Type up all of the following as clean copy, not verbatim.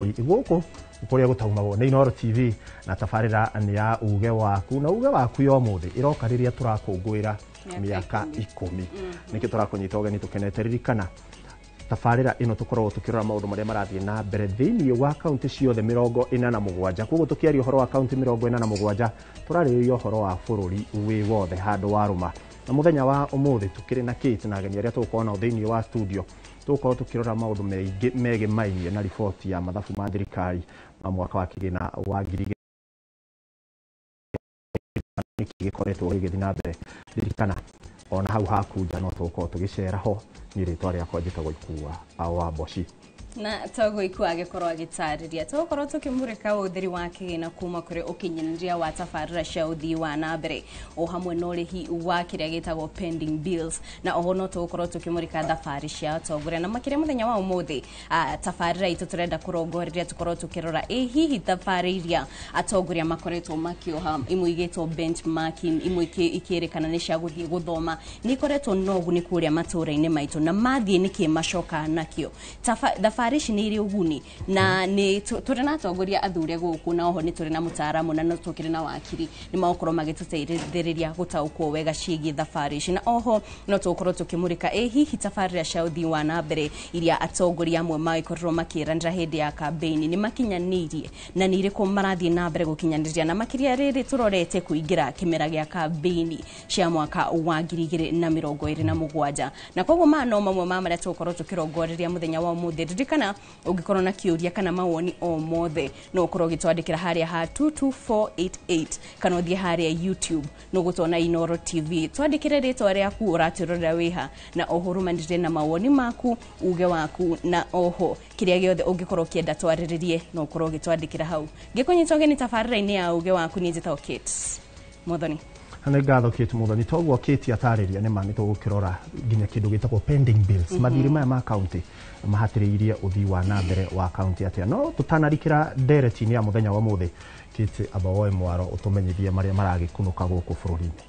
Gũkũ kũrĩa gũtaumagwo nĩ Inooro TV na tabarĩra nĩ ya uge waku, na uge waku ya ũmũthĩ ĩroka rĩrĩa tũrakũngũĩra mĩaka 10. Nĩkĩo tũrakũnyita ũgeni tũkenete. Ririkana tabarĩra ĩno tũkoragwo tũkĩrora maũndũ marĩa marathiĩ na mbere thĩinĩ wa kaunti ciothe 47. Koguo tũkĩaria ũhoro wa kaunti 47 tũrarĩrĩria ũhoro wa bũrũri wĩ wothe handũ warũma. Na mũthenya wa ũmũthĩ tũkĩrĩ na Kate na ageni arĩa tũgũkorwo nao thĩinĩ wa studio, tũgũkorwo tũkĩrora maũndũ maingĩ megemainie na riboti ya mathabu ma thirikari ma mwaka wa kĩgĩna wa ngiri nĩkĩ gĩkoretwo gĩgĩthiĩ na mbere. Ririkana ona hau haku nja no tũgũkorwo tũgĩcera ho. Niĩ rĩtwa rĩakwa njĩtagwo Ikua wa Mboci. Na toguo Ikua agĩkorwo agĩtarĩria, tũgũkorwo tũkĩmũrĩka ũhũthĩri wa kĩgĩna kuma kũrĩ ũkinyanĩria wa tabarĩra cia ũthii wa na mbere o hamwe na ũrĩhi wa kĩrĩa gĩtagwo pending bills, na oho no tũgũkorwo tũkĩmũrĩka thabarĩ cia atongoria. Na makĩria mũthenya wa ũmũthĩ tabarĩra itũ tũrenda kũrongoreria tũkorwo tũkĩrora ĩ hihi thabarĩ iria atongoria makoretwo makĩoha, imwe igĩtwo benchmarking, imwe ikĩrĩkana nĩ cia gũthiĩ gũthoma, nĩ ikoretwo na ũguni kũrĩa matũũra-inĩ maitũ, na mathiĩ nĩkĩ macoka nakĩo. Thabarĩ ici nĩ irĩ ũguni, na nĩ tũrĩ na atongoria athure gũkũ, na oho nĩ tũrĩ na mũtaaramu na no tũkĩrĩ na wakiri, nĩ magũkorwo magĩtũteithĩrĩria gũtaũkwo wega ciĩgiĩ thabarĩ ici. Na oho no tũgũkorwo tũkĩmũrĩka ĩ hihi tabarĩra cia ũthii wa na mbere iria atongoria amwe magĩkorirwo makĩranĩra hĩndĩ ya kambĩini nĩ makinyanĩirie, na nĩ irĩkũ marathiĩ na mbere gũkinyanĩria, na makĩria rĩrĩ tũrorete kũingĩra kĩmera gĩa kambĩini cia mwaka wa 2027. Na koguo maya no mamwe ma marĩa tũgũkorwo tũkĩrongoreria mũthenya wa ũmũthĩ. Ririkana ũngĩkorwo na kĩũria kana mawoni o mothe no ũkorwo ũgĩtwandĩkĩra harĩa ha 22488 kana ũthiĩ harĩa YouTube no gũtwona Inooro TV. Twandĩkĩre rĩtwa rĩaku, ũratwĩrorera wĩha, na oho ũrũmanĩrĩre na mawoni maku, uge waku, na oho kĩrĩa gĩothe ũngĩkorwo ũkĩenda twarĩrĩrie no ũkorwo ũgĩtwandĩkĩra hau. Ngĩkũnyita ũgeni tabarĩra-inĩ ya uge waku, niĩ njĩtagwo Kate Muthoni. Nĩ ngatho Kate Muthoni. Toguo Kate atarĩria, nĩ ma nĩ tũgũkĩrora nginya kĩndũ gĩtagwo pending bills, mathirĩ maya ma kaunti mahatĩrĩirie ũthii wa na mbere wa kaunti atĩa. No tũtanarikĩra ndereti-inĩ ya mũthenya wa ũmũthĩ, Kate, amba woe mwaro ũtũmenyithie marĩa maragĩkunũka gũkũ bũrũri-inĩ.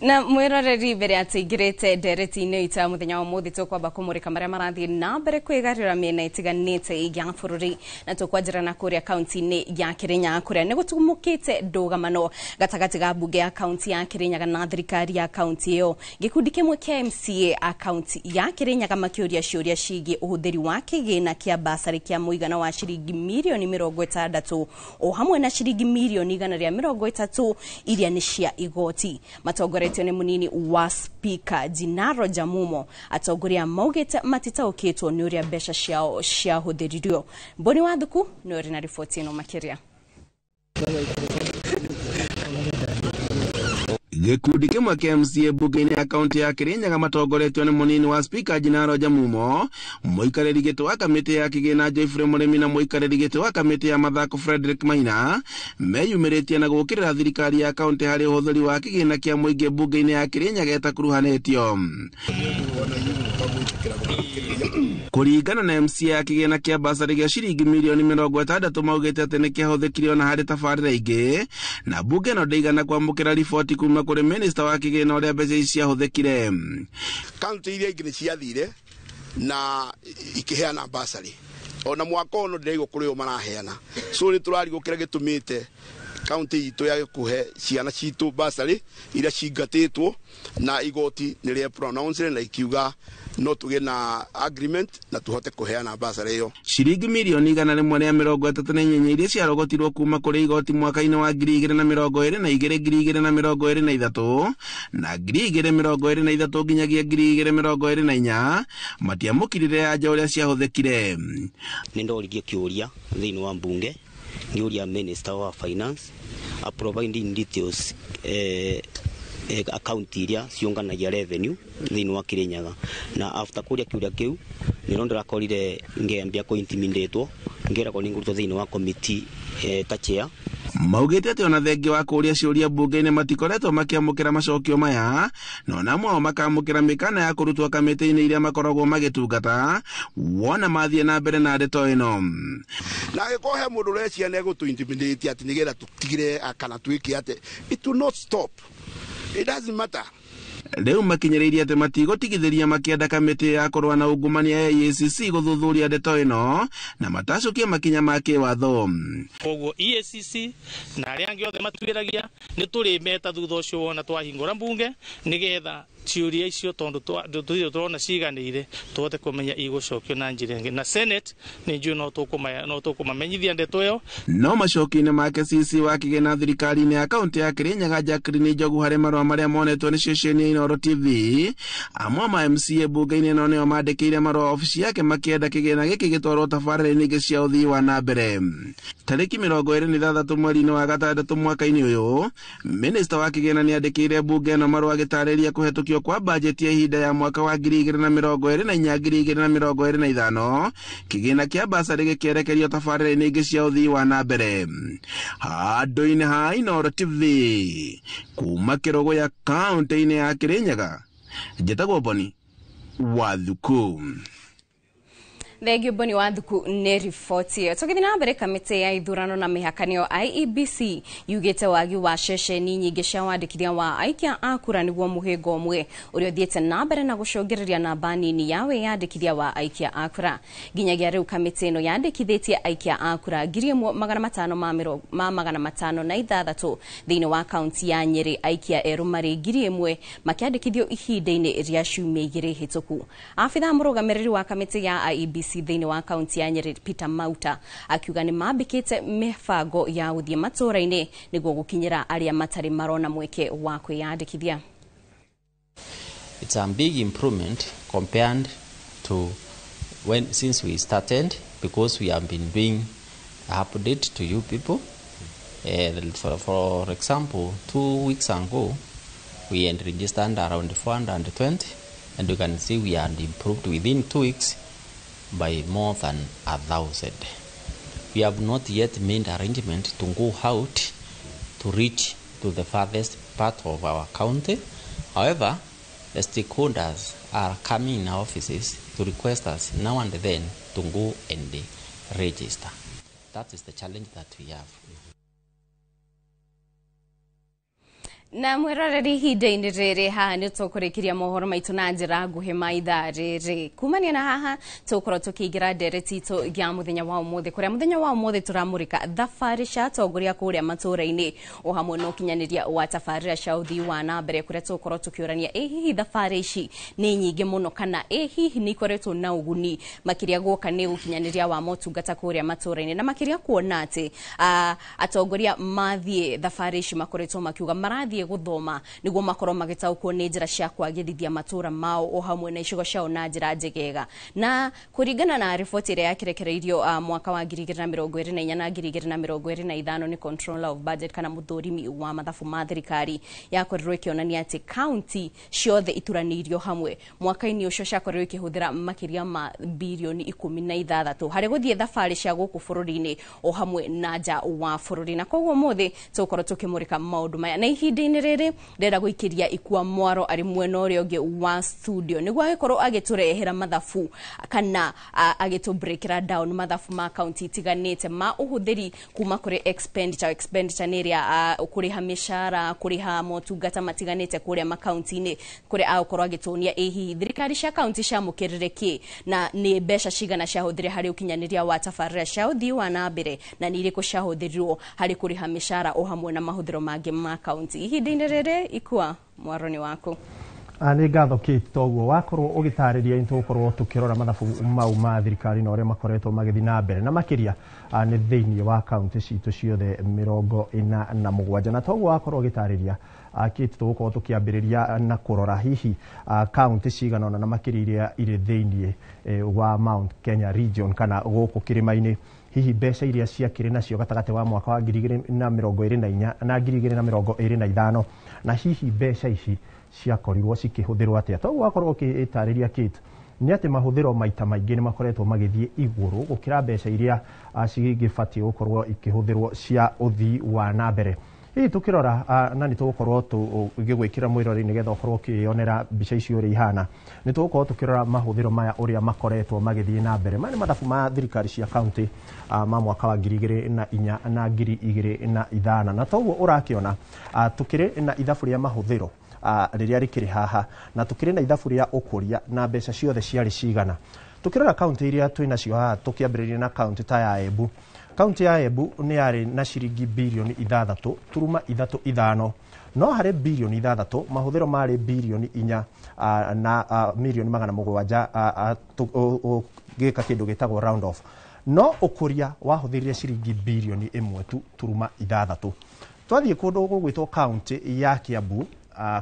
Na mwiroreri, mbere atũingĩrĩte ndereti-inĩ itũ ya mũthenya wa ũmũthĩ, tũkwamba kũmũrĩka marĩa marathiĩ na mbere kwĩgarũra mĩena ĩtiganĩte ya bũrũri, na tũkwanjĩra na kũrĩa kaunti-inĩ ya Kĩrĩnyaga kũrĩa nĩ gũtumũkĩte ndũgamano gatagatĩ ga mbunge ya kaunti ya Kĩrĩnyaga na thirikari ya kaunti ĩyo. Gĩkundi kĩmwe kĩa MCA a kaunti ya Kĩrĩnyaga makĩũria ciũria ciĩgiĩ ũhũthĩri wa kĩgĩna kĩa basarĩ kĩa mũigana wa ciringi mirioni 60 o hamwe na ciringi mirioni 130 iria nĩ cia igoti. Matongoretio nĩ mũnini wa spika Jinaro Jamumo, atongoria maugĩte matitaũkĩtwo nĩ ũrĩa mbeca ciao ciahũthĩririo. Mboni wa Thuku nĩ ũrĩ na riboti ĩno makĩria. Gĩkundi kĩmwe kĩa MCA mbunge-inĩ ya kaunti ya Kĩrĩnyaga matongoretio nĩ mũnini wa spika Jinaro Jamumo, mũikarĩri gĩtĩ wa kamĩtĩ ya kĩgĩna Geoffrey Mũrĩmi na mũikarĩri gĩtĩ wa kamĩtĩ ya mathako Frederick Maina meyumĩrĩtie na gũũkĩrĩra thirikari ya kaunti harĩ ũhũthĩri wa kĩgĩna kĩa mũingĩ mbunge-inĩ ya Kĩrĩnyaga ĩtakuruhanĩtio. Kũringana na MCA ya kĩgĩna kĩa basarĩ gĩa ciringi mirioni 60 maugĩte atĩ nĩ kĩahũthĩkire ona harĩ tabarĩra ingĩ, na mbunge ĩno ndĩigana kwamũkĩra riboti kuma kũrĩ minista wa kĩgĩna ũrĩa mbeca ici ciahũthĩkire. Kaunti iria ingĩ nĩ ciathire na ikĩheana basarĩ, ona mwaka ũyũ ndĩraigua kũrĩ o maraheana, so nĩ tũrarigwo kĩrĩa gĩtũmĩte Kaunti itũ ya kũhe ciana citũ basarĩ iria cingatĩtwo na igoti nĩ rĩa pronounce na ikiuga no tũgĩe na agreement na tũhote kũheana basarĩ ĩyo. Ciringi 138 milioni iria ciarogotirwo kuma kũrĩ igoti mwaka-inĩ wa 2022, 2023 na 2023 nginyagia 2024 matiamũkirire anja ũrĩa ciahũthĩkire. Nĩ ndoririe kĩũria thĩinĩ wa mbunge, ngĩũria Minister wa Finance a providing details account iria ciũnganagia revenue thĩinĩ wa Kirinyaga, na after kũria kĩũria kĩu nĩro ndĩrakorire ngĩambia kũ intimidatwo, ngĩragwo nĩ ngũrutwo thĩinĩ wa committee ta chair. Maugĩte atĩ ona thengia wa kũũria ciũria mbunge-inĩ matikoretwo makĩamũkĩra macokio maya, na ona amwe ao makamũkĩra mĩkana ya kũrutwo kamĩtĩ-inĩ iria makoragwo magĩtungata wona mathiĩ na mbere na ndeto ĩno. Na angĩkorwo he mũndũ ũrecia nĩ egũtũ intimidate atĩ nĩgetha tũtigire kana twĩke atĩ, it will not stop, it doesn't matter. Rĩu makinyĩrĩirie atĩ matigũtigithĩria makĩenda kamĩtĩ ya kũrũa na ungumania ya EACC gũthuthuria ndeto ĩno na matacũkie makinya ma kĩwatho. Koguo EACC na arĩa angĩ othe matuĩragia nĩ tũrĩmeta thutha ũcio wona twahingũra mbunge, nĩgetha ciũria icio, tondũ tũtirĩ tũrona ciganĩire, tũhote kũmenya igũcokio na njĩra ĩngĩ. Na Senate nĩ njũĩ no tũkũmamenyithia ndeto ĩyo. No macokio-inĩ make, CC wa kĩgĩna thirikari-inĩ ya kaunti ya Kirinyaga Jacqueline Njogu, harĩ marũa marĩa monetwo nĩ ceceni ya Inooro TV, amwe ma MCA mbunge-inĩ ĩno nĩo mandĩkĩire marũa obici yake makĩenda kĩgĩna gĩkĩ gĩtwarwo tabarĩra-inĩ ingĩ cia ũthii wa na mbere. Tarĩki 26 mweri-inĩ wa gatandatũ mwaka-inĩ ũyũ, minista wa kĩgĩna nĩ andĩkĩire mbunge ĩno marũa agĩtarĩria kũhetũkio kwa bajeti ya ihinda ya mwaka wa 2024, 2025, kĩgĩna kĩa basarĩ gĩkĩerekerio tabarĩra-inĩ ingĩ cia ũthii wa na mbere. Handũ-inĩ ha Inooro TV kuma Kĩrũgũya, kaunti-inĩ ya Kĩrĩnyaga, njĩtagwo Boni Wathuku. Thengio, Boni wa Thuku, nĩ riboti ĩyo. Tũgĩthiĩ na mbere, kamĩtĩ ya ithurano na mĩhaka, nĩyo IEBC, yugĩte wagi wa ceceni nyingĩ cia wandĩkithia wa aikia a kura nĩguo mũhĩnga ũmwe ũrĩa ũthiĩte na mbere na gũcũngĩrĩria namba nini ya wĩyandĩkithia wa aikia a kura. Nginyagia rĩu kamĩtĩ ĩno yandĩkithĩtie aikia a kura 1500 ma 506 thĩinĩ wa kaunti ya Nyĩrĩ, aikia erũ marĩ 1000 makĩandĩkithio ihinda-inĩ rĩa ciumia 2 hĩtũku. Abithaa mũrũgamĩrĩri wa kamĩtĩ ya IEBC thĩinĩ wa kaunti ya Nyĩrĩ, Peter Mauta, akiuga nĩ mambĩkĩte mĩbango ya gũthiĩ matũũra-inĩ nĩguo gũkinyĩra arĩa matarĩ marona mweke wa kwĩyandĩkithia. It's a big improvement compared to when since we started, because we have been doing update to you people. For example, 2 weeks ago, we had registered around 420, and you can see we had improved within 2 weeks by more than 1,000. We have not yet made arrangement to go out to reach to the farthest part of our county. However, the stakeholders are coming in our offices to request us now and then to go and register. That is the challenge that we have. Na mwĩroreri, ihinda-inĩ rĩrĩ haha nĩ tũkũrĩkĩria mohoro maitũ na njĩra nguhĩ ma ithaa rĩrĩ. Kumania na haha tũgũkorwo tũkĩingĩra ndereti itũ ya mũthenya wa ũmũthĩ, kũrĩa mũthenya wa ũmũthĩ tũramũrĩka thabarĩ cia atongoria kũrĩa matũũra-inĩ o hamwe na ũkinyanĩria wa tabarĩra cia ũthii wa na mbere, kũrĩa tũgũkorwo tũkĩũrania ĩ hihi thabarĩ ici nĩ nyingĩ mũno, kana ĩ hihi nĩ ikoretwo na ũguni makĩria guoka nĩ ũkinyanĩria wa motungata kũrĩa matũũra-inĩ, na makĩria kuona atĩ atongoria mathiĩ thabarĩ ici makoretwo makiuga marathiĩ gũthoma nĩguo makorwo magĩtaũkwo nĩ njĩra cia kwagĩrithia matũũra mao o hamwe na icigo ciao na njĩra njegega. Na kũringana na riboti ĩrĩa yakĩrekereirio mwaka wa 2024 na 2025 nĩ Controller of Budget, kana mũthũrimi wa mathabu ma thirikari, yakorirwo ĩkĩonania atĩ kaunti ciothe ituranĩirio hamwe mwaka-inĩ ũcio ciakorirwo ikĩhũthĩra makĩria ma 16 birioni harĩ gũthiĩ thabarĩ cia gũkũ bũrũri-inĩ o hamwe na nja wa bũrũri. Na koguo ũmũthĩ tũgũkorwo tũkĩmũrĩka maũndũ maya na ihinda-inĩ Ihinda-inĩ rĩrĩ ndĩrenda gũikĩria Ikua Mwaro arĩ mwena ũrĩa ũngĩ wa studio nĩguo agĩkorwo agĩtũrehera mathabu kana agĩtũ down mathabu ma kaunti itiganĩte ma ũhũthĩri kuma kũrĩ expenditure. Expenditure nĩ ĩrĩa kũrĩha mĩcara, kũrĩha motungata matiganĩte kũrĩa makaunti-inĩ, kũrĩa agũkorwo agĩtuonia ĩ hihi thirikari cia kaunti ciamũkĩrire kĩ na nĩ mbeca cigana ciahũthĩre harĩ ũkinyanĩria wa tabarĩra cia ũthii wa na mbere na nĩ irĩkũ ciahũthĩrirwo harĩ kũrĩha mĩcara o hamwe na mahũthĩro mangĩ ma kaunti. Ihinda-inĩ rĩrĩ, Ikua Mwaro nĩ waku. Nĩ ngatho Kate, toguo wakorwo ũgĩtarĩria nĩ tũgũkorwo tũkĩrora mathabu mau ma thirikari na ũrĩa makoretwo magĩthiĩ na mbere na makĩria nĩ thĩinĩ wa kaunti citũ ciothe 47. Na toguo wakorwo ũgĩtarĩria, Kate, tũgũkorwo tũkĩambĩrĩria na kũrora hihi kaunti cigana ũna na makĩria iria irĩ thĩinĩ wa Mount Kenya region kana gũkũ kĩrĩma-inĩ, hihi mbeca iria ciakĩrĩ nacio gatagatĩ wa mwaka wa 2024 na 2025, na hihi mbeca ici ciakorirwo cikĩhũthĩrwo atĩa. Toguo wakorwo ũgĩtarĩria, Kate, nĩ atĩ mahũthĩro maita maingĩ nĩ makoretwo magĩthiĩ igũrũ gũkĩra mbeca iria cingĩbatiĩ gũkorwo ikĩhũthĩrwo cia ũthii wa na mbere. Hihi tũkĩrora, na nĩ tũgũkorwo tũgĩgwĩkĩra mwĩrori nĩgetha ũkorwo ũkĩyonera mbica icio ũrĩa ihana, nĩ tũgũkorwo tũkĩrora mahũthĩro maya ũrĩa makoretwo magĩthiĩ na mbere. Maya nĩ mathabu ma thirikari cia kaunti ma mwaka wa 2004 na 2005. Na toguo ũrakĩona, tũkĩrĩ na ithabu rĩa mahũthĩro rĩrĩa rĩkĩrĩ haha, na tũkĩrĩ na ithabu rĩa ũkũria na mbeca ciothe ciarĩ cigana. Tũkĩrora kaunti iria twĩ nacio haha, tũkĩambĩrĩria na kaunti ta ya Embu. Kaunti ya Embu nĩ yarĩ na ciringi birioni 6.35, no harĩ birioni 6 mahũthĩro marĩ birioni 4 na mirioni 700, gĩka kĩndũ gĩtagwo round off, no ũkũria wahũthĩrire ciringi birioni 1 tu turuma 6. Twathiĩ kũndũ gũgwĩtwo kaunti ya Kiambu,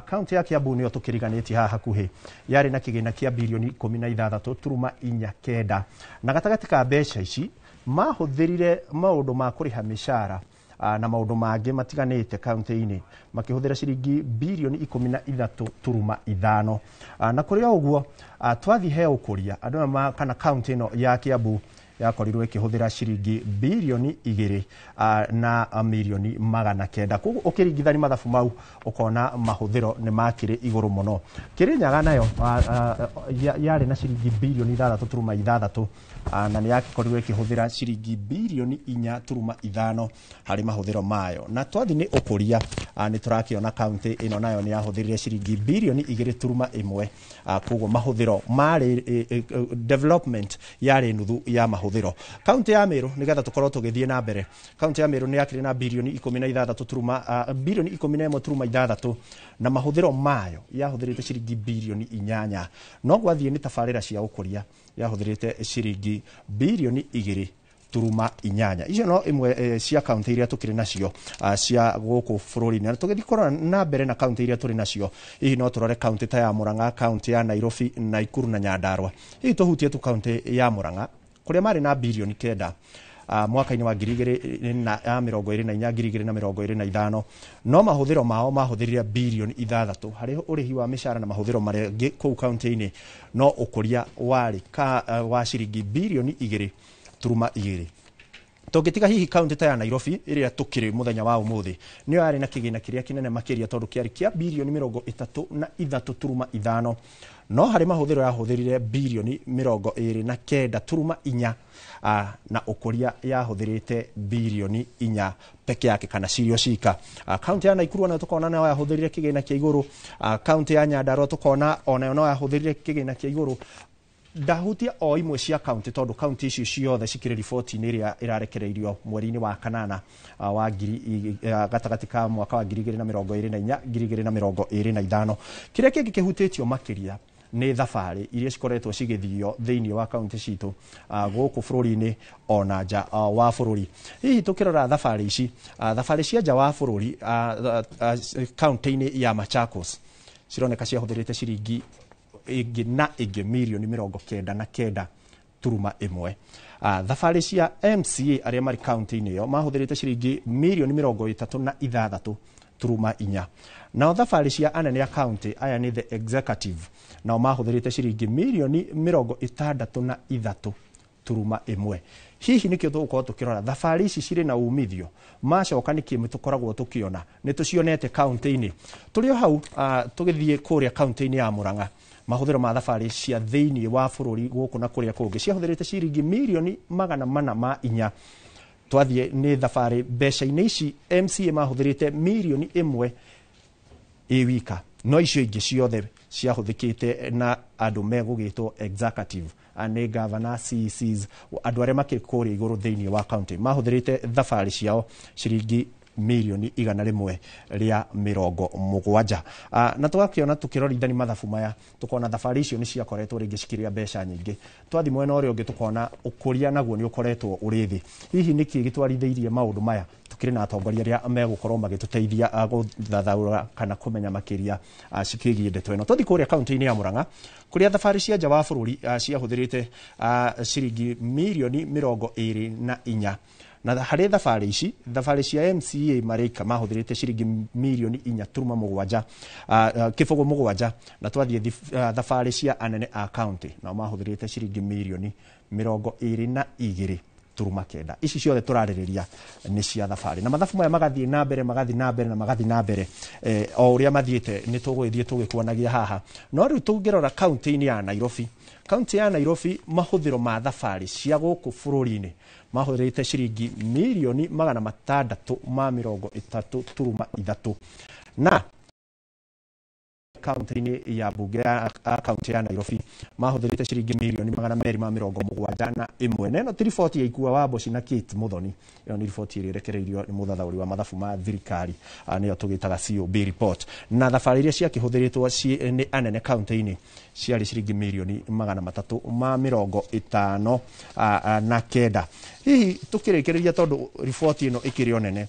kaunti ya Kiambu nĩyo tũkĩriganĩtie haha hakuhĩ, yarĩ na kĩgĩna kĩa birioni 16.49, na gatagatĩ ka mbeca ici mahũthĩrire maũndũ ma kũrĩha mĩcara na maũndũ mangĩ matiganĩte kaunti-inĩ makĩhũthĩra ciringi birioni 13.5. Na kũrĩ o ũguo, twathiĩ he ũkũria, andũ aya kana kaunti ĩno ya Kiambu yakorirwo ĩkĩhũthĩra ciringi birioni 2 na mirioni 900. Koguo ũkĩringithania mathabu mau ũkona mahũthĩro nĩ makĩrĩ igũrũ mũno. Kĩrĩnyaga nayo yarĩ na ciringi birioni 6.6, na nĩ yakorirwo ĩkĩhũthĩra ciringi birioni 4.5 harĩ mahũthĩro mayo. Na twathiĩ nĩ ũkũria, nĩ tũrakĩona kaunti ĩno nayo nĩ yahũthĩrire ciringi birioni 2.1. Koguo mahũthĩro marĩ development yarĩ nuthu ya mahũthĩro. Kaunti ya Meru, nigetha tukorwo tũgĩthiĩ na mbere, kaunti ya Meru nĩ yakĩrĩ na birioni 16 turuma birioni 11.6, na mahũthĩro mayo yahũthĩrĩte ciringi birioni 8, no gwathiĩ nĩ tabarĩra cia ũkũria yahũthĩrĩte ciringi birioni 2.8. Icio no imwe cia kaunti iria tukĩrĩ nacio cia gũkũ bũrũri-inĩ. Na tũgĩthiĩ kũrora na mbere na kaunti iria tũrĩ nacio, hihi no tũrore kaunti ta ya Murang'a, kaunti ya Nairobi, Nakuru na Nyandarua. Hihi tũhutie tu kaunti ya Murang'a kũrĩa marĩ na birioni 9 mwaka-inĩ wa 2024 2025, no mahũthĩro mao mahũthĩrire birioni 6 harĩ ũrĩhi wa mĩcara na mahũthĩro marĩa angĩ kũu kaunti-inĩ, no ũkũria warĩ wa ciringi birioni 2.2. Tũngĩtiga hihi kaunti ta ya Nairobi ĩrĩa tũkĩrĩ mũthenya wa ũmũthĩ, nĩyo yarĩ na kĩgĩna kĩrĩa kĩnene makĩria tondũ kĩarĩ kĩa birioni 33.5, no harĩ mahũthĩro yahũthĩrire birioni 29.4, na ũkũria yahũthĩrĩte birioni 4 peke yake kana cirio cika. Kaunti ya Nakuru onayo tũkona nayo yahũthĩrire kĩgĩna kĩa igũrũ. Kaunti ya Nyandarua tũkona onayo no yahũthĩrire kĩgĩna kĩa igũrũ. Ndahutia o imwe cia kaunti tondũ kaunti icio ciothe cikĩrĩ riboti-inĩ ĩrĩa ĩrarekereirio mweri-inĩ wa kanana wa ngiri gatagatĩ ka mwaka wa 2024 2025. Kĩrĩa kĩngĩ kĩhutĩtio makĩria nĩ thabarĩ iria cikoretwo cigĩthio thĩinĩ wa kaunti citũ gũkũ bũrũri-inĩ ona nja wa bũrũri. Hihi tũkĩrora thabarĩ ici, thabarĩ cia nja wa bũrũri, kaunti-inĩ ya Machakos cironeka ciahũthĩrĩte ciringi ĩngĩ na ĩngĩ mirioni 99.1. Thabarĩ cia MCA arĩa marĩ kaunti-inĩ ĩyo mahũthĩrĩte ciringi mirioni 36.4. Nao thabarĩ cia anene a kaunti aya nĩ the executive, nao mahũthĩrĩte ciringi mirioni 63. turuma 1. Hihi nikio tũgũkorwo tũkĩrora thabarĩ ici cirĩ na umithio macoka nĩkĩ tũkoragwo tũkĩona nĩ tũcionete kaunti-inĩ. Tũrĩ o hau tũgĩthiĩ kũrĩa kaunti-inĩ ya Murang'a, mahũthĩro ma thabarĩ cia thĩinĩ wa bũrũri gũkũ na kũrĩa kũngĩ ciahũthĩrĩte ciringi mirioni 404. Twathiĩ nĩ thabarĩ mbeca-inĩ ici MCA mahũthĩrĩte mirioni 1 ĩ wika, no icio ingĩ ciothe ciahũthĩkĩte na andũ megũgĩtwo executive, nĩ governor, CECs, andũ arĩa makĩrĩ kũrĩa igũrũ thĩinĩ wa county mahũthĩrĩte thabarĩ ciao ciringi mirioni 170. Na tũgakĩona tũkĩrorithania mathabu maya tũkona thabarĩ icio nĩ ciakoretwo rĩngĩ cikĩrĩa mbeca nyingĩ. Twathiĩ mwena ũrĩa ũngĩ tũkona ũkũria naguo nĩ ũkoretwo ũrĩ thĩ. Hihi nĩkĩ gĩtwarithĩirie maũndũ maya? Tukĩrĩ na atongoria arĩa megũkorwo magĩtũteithia gũthathaũra kana kũmenya makĩria cikĩgiĩ ndeto ĩno. Twathiĩ kũrĩa kaunti-inĩ ya Murang'a kũrĩa thabarĩ cia nja wa bũrũri ciahũthĩrĩte ciringi mirioni 24. Na harĩ thabarĩ ici, thabarĩ cia MCA marĩka mahũthĩrĩte ciringi mirioni 4.7 0.7, na twathiĩ thabarĩ cia anene a county nao mahũthĩrĩte ciringi mirioni 22.9. Ici ciothe tũrarĩrĩria nĩ cia thabarĩ, na mathabu maya magathiĩ na mbere, magathiĩ na mbere na magathiĩ na mbere o ũrĩa mathiĩte nĩ tũgũgĩthiĩ tũgĩkuonagia haha. No rĩu tũngĩrora kaunti-inĩ ya Nairobi, kaunti ya Nairobi mahũthĩro ma thabarĩ cia gũkũ bũrũri-inĩ mahũthĩrĩte ciringi mirioni 633.3, na kaunti-inĩ ya bunge ya kaunti ya Nairobi mahũthĩrĩte ciringi mirioni 271. Na ĩno ti riboti ya Ikua wa Mboci na Kate Muthoni, ĩno nĩ riboti ĩrĩa ĩrekereirio nĩ mũthathaũri wa mathabu ma thirikari, nĩyo tũgĩtaga COB report. Na thabarĩ iria ciakĩhũthĩrĩtwo nĩ anene kaunti-inĩ ciarĩ ciringi mirioni 359. Hihi tũkĩrĩkĩrĩria, tondũ riboti ĩno ĩkĩrĩ o nene,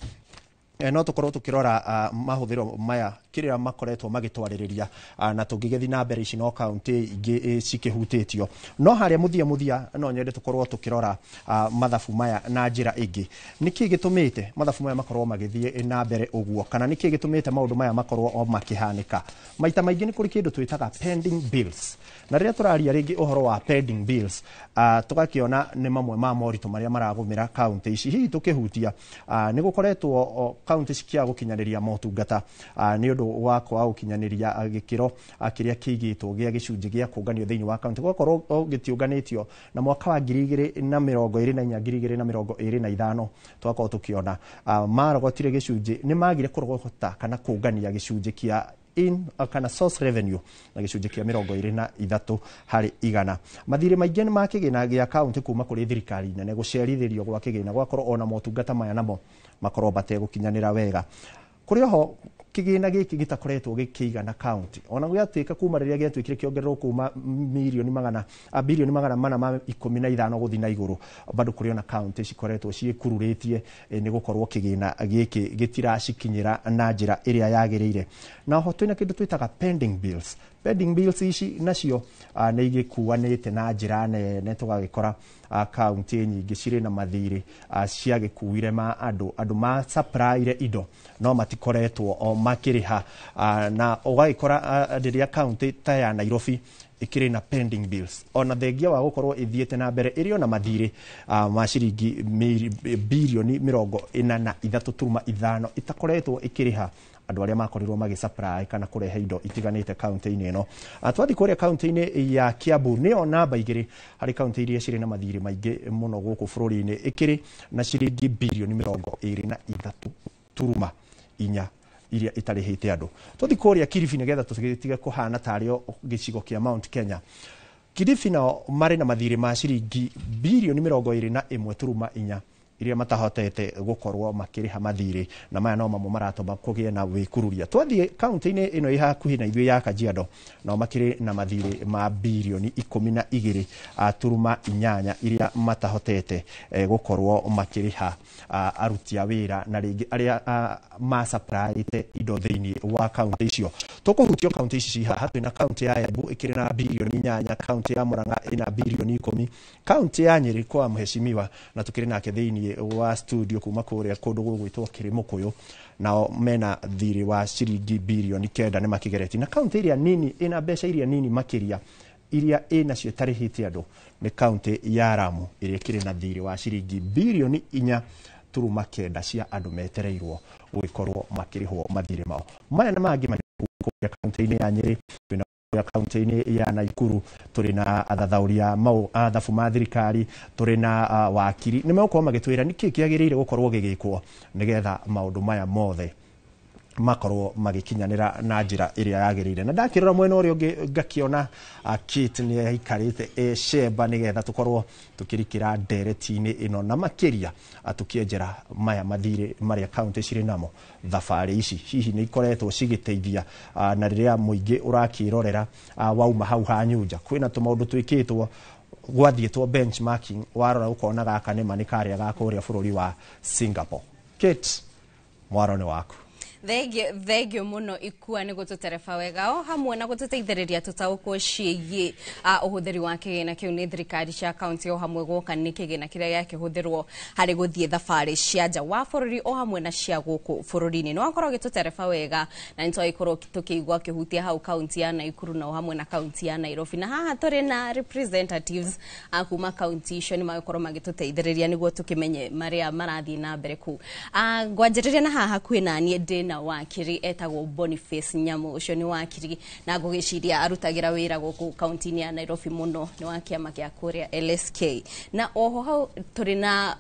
no tũkorwo tũkĩrora mahũthĩro maya kĩrĩa makoretwo magĩtwarĩrĩria, na tũngĩgĩthiĩ na mbere ici no kaunti ingĩ cikĩhutĩtio. No harĩa mũthia no nyende tũkorwo tũkĩrora mathabu maya na njĩra ĩngĩ. Nĩkĩ gĩtũmĩte mathabu maya makorwo magĩthiĩ na mbere ũguo, kana nĩkĩ gĩtũmĩte maũndũ maya makorwo o makĩhanĩka? Maita maingĩ nĩ kũrĩ kĩndũ twĩtaga pending bills, na rĩrĩa tũraria rĩngĩ ũhoro wa pending bills tũgakĩona nĩ mamwe ma moritũ marĩa maragũmĩra kaunti ici. Hihi tũkĩhutia nĩ gũkoretwo kaunti cikiaga gũkinyanĩria motungata nĩ ũndũ wa kwaga gũkinyanĩria gĩkĩro kĩrĩa kĩigĩtwo gĩa gĩcunjĩ gĩa kũnganio thĩinĩ wa kaunti, gũgakorwo gĩtiũnganĩtio. Na mwaka wa 2024 2025 tũgakorwo tũkĩona marogotire gĩcunjĩ, nĩ magire kũrogota kana kũngania gĩcunjĩ kĩa in kana source revenue na gĩcunjĩ kĩa 23 harĩ igana. Mathirĩ maingĩ nĩ ma kĩgĩna gĩa kaunti kuma kũrĩ thirikari nene, gũcerithĩrio gwa kĩgĩna gwakorwo ona motungata maya namo makorwo mategũkinyanĩra wega. Kũrĩ oho kĩgĩna gĩkĩ gĩtakoretwo gĩkĩigana kaunti, ona gĩatuĩka kuma rĩrĩa gĩatuĩkire kĩongererwo kuma mirioni bilioni 415 gũthiĩ na igũrũ, bado kũrĩ ona kaunti cikoretwo ciĩkururĩtie nĩ gũkorwo kĩgĩna gĩkĩ gĩtiracikinyĩra na njĩra ĩrĩa yagĩrĩire. Na oho twĩna kĩndũ twĩtaga pending bills. Pending bills ici nacio nĩ igĩkuanĩte na njĩra nene, tũgagĩkora kaunti nyingĩ cirĩ na mathirĩ ciagĩkuire ma andũ ma supplyire indo no matikoretwo o makĩrĩha, na ũgagĩkora rĩrĩa kaunti ta ya Nairobi ĩkĩrĩ na pending bills, ona thengia wa gũkorwo ĩthiĩte na mbere ĩrĩ ona mathirĩ ma ciringi bilioni 43.5 ĩtakoretwo ĩkĩrĩha andũ arĩa makorirwo magĩsupply kana kũrehe indo itiganĩte kaunti-inĩ ĩno. Twathiĩ kũrĩa kaunti-inĩ ya Kiambu, nĩyo namba 2 harĩ kaunti iria cirĩ na mathirĩ maingĩ mũno gũkũ bũrũri-inĩ, ĩkĩrĩ na ciringi bilioni 23.4 iria itarĩhĩte andũ. Twathiĩ kũrĩa Kilifi, nĩgetha tũtige kũhana tarĩ o gĩcigo kĩa Mount Kenya, Kilifi nao marĩ na mathirĩ ma ciringi bilioni 21.4 iria matahotete gũkorwo makĩrĩha mathirĩ, na maya no mamwe maratũma kũgĩe na wĩkururia. Twathiĩ kaunti-inĩ ĩno ĩ hakuhĩ na ithuĩ ya Kajiado, nao makĩrĩ na mathirĩ ma bilioni 12.8 iria matahotete gũkorwo makĩrĩha aruti a wĩra na rĩngĩ arĩa masupplyĩte indo thĩinĩ wa kaunti icio. Tũkũhutio kaunti ici ci haha, twĩna kaunti ya Embu ĩkĩrĩ na bilioni 8, kaunti ya Murang'a ĩna bilioni 10, kaunti ya Nyĩrĩ kwa mheshimiwa na tũkĩrĩ nake thĩinĩ wa studio kuma kũrĩa kũndũ gũgwĩtwo Kĩrĩmũkũyũ, nao mena thirĩ wa ciringi bilioni 9 nĩ makĩgeretie. Na kaunti ĩrĩa nini ĩna mbeca iria nini makĩria iria ĩnacio ĩtarĩhĩte andũ nĩ kaunti ya Lamu ĩrĩa ĩkĩrĩ na thirĩ wa ciringi birioni 4.9 cia andũ metereirwo gũgĩkorwo makĩrĩhwo mathirĩ mao. Maya na mangĩ kũrĩa kaunti-inĩ ya Nyĩrĩ, twĩna kũrĩa kaunti-inĩ ya Naikuru, tũrĩ na athathaũri a mathabu ma thirikari, tũrĩ na wakiri, nĩ megũkorwo magĩtwĩra nĩkĩ kĩagĩrĩire gũkorwo gĩgĩkwo nĩgetha maũndũ maya mothe makorwo magĩkinyanĩra na njĩra ĩrĩa yagĩrĩire. Na ndakĩrora mwena ũrĩa ũngĩ ngakĩona Kate nĩ aikarĩte e cemba nĩgetha tũkorwo tũkĩrikĩra ndereti-inĩ ĩno na makĩria tũkĩenjera maya mathirĩ marĩa kaunti cirĩ namo. Thabarĩ ici hihi nĩ ikoretwo cigĩteithia, na rĩrĩa mũingĩ ũrakĩrorera wauma hau ha Nyunja kwĩna tũmaũndũ twĩkĩtwo gwathiĩtwo benchmarking, warora ũkona gaka nĩma nĩ karĩa ga kũrĩa bũrũri wa Singapore. Kate, mwaro nĩ waku. Thengio muno Ikua nĩ gũtũtereba wega o hamwe na gũtũteithĩrĩria tũtaũkwo ciĩgiĩ ũhũthĩri wa kĩgĩna kĩu nĩ thirikari cia kaunti o hamwe gwoka nĩ kĩgĩna kĩrĩa gĩakĩhũthĩrwo harĩ gũthiĩ thabarĩ cia nja wa bũrũri o hamwe na cia gũkũ bũrũri-inĩ. Nĩ wakorwo ũgĩtũtereba wega na nĩ twagĩkorwo tũkĩigua kĩhutia hau kaunti ya Naikuru na o hamwe na kaunti ya Nairobi, na haha tũrĩ na representatives kuma kaunti icio nĩ magĩkorwo magĩtũteithĩrĩria nĩguo tũkĩmenye marĩa marathiĩ na mbere kũu. Ngwanjĩrĩria na haha hakuhĩ na niĩ ndĩ na wakiri etagwo Boniface Nyamu. Ũcio nĩ wakiri na ngũgĩciria arutagĩra wĩra gũkũ kaunti-inĩ ya Nairobi mũno, nĩ wa kĩama kĩa kũrĩa LSK. Na oho hau tũrĩ na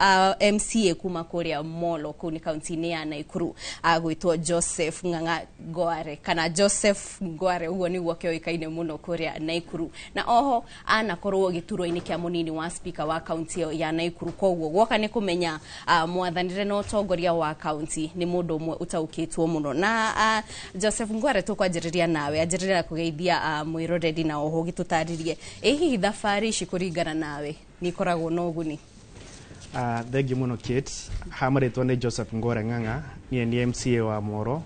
MCA kuma kũrĩa Molo kũu nĩ kaunti-inĩ ya Naikuru, gwĩtwo Joseph Ng'ang'a Ngware kana Joseph Ngware, ũguo nĩguo kĩoĩkaine mũno kũrĩa Naikuru. Na oho anakorwo gĩturwa-inĩ kĩa mũnini wa speaker wa kaunti ĩyo ya Naikuru. Koguo gwoka nĩ kũmenya mwathanĩre na ũtongoria wa kaunti nĩ mũndũ ũmwe ũtaũkĩtwo mũno. Na Joseph Ngware, tũkwanjĩrĩria nawe, anjĩrĩria kũgeithia mwĩroreri na oho ũgĩtũtarĩrie ĩ hihi thabarĩ ici kũringana nawe nĩ ikoragwo na ũguni? Thengiũ mũno Kate. Ha marĩtwa nĩ Joseph Ngore Ng'ang'a, niĩ nĩ MCA wa Moro,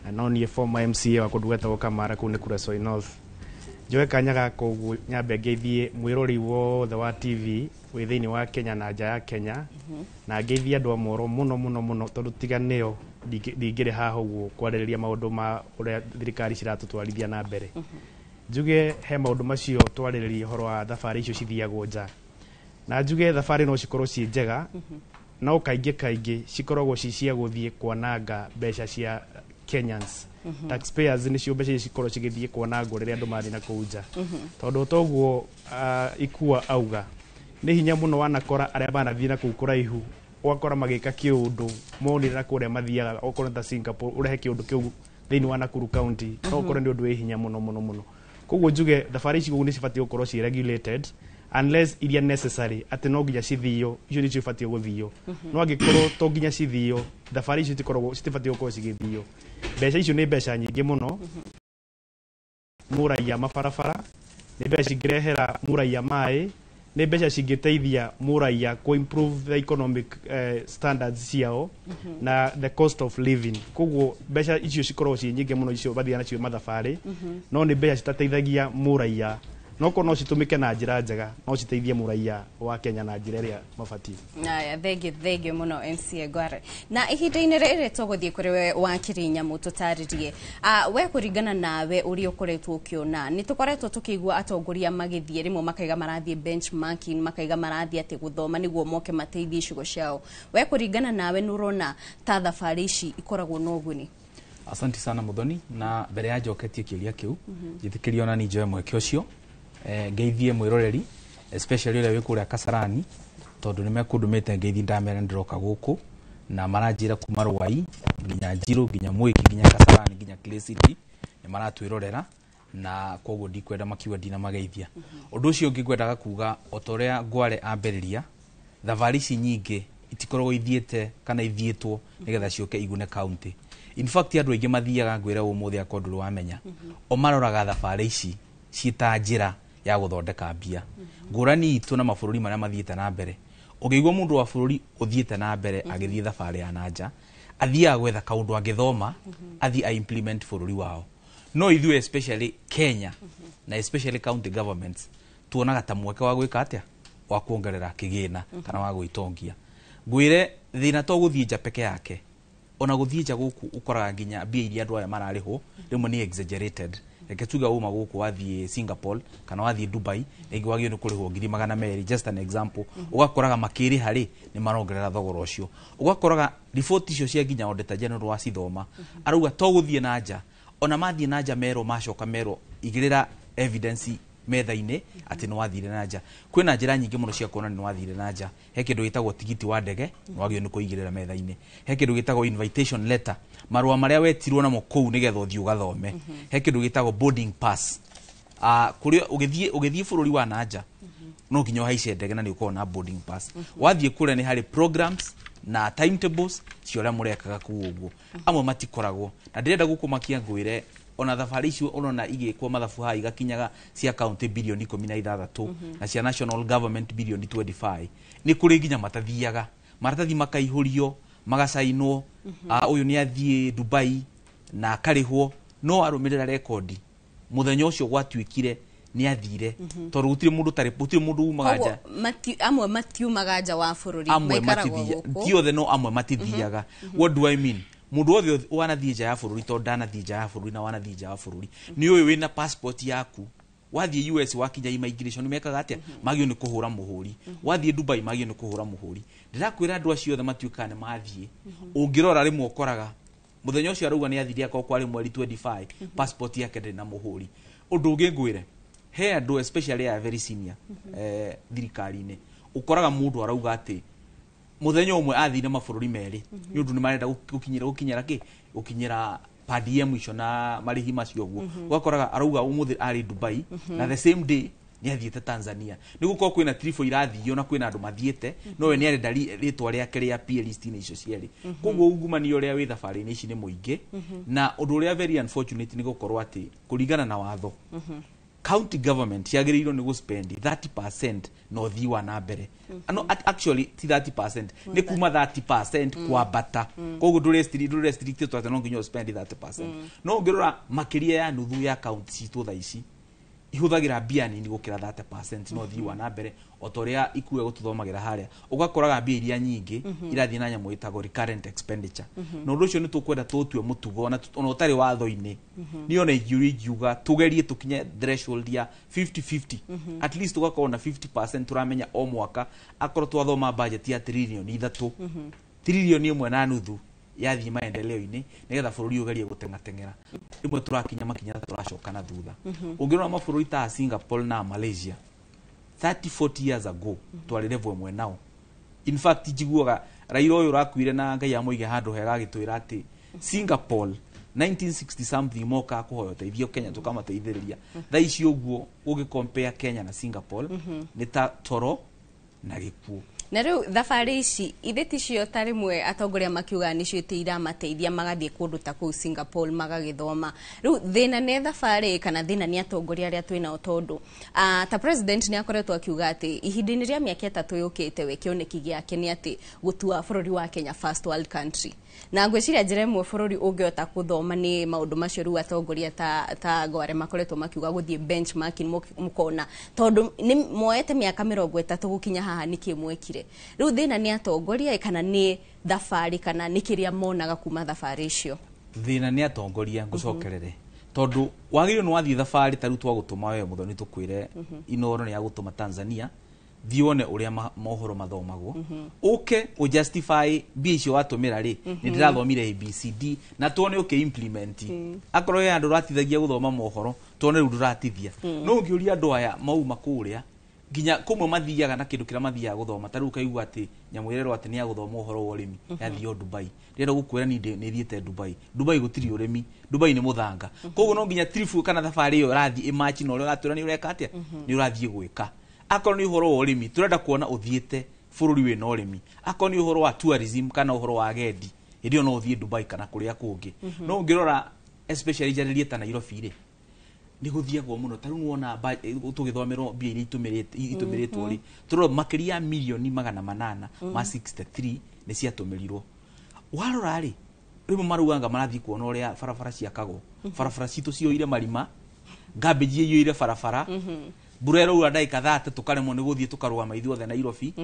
na no niĩ former MCA wa kũndũ gwetagwo Kamara kũu nĩ Kuresoi North. Njoe kanya gaka ũguo nyambe ngeithie mwĩrori wothe wa TV wĩ thĩinĩ wa Kenya na nja ya Kenya, na ngeithie andũ a Moro mũno mũno mũno, tondũ tiga nĩo ndingĩrĩ haha ũguo kwarĩrĩria maũndũ ma ũrĩa thirikari ciratũtwarithia na mbere. Njuge he maũndũ macio twarĩrĩria ũhoro wa thabarĩ icio cithiagwo nja, na njuge thabarĩ no cikorwo ciĩ njega, no kaingĩ kaingĩ cikoragwo ci cia gũthiĩ kwananga mbeca cia Kenyans, taxpayers, nĩcio mbeca icio cikorwo cigĩthiĩ kwanangwo rĩrĩa andũ mathiĩ na kũu nja, tondũ toguo Ikua auga nĩ hinya mũno wanakora arĩa manathiĩ na kũu kũraihu, ũgakora magĩka kĩũndũ monire na kũrĩa mathiaga, okorwo nĩ ta Singapore, ũrehe kĩũndũ kĩu thĩinĩ wa Nakuru County no ũkorwo nĩ ũndũ wĩ hinya mũno mũno mũno. Koguo njuge thabarĩ ici ũguo nĩ cibatiĩ gũkorwo ciĩ regulated, unless iria necessary atĩ no nginya cithio, icio nĩcio ibatiĩ gũthio. No angĩkorwo to nginya cithio, thabarĩ icio citikoragwo citibatiĩ gũkorwo cigĩthio. Mbeca icio nĩ mbeca nyingĩ mũno mũraiya mabarabara, nĩ mbeca cingĩrehera mũraiya maĩ, nĩ mbeca cingĩteithia mũraiya kũ improve the economic standards ciao na the cost of living. Koguo mbeca icio cikoragwo ciĩ nyingĩ mũno icio bathiaga nacio mathabarĩ, no nĩ mbeca citateithagia mũraiya. No korwo no citũmĩke na njĩra njega, no citeithie mũraiya wa Kenya na njĩra ĩrĩa mabatiĩ. Aya, thengio mũno MCA Ngware. Na ihinda-inĩ rĩrĩ tũgũthiĩ kũrĩ we wakiri Nyamu, tũtarĩrie we kũringana nawe ũrĩa ũkoretwo ũkĩona. Nĩ tũkoretwo tũkĩigua atongoria magĩthiĩ rĩmwe makaiga marathiĩ benchmarking, makaiga marathiĩ atĩ gũthoma nĩguo moke mateithie icigo ciao. We kũringana nawe nĩ ũrona ta thabarĩ ici ikoragwo na ũguni? Asante sana Muthoni, na mbere ya njoketie kĩũria kĩu, njĩtĩkĩrie ona ni njoe mweke ũcio ngeithie mwĩroreri, especially ũrĩa wĩ kũrĩa Kasarani, tondũ nĩ mekũndũmĩte ngeithi ndamera ndĩroka gũkũ, na maranjĩra kuma Rwai nginya Njirũ nginya Mwĩki nginya Kasarani nginya Clay City nĩ maratwĩrorera, na koguo ndikwenda makiuga ndinamageithia. Ũndũ ũcio ũngĩ ngwendaga kuga, o ta ũrĩa Ngware ambĩrĩria, thabarĩ ici nyingĩ itikoragwo ithiĩte kana ithiĩtwo nĩgetha ciũke igune county. In fact, andũ aingĩ mathiaga, ngwĩre ũmũthĩ akorwo ndũrĩ wamenya, o maroraga thabarĩ ici ciĩ njĩra ya gũthondeka mbia. Ngũrani itũ na mabũrũri marĩa mathiĩte na mbere, ũngĩigua mũndũ wa bũrũri ũthiĩte na mbere agĩthiĩ thabarĩ ya na nja, athiaga gwetha kaũndũ angĩthoma athiĩ a implement bũrũri wao. No ithuĩ, especially Kenya na especially county governments, tuonaga ta mweke wa gwĩka atĩa, wa kuongerera kĩgĩna kana wa gwĩtongia. Ngwĩre thĩna to gũthiĩ nja peke yake. Ona gũthiĩ nja gũkũ ũkoraga nginya mbia iria andũ aya mararĩhwo rĩmwe nĩ exaggerated. Reke tuge uma gũkũ wathiĩ Singapore kana wathiĩ Dubai, rĩngĩ wagĩrĩirwo nĩ kũrĩhwo 200,000, just an example. Ũgakoraga makĩrĩha rĩ, nĩ marongerera thogora ũcio. Ũgakoraga riboti icio cia nginya Auditor General wacithoma, arauga to gũthiĩ na nja, ona mathiĩ na nja merwo, macoka merwo igĩrĩra evidence metha-inĩ atĩ nĩ wathire na nja. Kwĩna njĩra nyingĩ mũno cia kuona nĩ wathire na nja. He kĩndũ gĩtagwo tigiti wa ndege, nĩ wagĩrĩirwo nĩ kũigĩrĩra metha-inĩ. He kĩndũ gĩtagwo invitation letter, marũa marĩa wetirwo namo kũu nĩgetha ũthiĩ ũgathome. He kĩndũ gĩtagwo boarding pass. Kũrĩa ũgĩthiĩ bũrũri wa na nja no nginya ũhaice ndege na nĩ ũkoragwo na boarding pass. Wathiĩ kũrĩa nĩ harĩ programs na timetables cia ũrĩa mũrekaga kũu ũguo. Amwe matikoragwo na ndĩrenda gũkũmakia ngwĩre ona thabarĩ icio ũrona igĩkwo mathabu haha igakinyaga cia county bilioni 16 na cia national government bilioni 25, nĩ kũrĩ nginya matathiaga, maratathi makaihũrio, magacainwo, ũyũ nĩ athiĩ Dubai na akarĩhwo, no arũmĩrĩra rekondi mũthenya ũcio gwatuĩkire nĩ athire, tondũ gũtirĩ mũndũ ũtarĩ, gũtirĩ mũndũ umaga nja. Amwe matiumaga nja wa bũrũri, amwe maikaragwo matithia gũkũ. Ti othe, no amwe matithiaga. What do I mean? Mũndũ wothe wanathiĩ nja ya bũrũri, tondũ ndanathiĩ nja ya bũrũri na wanathiĩ nja ya bũrũri nĩ ũyũ wĩna passport yaku, wathiĩ US wakinya immigration mekaga atĩa? Magio nĩ kũhũra mũhũri. Wathiĩ Dubai magio nĩ kũhũra mũhũri. Ndĩrakwĩra andũ acio othe matuĩkaga nĩ mathiĩ, ũngĩrora rĩmwe ũkoraga mũthenya ũcio arauga nĩ athire akorwo kwarĩ mweri 25, passport yake ndĩrĩ na mũhũri. Ũndũ ũngĩ ngwĩre, he andũ especially aya very senior thirikari-inĩ, ũkoraga mũndũ arauga atĩ mũthenya ũmwe athire mabũrũri merĩ nĩ ũndũ nĩ marenda gũkinyĩra kĩ, gũkinyĩra per diem icio na marĩhi macio ũguo. Ũgakoraga arauga ũmũthĩ arĩ Dubai na the same day nĩ athiĩte Tanzania. Nĩ gũkorwo kwĩna tribũ irathio na kwĩna andũ mathiĩte, no we nĩ arenda rĩtwa rĩake rĩa PA list-inĩ icio cierĩ. Koguo ungumania ũrĩa wĩ thabarĩ-inĩ ici nĩ mũingĩ, na ũndũ ũrĩa very unfortunate nĩ gũkorwo atĩ kũringana na watho, county government yagĩrĩirwo nĩ gũspend 30% na ũthii wa na mbere. No actually ti 30%, nĩ kuma 30% kwambata. Koguo ndũrĩ restricted atĩ no nginya ũspend 30%. No ũngĩrora makĩria ya nuthu ya county citũ thaa ici ihũthagĩra mbia nini gũkĩra 30% no ũthii wa na mbere, o ta ũrĩa ikue gũtũthomagĩra harĩa, ũgakoraga mbia iria nyingĩ irathiĩ na nyamũ ĩtagwo recurrent expenditure. Na ũndũ ũcio nĩ tũkwenda tũtue mũtugo ona ũtarĩ watho-inĩ. Niĩ ona ingiũria ingiuga tũgerie tũkinye threshold ya 50-50, at least tũgakorwo na 50% tũramenya o mwaka akorwo twathoma budget ya tririoni 3, tririoni 1.5 yathiĩ maendeleo-inĩ nĩgetha bũrũri ũgerie gũteng'ateng'era. Rĩmwe tũrakinya makinya tũracoka na thutha. Ũngĩrora mabũrũri ta Singapore na Malaysia 30 40 years ago, twarĩ level ĩmwe nao. In fact njiguaga Raila ũyũ ũrakuire na Ngai amũige handũ hega agĩtwĩra atĩ Singapore 1960 something mokaga kũhoya ũteithio Kenya, tũkamateithĩrĩria. Thaa ici ũguo ũgĩ compare Kenya na Singapore nĩ ta toro na gĩkuũ. Na rĩu thabarĩ ici ithe ticio ta rĩmwe atongoria makiuga nĩcio ĩtĩ iramateithia magathiĩ kũndũ ta kũu Singapore magagĩthoma. Rĩu thĩna nĩ thabarĩ kana thĩna nĩ atongoria arĩa twĩnao? Tondũ ta president nĩ akoretwo akiuga atĩ ihinda-inĩ rĩa mĩaka 3 yũkĩte, we kĩoneki gĩake nĩ atĩ gũtua bũrũri wa Kenya first world country, na ngwĩciria njĩra ĩmwe bũrũri ũngĩhota gũthoma nĩ maũndũ macio rĩu atongoria ta Ngware makoretwo makiuga gũthiĩ benchmarking, mũkona tondũ nĩ moete mĩaka 30 gũkinya haha, nĩkĩ mwekire? Rĩu thĩna nĩ atongoria kana nĩ thabarĩ kana nĩ kĩrĩa monaga kuma thabarĩ icio? Thĩna nĩ atongoria, ngũcokerere, tondũ wagĩrĩirwo nĩ wathiĩ thabarĩ ta rĩu twagũtũma we Mũthoni, tũkwĩre Inoro nĩ yagũtũma Tanzania, thiĩ wone ũrĩa mohoro mathomagwo, ũke ũjustify mbia icio watũmĩra rĩ, nĩ ndĩrathomire ABCD, na tuone ũkĩ implement. Akorwo he andũ ũratithagia gũthoma mohoro, tuone rĩu ndũratithia. No ũngĩũria andũ aya mauma kũrĩa, nginya kũmwe mathiaga na kĩndũ kĩrĩa mathiaga gũthoma, ta rĩu ũkaigua atĩ nyamũ ĩrerwo atĩ nĩ ya gũthoma ũhoro wa ũrĩmi, yathio Dubai. Ndĩrenda gũkwĩra niĩ nĩ thiĩte Dubai. Dubai gũtirĩ ũrĩmi, Dubai nĩ mũthanga. Koguo no nginya trip kana thabarĩ ĩyo ĩrathiĩ ĩmachi na ũrĩa ũratwĩra nĩ ũreka atĩa, nĩ ũrathiĩ gwĩka. Akorwo nĩ ũhoro wa ũrĩmi, tũrenda kuona ũthiĩte bũrũri wĩna ũrĩmi. Akorwo nĩ ũhoro wa tourism kana ũhoro wa agendi, hĩndĩ ĩyo no ũthiĩ Dubai kana kũrĩa kũngĩ. No ũngĩrora especially njarĩrie ta Nairobi rĩ, nĩ gũthiagwo mũno. Ta rĩu wona tũgĩthomerwo mbia iria itũmĩrĩtwo rĩ, tũrora makĩria ya mirioni 863 nĩ ciatũmĩrirwo. Warora rĩ, rĩmwe maraugaga marathiĩ kuona ũrĩa barabara ciakagwo. Barabara citũ ciyũire marima, garbage ĩiyũire barabara, mbura ĩraura ndagĩka 30 tũkaremwo nĩ gũthiĩ, tũkarũgama ithuothe Nairobi.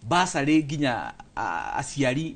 Basarĩ nginya aciari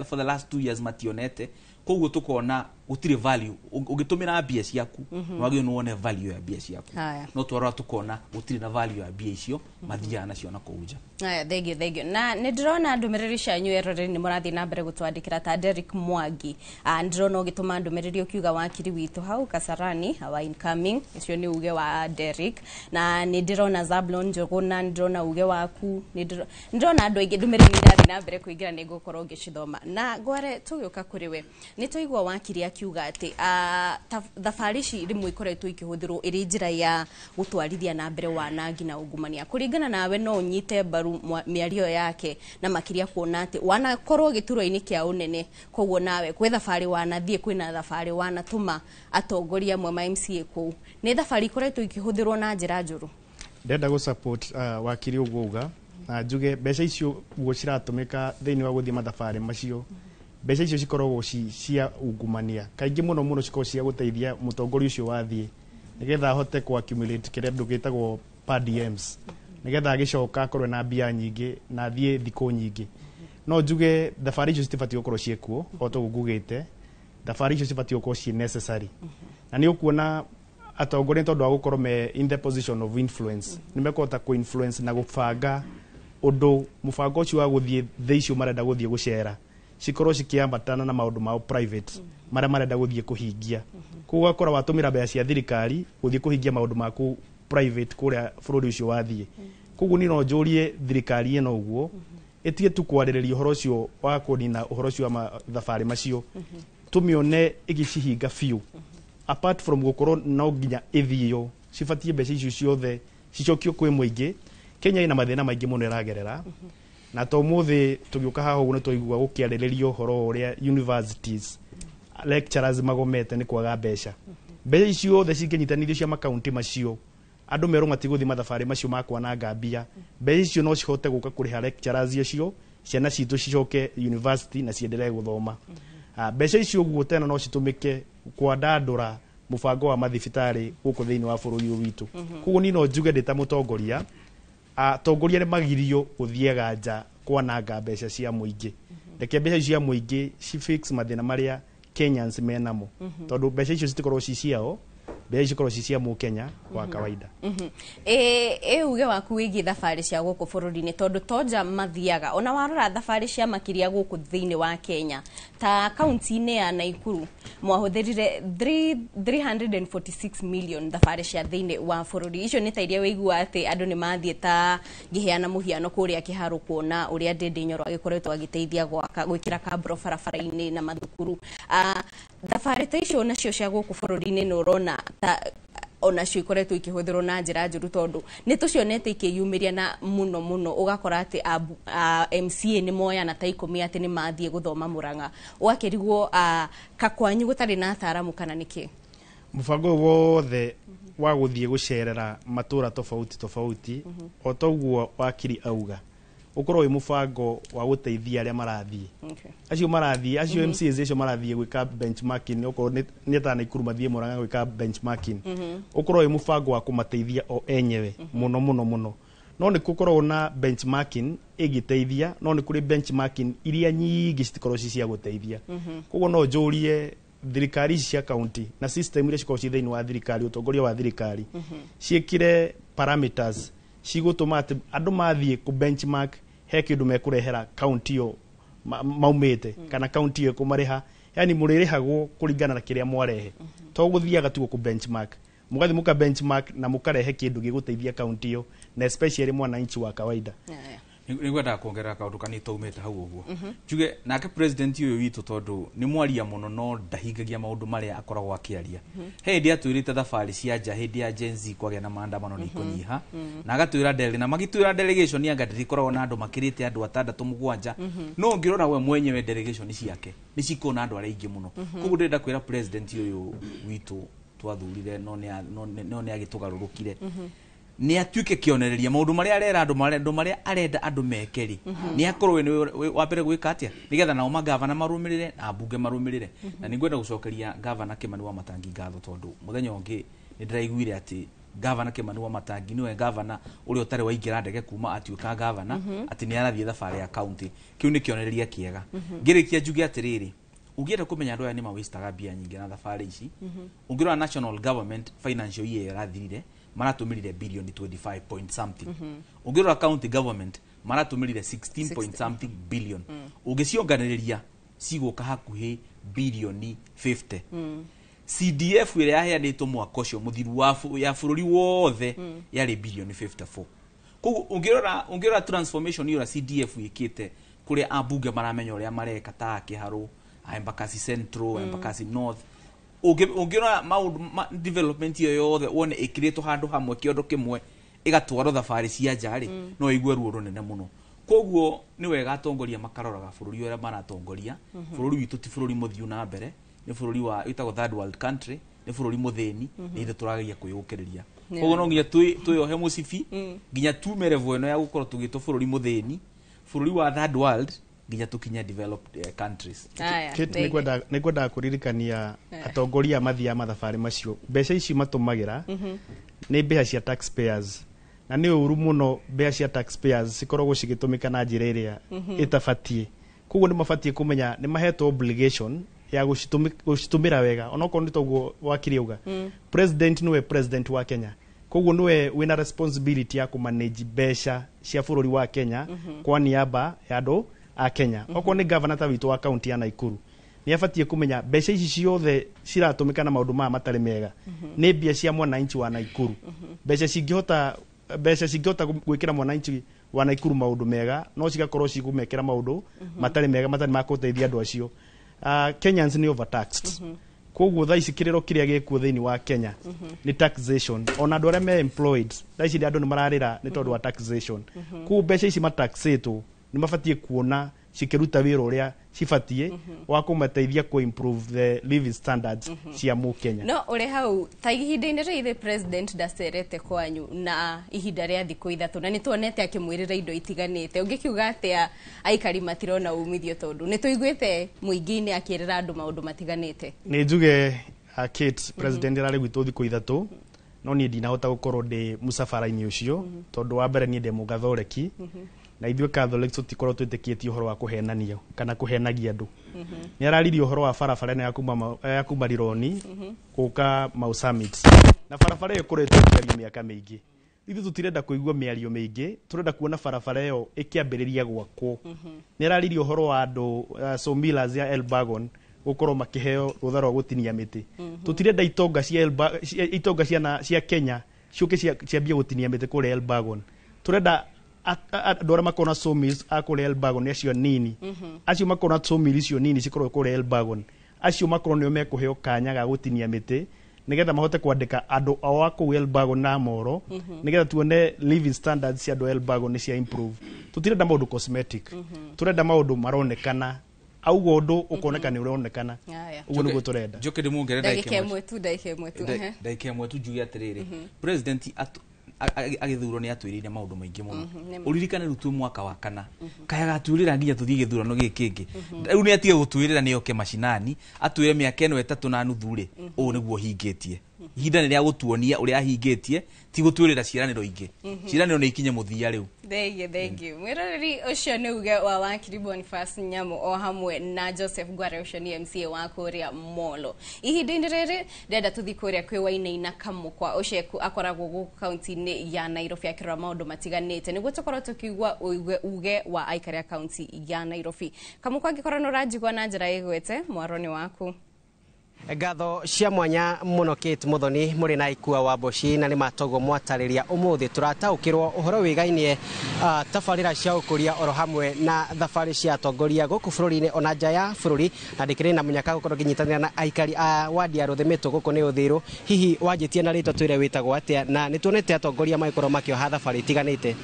for the last 2 years mationete. Koguo tukona gutire value ugitumira mbia ciaku, wagio nuone value ya mbia ciaku. No twarora tukona gutire na value ya mbia icio mathiaga nacio na kuu nja. Aya, thank you, thank you. Na nĩ ndĩrona ndũmĩrĩri cianyu eroreri nĩ mũrathiĩ na mbere gũtwandĩkĩra ta Derrick Mwangi. Ndĩrona ũgĩtũma ndũmĩrĩri ũkiuga wakiri witũ hau Kasarani, our incoming, ũcio nĩ uge wa Derrick. Na nĩ ndĩrona Zablon Njũgũna, nĩ ndĩrona uge waku, nĩ ndĩrona andũ aingĩ ndũmĩrĩri irathiĩ na mbere kũingĩra, nĩ ngũkorwo ngĩcithoma. Na ngware tũgĩũka kũrĩ we, nĩ twaigua wakiri akiuga atĩ thabarĩ ici rĩmwe ikoretwo ikĩhũthĩrwo ĩrĩ njĩra ya gũtwarithia na mbere wanangi na ungumania. Kũringana nawe no ũnyite mbaru mĩario yake, na makĩria kuona atĩ wanakorwo gĩturwa-inĩ kĩa ũnene, koguo nawe gwĩ thabarĩ wanathiĩ, kwĩna thabarĩ wanatũma atongoria amwe ma MCA kũu, nĩ thabarĩ ikoretwo ikĩhũthĩrwo na njĩra njũru? Ndenda gå support wakiri ũguo uga, na njuge mbeca icio ũguo ciratũmĩka thĩinĩ wa gũthiĩ mathabarĩ macio, mbeca icio cikoragwo ci cia ungumania kaingĩ mũno mũno, cikoragwo cia gũteithia mũtongoria ũcio wathiĩ nĩgetha ahote ku accumulate kĩrĩa andũ gĩtagwo per diems, nĩgetha agĩcoka akorwe na mbia nyingĩ na athiĩ thikũ nyingĩ. No njuge thabarĩ icio citibatiĩ gũkorwo ciĩkuo. O toguo ngugĩte, thabarĩ icio cibatiĩ gũkorwo ciĩ necessary, na nĩ ũkuona atongoria, tondũ wa gũkorwo me in the position of influence, nĩ mekũhota kũ influence na gũbanga ũndũ mũbango ũcio wa gũthiĩ thĩ icio marenda gũthiĩ gũcera cikorwo cikĩambatana na maũndũ mao private marĩa marenda gũthiĩ kũhingia. Koguo ũgakora watũmĩra mbeca cia thirikari gũthiĩ kũhingia maũndũ maku private kũrĩa bũrũri ũcio wathiĩ. Koguo niĩ no njũrie thirikari ĩno ũguo ĩtige tu kwarĩrĩria ũhoro ũcio wa kũnina ũhoro ũcio wa mathabarĩ macio, tũmĩone ĩgĩcihinga biũ. Apart from gũkorwo no nginya ĩthio, cibatie mbeca icio ciothe cicokio kwĩ mũingĩ. Kenya ĩna mathĩna maingĩ mũno ĩragerera, na to ũmũthĩ tũgĩũka haha ũguo nĩ twaigua gũkĩarĩrĩrio ũhoro wa ũrĩa universities lecturers magomete nĩ kwaga mbeca. Mbeca icio othe cingĩnyitanithio cia makaunti macio, andũ merwo matigũthiĩ mathabarĩ macio ma kwananga mbia, mbeca icio no cihote gũka kũrĩha lecturers acio, ciana citũ cicoke university na ciendelee gũthoma. Mbeca icio ũguo tena no citũmĩke kwandandũra mũbango wa mathibitarĩ gũkũ thĩinĩ wa bũrũri ũyũ witũ. Koguo niĩ no njuge ndĩ ta mũtongoria, atongoria nĩ magirio gũthiaga nja kwananga mbeca cia mũingĩ. Reke mbeca icio cia mũingĩ ci fix mathĩna marĩa Kenyans menamo, tondũ mbeca icio citikorwo ci ciao, mbeca icio cikorwo ci cia mũkenya wa kawaida. Ĩ uge waku wĩgiĩ thabarĩ cia gũkũ bũrũri-inĩ, tondũ tonja mathiaga, ona warora thabarĩ cia makĩria gũkũ thĩinĩ wa Kenya, ta kaunti-inĩ ya Naikuru mwahũthĩrire 346 million thabarĩ cia thĩinĩ wa bũrũri. Icio nĩ ta iria wĩigua atĩ andũ nĩ mathiĩ, ta ngĩheana mũhiano kũrĩa Kĩharũ kuona ũrĩa Ndindi Nyoro agĩkoretwo agĩteithia gwaka gwĩkĩra kambro barabara-inĩ na mathukuru. Thabarĩ ta icio nacio cia gũkũ bũrũri-inĩ nĩ ũrona ta onacio ikoretwo ikĩhũthĩrwo na njĩra njũru, tondũ nĩ tũcionete ikĩyumĩria na mũno mũno ũgakora atĩ MCA nĩ moyana ta 10 atĩ nĩ mathiĩ gũthoma Mũrang'a, ũgakĩrigwo kakwanyu gũtarĩ na ataramu kana nĩkĩ? Mũbango ũyũ wothe wa gũthiĩ gũcerera matũra tofauti tofauti, o toguo wakiri auga, ũkorwo wĩ mũbango wa gũteithia arĩa marathiĩ, acio marathiĩ, acio MCAs acio marathiĩ gwĩka benchmarking, okorwo nĩ ta Naikuru mathiĩ Murang'a gwĩka benchmarking, ũkorwo wĩ mũbango wa kũmateithia o enyewe mũno mũno mũno. No nĩ gũkoragwo na benchmarking ĩngĩteithia, no nĩ kũrĩ benchmarking iria nyingĩ citikorwo ci cia gũteithia. Koguo no njũrie thirikari ici cia county na system iria cikoragwo ci thĩinĩ wa thirikari, ũtongoria wa thirikari, ciĩkĩre parameters cigũtũma atĩ andũ mathiĩ kũ benchmark he kĩndũ mekũrehera county ĩyo maumĩte, kana county ĩyo ĩkũmarĩha, yani mũrĩrĩhagwo kũringana na kĩrĩa mwarehe. To gũthiaga tu kũ benchmark, mũgathiĩ mũka benchmark na mũkarehe kĩndũ gĩgũteithia county ĩyo na especially mwananchi wa kawaida. Nĩ ngwendaga kuongerera kaũndũ kanini taumĩte hau ũguo, njuge nake president ũyũ witũ, tondũ nĩ mwaria mũno no ndahingagia maũndũ marĩa akoragwo akĩaria, he hĩndĩ atwĩrĩte thabarĩ cia nja hĩndĩ ya Gen Z kwagĩa na maandamano nĩ ikũnyiha, na agatwĩra na magĩtwĩra delegation anga ndĩrĩkoragwo na andũ makĩrĩte andũ atandatũ mũgwanja, no ũngĩrora we mwenyewe delegation ciake nĩ cikoragwo na andũ arĩa aingĩ mũno. Koguo ndĩrenda kwĩra president ũyũ witũ twathurire, no nĩ agĩtũgarũrũkire, nĩ atuĩke kĩonereria maũndũ marĩa arera andũ, marĩa andũ marĩa arenda andũ meke rĩ, nĩ akorwo we nĩwe wa mbere gwĩka atĩa, nĩgetha nao magavana marũmĩrĩre na ambunge marũmĩrĩre. Na nĩ ngwenda gũcokeria gavana Kimani wa Matangi ngatho, tondũ mũthenya ũngĩ nĩ ndĩraiguire atĩ Gavana Kimani wa Matangi niwe gavana uria utari waingira ndege kuma atuika gavana ati ni arathie thabarĩ ya county. Kiu ni kionereria kiega. Ngirikia njuge atiriri, ungienda kumenya andu aya ni mawastaga mbia nyingi na thabarĩ ici, ungirora national government financial year irathirire maratumirire billion 25 point something. Ungirora county government maratumirire 16 point something billion. Ungicionganĩrĩria cigũka hakuhĩ bilioni 50. CDF ĩrĩa yaheanĩtwo mwaka ũcio mũthiru wa ya bũrũri wothe yarĩ bilioni 54. Koguo ũngĩrora transformation ĩyo CDF ĩkĩte kũrĩa ambunge maramenya ũrĩa mareka ta Kĩharũ, Embakasi Central, Embakasi North, ũngĩrora maũndũ development ĩyo yothe wone ĩkĩrĩtwo handũ hamwe kĩondo kĩmwe ĩgatwarwo thabarĩ cia nja rĩ, no ĩigue ruo rũnene mũno. Koguo nĩ wega atongoria makaroraga bũrũri ũrĩa maratongoria. Bũrũri witũ ti bũrũri mũthiu na mbere, nĩ bũrũri wa ĩtagwo third world country, nĩ bũrũri mũthĩni, nĩ ithuĩ tũrageria kwĩyũkĩrĩria. Koguo no nginya twĩyohe mũcibi nginya tume level ĩno ya gũkorwo tũgĩtwo bũrũri mũthĩni, bũrũri wa third world, nginya tũkinye developed countries. Kate, nĩngwendaga kũririkania atongoria mathiaga mathabarĩ macio, mbeca ici matũmagĩra nĩ mbeca cia taxpayers, na nĩ ũru mũno mbeca cia taxpayers cikoragwo cigĩtũmĩka na njĩra ĩrĩa ĩtabatiĩ. Koguo nĩ mabatiĩ kũmenya nĩ mahetwo obligation ya gũcitũmĩra wega, onokorwo nĩ toguo wakiri auga. President nĩwe president wa Kenya, koguo nĩwe wĩna responsibility ya kũmanage mbeca cia bũrũri wa Kenya kwa niaba ya andũ a Kenya. Okorwo nĩ governor ta witũ wa county ya Nakuru, nĩ abatiĩ kũmenya mbeca ici ciothe ciratũmĩka na maũndũ maya matarĩ mega nĩ mbia cia mwananchi wa Nakuru. Mbeca cingĩhota gwĩkĩra mwananchi wa Nakuru maũndũ mega, no cigakorwo cigũmekĩra maũndũ matarĩ mega, matarĩ ma gũteithia andũ acio. Kenyans nĩ overtaxed. Koguo thaa ici kĩrĩro kĩrĩa gĩkuo thĩinĩ wa Kenya nĩ taxation. Ona andũ arĩa me employed thaa ici andũ nĩ mararĩra nĩ tondũ wa taxation. Koguo mbeca ici mataxĩtwo nĩ mabatiĩ kuona cikĩruta wĩra ũrĩa cibatiĩ wa kũmateithia kũ improve the living standards cia mũkenya. No ũrĩ hau ta ihinda-inĩ rĩrĩ president ndacerete kwanyu na ihinda rĩa thikũ 3, na nĩ tuonete akĩmwĩrĩra indo itiganĩte, ũngĩkiuga atĩa aikari matirona umithio tondũ nĩ tũiguĩte mũingĩ-inĩ akĩrĩra andũ maũndũ matiganĩte? Nĩ njuge Kate, president ararĩ gwitũ thikũ 3, no niĩ ndinahota gũkorwo ndĩ mũcabara-inĩ ũcio tondũ wa mbere niĩ ndĩ mũgathoreki, na ithuĩ Catholics tũtikorwo twĩtĩkĩtie ũhoro wa kũhenania kana kũhenagia andũ. Nĩ araririe ũhoro wa barabara ĩno ya kuma Rironi gũka Mau Summit, na barabara ĩyo ĩkoretwo ĩkĩario mĩaka mĩingĩ. Ithuĩ tũtirenda kũigua mĩario mĩingĩ, tũrenda kuona barabara ĩyo ĩkĩambĩrĩria gwakwo. Nĩ araririe ũhoro wa andũ sawmillers ya Elbagon gũkorwo makĩheo rũtha rwa gũtinia mĩtĩ. Tũtirenda itonga cia Kenya ciũke ciambie gũtinia mĩtĩ kũrĩa Elbagon. Tũrenda andũ arĩa makorwo na sawmills a kũrĩa Elbagon acio nini, acio makorwo na sawmill icio nini cikorwo kũrĩa Elbagon, acio makorwo nĩo mekũheo kanya ga gũtinia mĩtĩ nĩgetha mahote kwandĩka andũ ao a kũu Elbagon na Moro, nĩgetha tuone living standards cia andũ a Elbagon nĩ cia improve. Tũtirenda maũndũ cosmetic, tũrenda maũndũ maronekana, auga ũndũ ũkoneka nĩ ũronekana. Ũguo nĩguo tũrenda. Njoke ndĩmuongerere ndagĩka ĩmwe tu, ndagĩka ĩmwe tu njuge atĩrĩrĩ, president agĩthurwo nĩ atwĩrĩire maũndũ maingĩ mũno. Ũririkane rĩu twĩ mwaka wa 4, kaya gatwĩrĩra nginya tũthiĩ gĩthurano gĩkĩ kĩngĩ. Rĩu nĩ atige gũtwĩrĩra nĩ oke macinani, atwĩre mĩaka ĩno 3.5 rĩ, ũũ nĩguo hingĩtie. Ihinda nĩ rĩa gũtuonia ũrĩa ahingĩtie, ti gũtwĩrĩra ciĩranĩro ingĩ. Ciĩranĩro nĩ ikinye mũthia rĩu. Thank you. Mwĩroreri ũcio nĩ uge wa wakiri Boniface Nyamu o hamwe na Joseph Ngware, ũcio nĩ MCA wa kũrĩa Molo. Ihinda-inĩ rĩrĩ ndĩrenda tũthiĩ kũrĩa kwĩ Wainaina Kamũkwa, ũcio akoragwo gũkũ kaunti-inĩ ya Nairobi akĩrora maũndũ matiganĩte, nĩguo tũkorwo tũkĩigua uge wa aikari a kaunti ya Nairobi. Kamũkwa, angĩkorwo nĩ ũranjigua na njĩra ĩgwete, mwaro nĩ waku. Ngatho cia mwanya muno Kate Muthoni muri na Ikua wa Mboci na nĩ matogo mwatarĩria ũmũthĩ tũrataũkĩrwo ũhoro wĩgainie tabarĩra cia ũkũria oro hamwe na thabarĩ cia atongoria gũkũ bũrũri-inĩ ona nja ya bũrũri, na ndĩkĩrĩ na mũnyaka gũkorwo ngĩnyitanĩra na aikari a wadi ya Rũthĩmĩtũ gũkũ nĩ Ũthĩrũ. Hihi wanjĩtie na rĩtwa twĩre wĩtagwo atĩa, na nĩ tuonete atongoria magĩkorwo makĩoha thabarĩ itiganĩte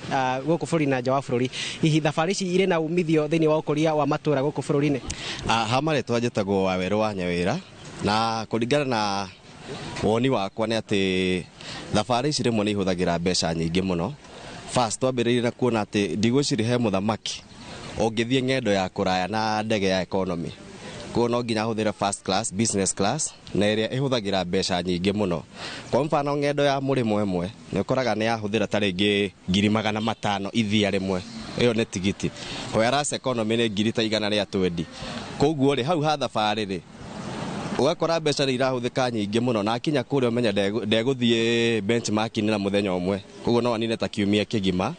gũkũ bũrũri na nja wa bũrũri. Hihi thabarĩ ici irĩ na umithio thĩinĩ wa ũkũria wa matũra gũkũ bũrũri-inĩ? Ha marĩtwa njĩtagwo Wawerũ wa Nyawĩra, na kũringana na woni wakwa nĩ atĩ thabarĩ ici rĩmwe nĩ ihũthagĩra mbeca nyingĩ mũno. First twambĩrĩirie na kuona atĩ ndigwĩciria he mũthamaki ũngĩthiĩ ng'endo ya kũraya na ndege ya economy. Koguo no nginya ahũthĩre first class, business class, na ĩrĩa ĩhũthagĩra mbeca nyingĩ mũno. Kwa mfano ng'endo ya mũrĩmo ĩmwe nĩ ũkoraga nĩ yahũthĩra ta rĩngĩ 500,000 ithia rĩmwe, ĩyo nĩ tigiti. Whereas economy nĩ ngiri ta 120. Koguo rĩ, hau ha thabarĩ rĩ, ũgakora mbeca nĩ irahũthĩka nyingĩ mũno, na akinya kũrĩa ũmenya ndegũthiĩ benchmarking na mũthenya ũmwe, koguo no anine ta kiumia kĩgima,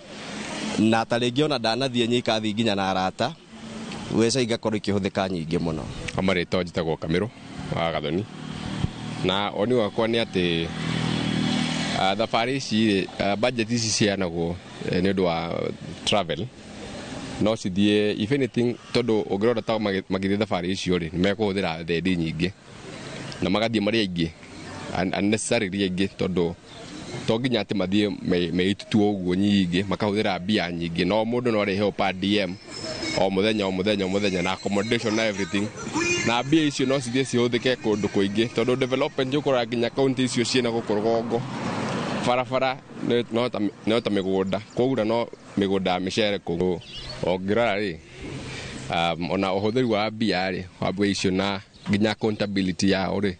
na ta rĩngĩ ona ndanathiĩ nyika athiĩ nginya na arata, mbeca igakorwo ikĩhũthĩka nyingĩ mũno. Kwa marĩtwa njĩtagwo Kamĩrũ wa Gathoni, na woni wakwa nĩ atĩ thabarĩ ici rĩ, budget ici ciheanagwo nĩ ũndũ wa travel no cithiĩ, if anything, tondũ ũngĩrora ta magĩthiĩ thabarĩ icio rĩ, nĩ mekũhũthĩra thendi nyingĩ na magathiĩ marĩ aingĩ, unnecessarily aingĩ, tondũ to nginya atĩ mathiĩ meitutu ũguo nyingĩ, makahũthĩra mbia nyingĩ, no mũndũ no arĩheo per diem o mũthenya o mũthenya o mũthenya, na accommodation na everything, na mbia icio no cithiĩ cihũthĩke kũndũ kũingĩ, tondũ development ũkoraga nginya kaunti icio ciĩna gũkũ rũgongo, barabara no ta mĩgũnda, koguo no mĩgũnda ya mĩcere kũu. Ũngĩrora rĩ, ona ũhũthĩri wa mbia rĩ, wa mbia icio na nginya accountability yao rĩ,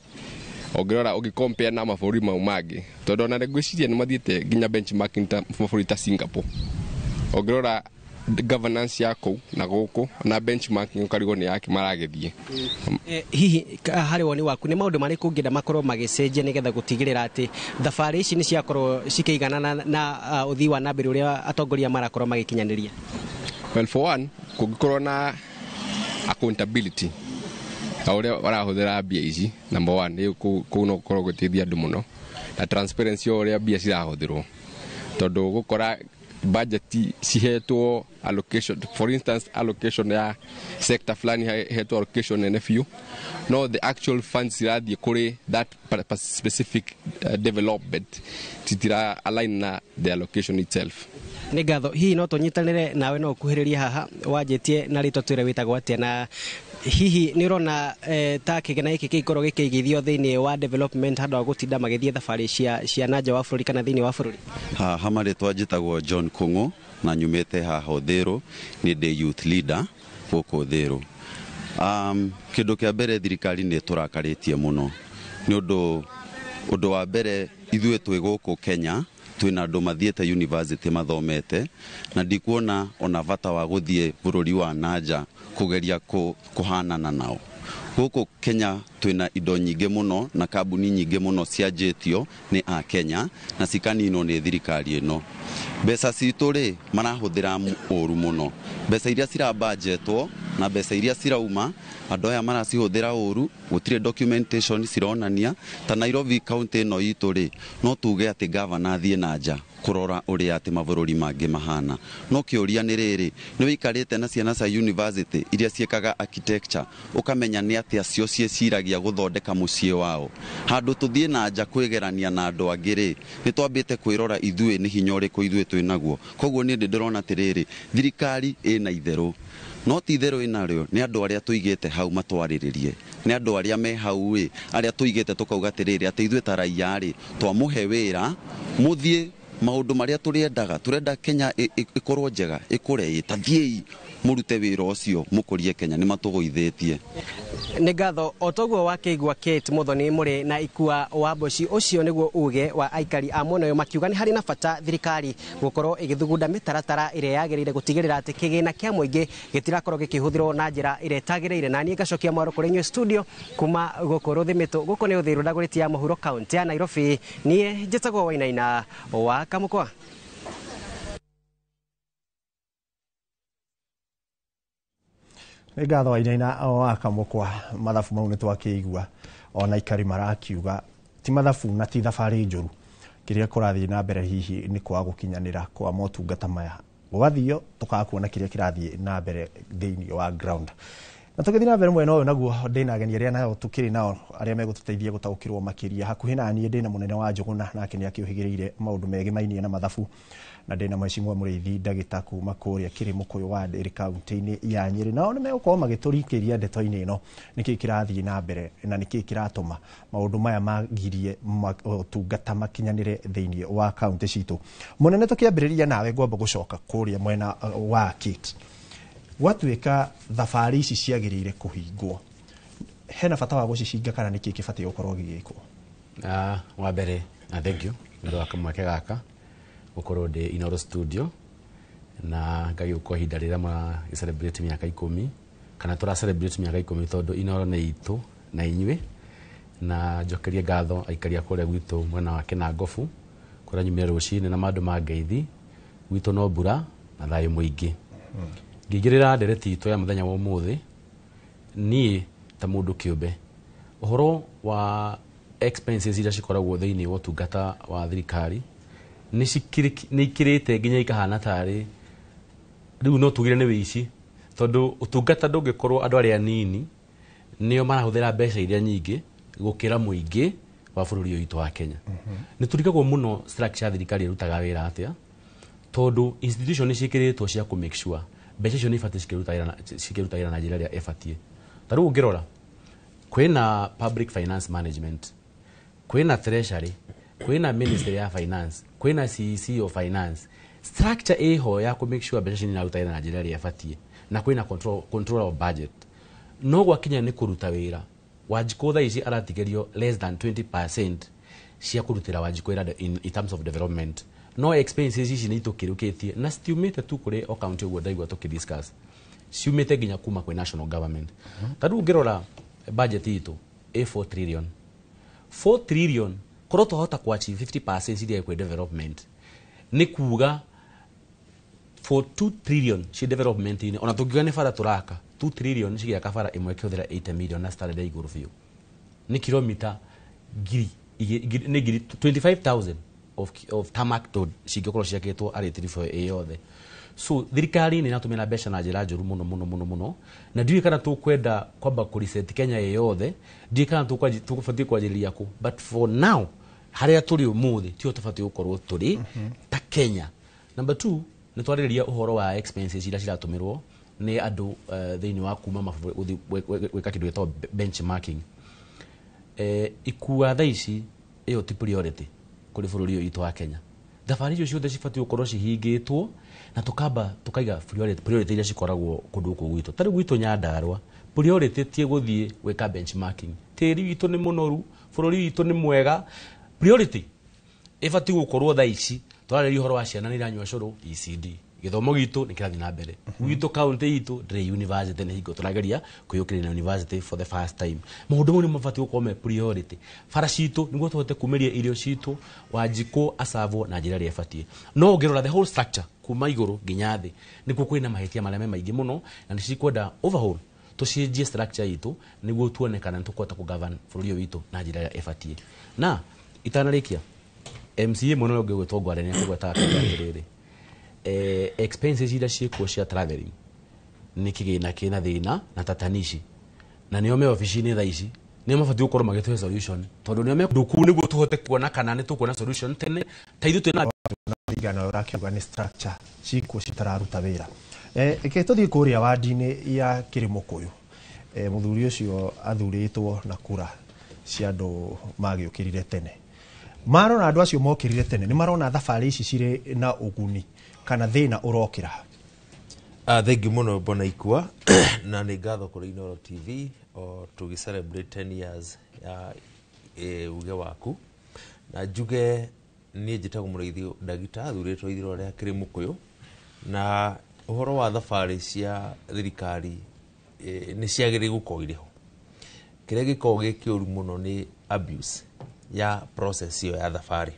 ũngĩrora ũgĩcompare na mabũrũri mau mangĩ, tondũ ona ngwĩciria nĩ mathiĩte nginya benchmarking ta mabũrũri ta Singapore, ũngĩrora governance ya kũu na gũkũ na benchmarking ũkarigwo nĩ yake maragĩthiĩ. Hihi harĩ woni waku nĩ maũndũ marĩkũ ũngĩenda makorwo magĩcenjia nĩgetha gũtigĩrĩra atĩ thabarĩ ici nĩ ciakorwo cikĩiganana na ũthii wa na mbere ũrĩa atongoria marakorwo magĩkinyanĩria? Well, for one, kũngĩkorwo na accountability ta ũrĩa marahũthĩra mbia ici, number one, kũu no gũkorwo gũteithia andũ mũno, na transparency ya ũrĩa mbia cirahũthĩrwo, tondũ gũkora budget cihetwo allocation, for instance allocation ya sector fulani ihetwo allocation nene biũ, no the actual funds cirathiĩ kũrĩ that specific development citira align na the allocation itself. Nĩ ngatho. Hihi no tũnyitanĩre nawe, no ũkuhĩrĩrie haha wanjĩtie na rĩtwa twĩre wĩtagwo atĩa, na hihi nĩ ũrona ta kĩgĩna gĩkĩ kĩngĩkorwo gĩkĩigithio thĩinĩ wa development handũ ha gũtinda magĩthiĩ thabarĩ cia na nja wa bũrũri kana thĩinĩ wa bũrũri? Haha marĩtwa njĩtagwo John Kung'u na nyumĩte haha Ũthĩrũ, nĩ ndĩ youth leader gũkũ Ũthĩrũ. Kĩndũ kĩa mbere thirikari nĩ ĩtũrakarĩtie mũno, nĩ ũndũ wa mbere ithuĩ twĩ gũkũ Kenya twĩna andũ mathiĩte university mathomete, na ndikuona ona bata wa gũthiĩ bũrũri wa nanja kũgeria kũhanana nao. Gũkũ Kenya twĩna indo nyingĩ mũno na kambuni nyingĩ mũno cianjĩtio nĩ a Kenya na cikaninwo nĩ thirikari ĩno. Mbeca citũ rĩ marahũthĩra ũru mũno, mbeca iria cirabanjetwo na mbeca iria cirauma andũ aya maracihũthĩra ũru, gũtirĩ documentation cironania. Ta Nairobi county ĩno itũ rĩ, no tuge atĩ governor athiĩ na nja kũrora ũrĩa atĩ mabũrũri mangĩ mahana. No kĩũria nĩ rĩrĩ, nĩ wĩikarĩte na ciana cia university iria ciĩkaga architecture, ũkamenya nĩ atĩa cio ciĩciragia gũthondeka mũciĩ wao. Handũ tũthiĩ na nja kwĩgerania na andũ angĩ rĩ, nĩ twambĩte kwĩrora ithuĩ nĩ hinya ũrĩkũ ithuĩ twĩnaguo. Koguo niĩ ndĩrona atĩrĩrĩ, thirikari ĩna itherũ, no ti itherũ ĩnarĩo nĩ andũ arĩa tũigĩte hau matwarĩrĩrie, nĩ andũ arĩa me hau ĩ, arĩa tũigĩte tũkauga atĩrĩrĩ, atĩ ithuĩ ta raia rĩ, twamũhe wĩra mũthiĩ maũndũ marĩa tũrĩendaga, tũrenda Kenya ĩkorwo njega, ĩkũre ĩ, ta thiĩi mũrute wĩra ũcio mũkũrie Kenya, nĩ matũgũithĩtie. Nĩ ngatho. O toguo wakĩigua Kate Muthoni mũrĩ na Ikua wa Mboci, ũcio nĩguo uge wa aikari a mwena ũyũ makiuga nĩ harĩ na bata thirikari gũkorwo ĩgĩthugunda mĩtaratara ĩrĩa yagĩrĩire gũtigĩrĩra atĩ kĩgĩna kĩa mũingĩ gĩtirakorwo gĩkĩhũthĩrwo na njĩra ĩrĩa ĩtagĩrĩire. Na niĩ ngacokia mwaro kũrĩ inyuĩ studio kuma gũkũ Rũthimĩtũ, gũkũ nĩ Ũthĩrũ Ndagũrĩti ya mũhuro kaunti ya Nairobi. Niĩ njĩtagwo Wainaina wa Kamũkwa. Nĩ ngatho Wainaina wa Kamũkwa. Mathabu mau nĩ twakĩigua ona aikari marakiuga ti mathabu na ti thabarĩ njũru, kĩrĩa kũrathiĩ na mbere hihi nĩ kwaga gũkinyanĩra kwa motungata maya, gũgathio tũkaga kuona kĩrĩa kĩrathiĩ na mbere thĩinĩ wa ground. Na tũgĩthiĩ na mbere mwena ũyũ naguo ndĩna ageni arĩa nao tũkĩrĩ nao arĩa megũtũteithia gũtaũkĩrwo makĩria. Hakuhĩ na niĩ ndĩna mũnene wa Njũgũna, nake nĩ akĩũhĩgĩrĩire maũndũ megemainie na mathabu, na ndĩna mheshimiwa Mũrĩithi ndagĩta kuma kũrĩa Kĩrĩmũkũyũ ward ĩrĩ kaunti-inĩ ya Nyĩrĩ. Nao nĩ megũkorwo magĩtũrikĩria ndeto-inĩ ĩno, nĩkĩĩ kĩrathiĩ na mbere na nĩkĩĩ kĩratũma maũndũ maya magirie ũtungata makinyanĩre thĩinĩ wa kaunti citũ. Mũnene, tũkĩambĩrĩria nawe, ngwamba gũcoka kũrĩa mwena wa Kate. Gwatuĩka thabarĩ ici ciagĩrĩire kũhingwo Hena bata wa gũcicinga kana nĩkĩ kĩbatiĩ gũkorwo gĩgĩkwo? Wa mbere na thank you nĩ ũndũ wa kamweke gaka gũkorwo ndĩ Inoro studio na ngagĩũka ihinda rĩrĩa mara celebrate mĩaka 10 kana tũra celebrate mĩaka 10 tondũ Inoro nĩ itũ na inyuĩ, na njokerie ngatho aikari a kũrĩa gwitũ mwena wa Kĩnangobu kũrĩa nyumire rũcinĩ na mandũ ma ngeithi gwitũ no mbura na thayũ mũingĩ. Ngĩingĩrĩra ndereti itũ ya mũthenya wa ũmũthĩ, niĩ ta mũndũ kĩũmbe, ũhoro wa expenses iria cikoragwo thĩinĩ wa ũtungata wa thirikari nĩ ikĩrĩte nginya ikahana tarĩ rĩu no tugire nĩ wĩici, tondũ ũtungata ndũngĩkorwo andũ arĩa anini nĩo marahũthĩra mbeca iria nyingĩ gũkĩra mũingĩ wa bũrũri ũyũ witũ wa Kenya. Nĩ tũrigagwo mũno structure ya thirikari ĩrutaga wĩra atĩa, tondũ institution nĩ ciĩkĩrĩtwo cia kũ make sure mbeca icio nĩ ibatiĩ cikĩruta wĩra na njĩra ĩrĩa ĩbatiĩ. Ta rĩu ũngĩrora kwĩna public finance management, kwĩna treasury, kwĩna ministry ya finance, kwĩna CEC of finance, structure ĩho ya kũ make sure mbeca icio nĩ iraruta wĩra na njĩra ĩrĩa ĩbatiĩ, na kwĩna control of budget. No gwakinya nĩ kũruta wĩra, Wanjikũ thaa ici aratigerio less than 20% cia kũrutĩra Wanjikũ wĩra in terms of development. No expenses ici nĩ itũkĩrũkĩtie na citiumĩte tu kũrĩ o county ũguo ndaigua tũkĩdiscuss, ciumĩte nginya kuma kwĩ national government. Ta rĩu ũngĩrora budget itũ ĩ 4 trillion, 4 trillion korwo twahota kũ achieve 50% iria kwĩ development, nĩ kuga for 2 trillion ci development inĩ, ona tũngiuga nĩ bara tũraka 2 trillion cigĩaka bara ĩmwe ĩkĩhũthĩra 80 million na standard ya igũrũ biũ, nĩ kilomita ngiri 25,000 of tarmac road cingĩkorwo ciakĩtwo arĩ tiribũ ĩ yothe. So thirikari nĩ ĩratũmĩra mbeca na njĩra njũru mũno mũno mũno mũno, na ndiũĩ kana tũkwenda kwamba kũ reset Kenya ĩ yothe, ndiũĩ kana tũbatiĩ kwanjĩrĩria kũ, but for now harĩa tũrĩ ũmũthĩ tiho tũbatiĩ gũkorwo tũrĩ ta Kenya. Number 2, nĩ twarĩrĩria ũhoro wa expenses iria ciratũmĩrwo nĩ andũ thĩinĩ wa kuma mabũrũri gũthiĩ gwĩka kĩndũ gĩtagwo benchmarking. Ikua thaa ici ĩyo ti priority kũrĩ bũrũri ũyũ witũ wa Kenya. Thabarĩ icio ciothe cibatiĩ gũkorwo cihingĩtwo na tũkamba tũkaiga priority iria cikoragwo kũndũ gũkũ gwitũ. Ta rĩu gwitũ Nyandarũa priority ti gũthiĩ gwĩka benchmarking, tĩri witũ nĩ mũnoru, bũrũri witũ nĩ mwega. Priority ĩbatiĩ gũkorwo thaa ici twararĩria ũhoro wa ciana nĩ iranyua cũrũ ECD, gĩthomo gitũ nĩ kĩrathiĩ na mbere gwitũ, county itũ ndĩrĩ university, nĩ hingo tũrageria kwĩyũkĩrĩria na university for the first time. Maũndũ mau nĩ mabatiĩ gũkorwo me priority. Bara citũ nĩguo tũhote kumĩria irio citũ, Wanjikũ acavwo na njĩra ĩrĩa ĩbatiĩ. No ũngĩrora the whole structure kuma igũrũ nginya thĩ, nĩkuo kwĩna mahĩtia marĩa me maingĩ mũno, na nĩ cikwenda overhaul, tũcenjie structure itũ nĩguo tuone kana nĩ tũkũhota kũgovern bũrũri ũyũ witũ na njĩra ĩrĩa ĩbatiĩ. Na itanarĩkia, MCA mũno ũrĩa ũngĩgwĩtwo Ngware nĩ akũgwetaga atĩrĩrĩ, expenses iria ciĩkuo cia traveling nĩ kĩgĩna kĩna thĩna na tatanishi, na nĩo me obici-inĩ thaa ici nĩo mabatiĩ gũkorwo magĩtũhe solution, tondũ nĩo me kũndũ nĩguo tũhote kuona kana nĩ tũkuona solution tene. Ta ithuĩ twĩna ringana ũrakiuga nĩ structure cikuo citararuta wĩra. Reke tũthiĩ kũrĩa wandi-inĩ ya Kĩrĩmũkũyũ. Mũthuri ũcio athurĩtwo na kura cia andũ magĩũkĩrire tene. Marona andũ acio mokĩrire tene nĩ marona thabarĩ ici cirĩ na ũguni kana thĩna ũrokĩra? Thengiũ mũno Mbona Ikua na nĩ ngatho kũrĩ Inoro TV o tũgĩ celebrate 10 years ya uge waku, na njuge niĩ njĩtagwo Mũrĩithi Ndagita, thurĩtwo ithurano rĩa Kĩrĩmũkũyũ, na ũhoro wa thabarĩ cia thirikari nĩ ciagĩrĩire gũkorwo irĩ ho. Kĩrĩa gĩkoragwo gĩ kĩũru mũno nĩ abuse ya process ĩyo ya thabarĩ,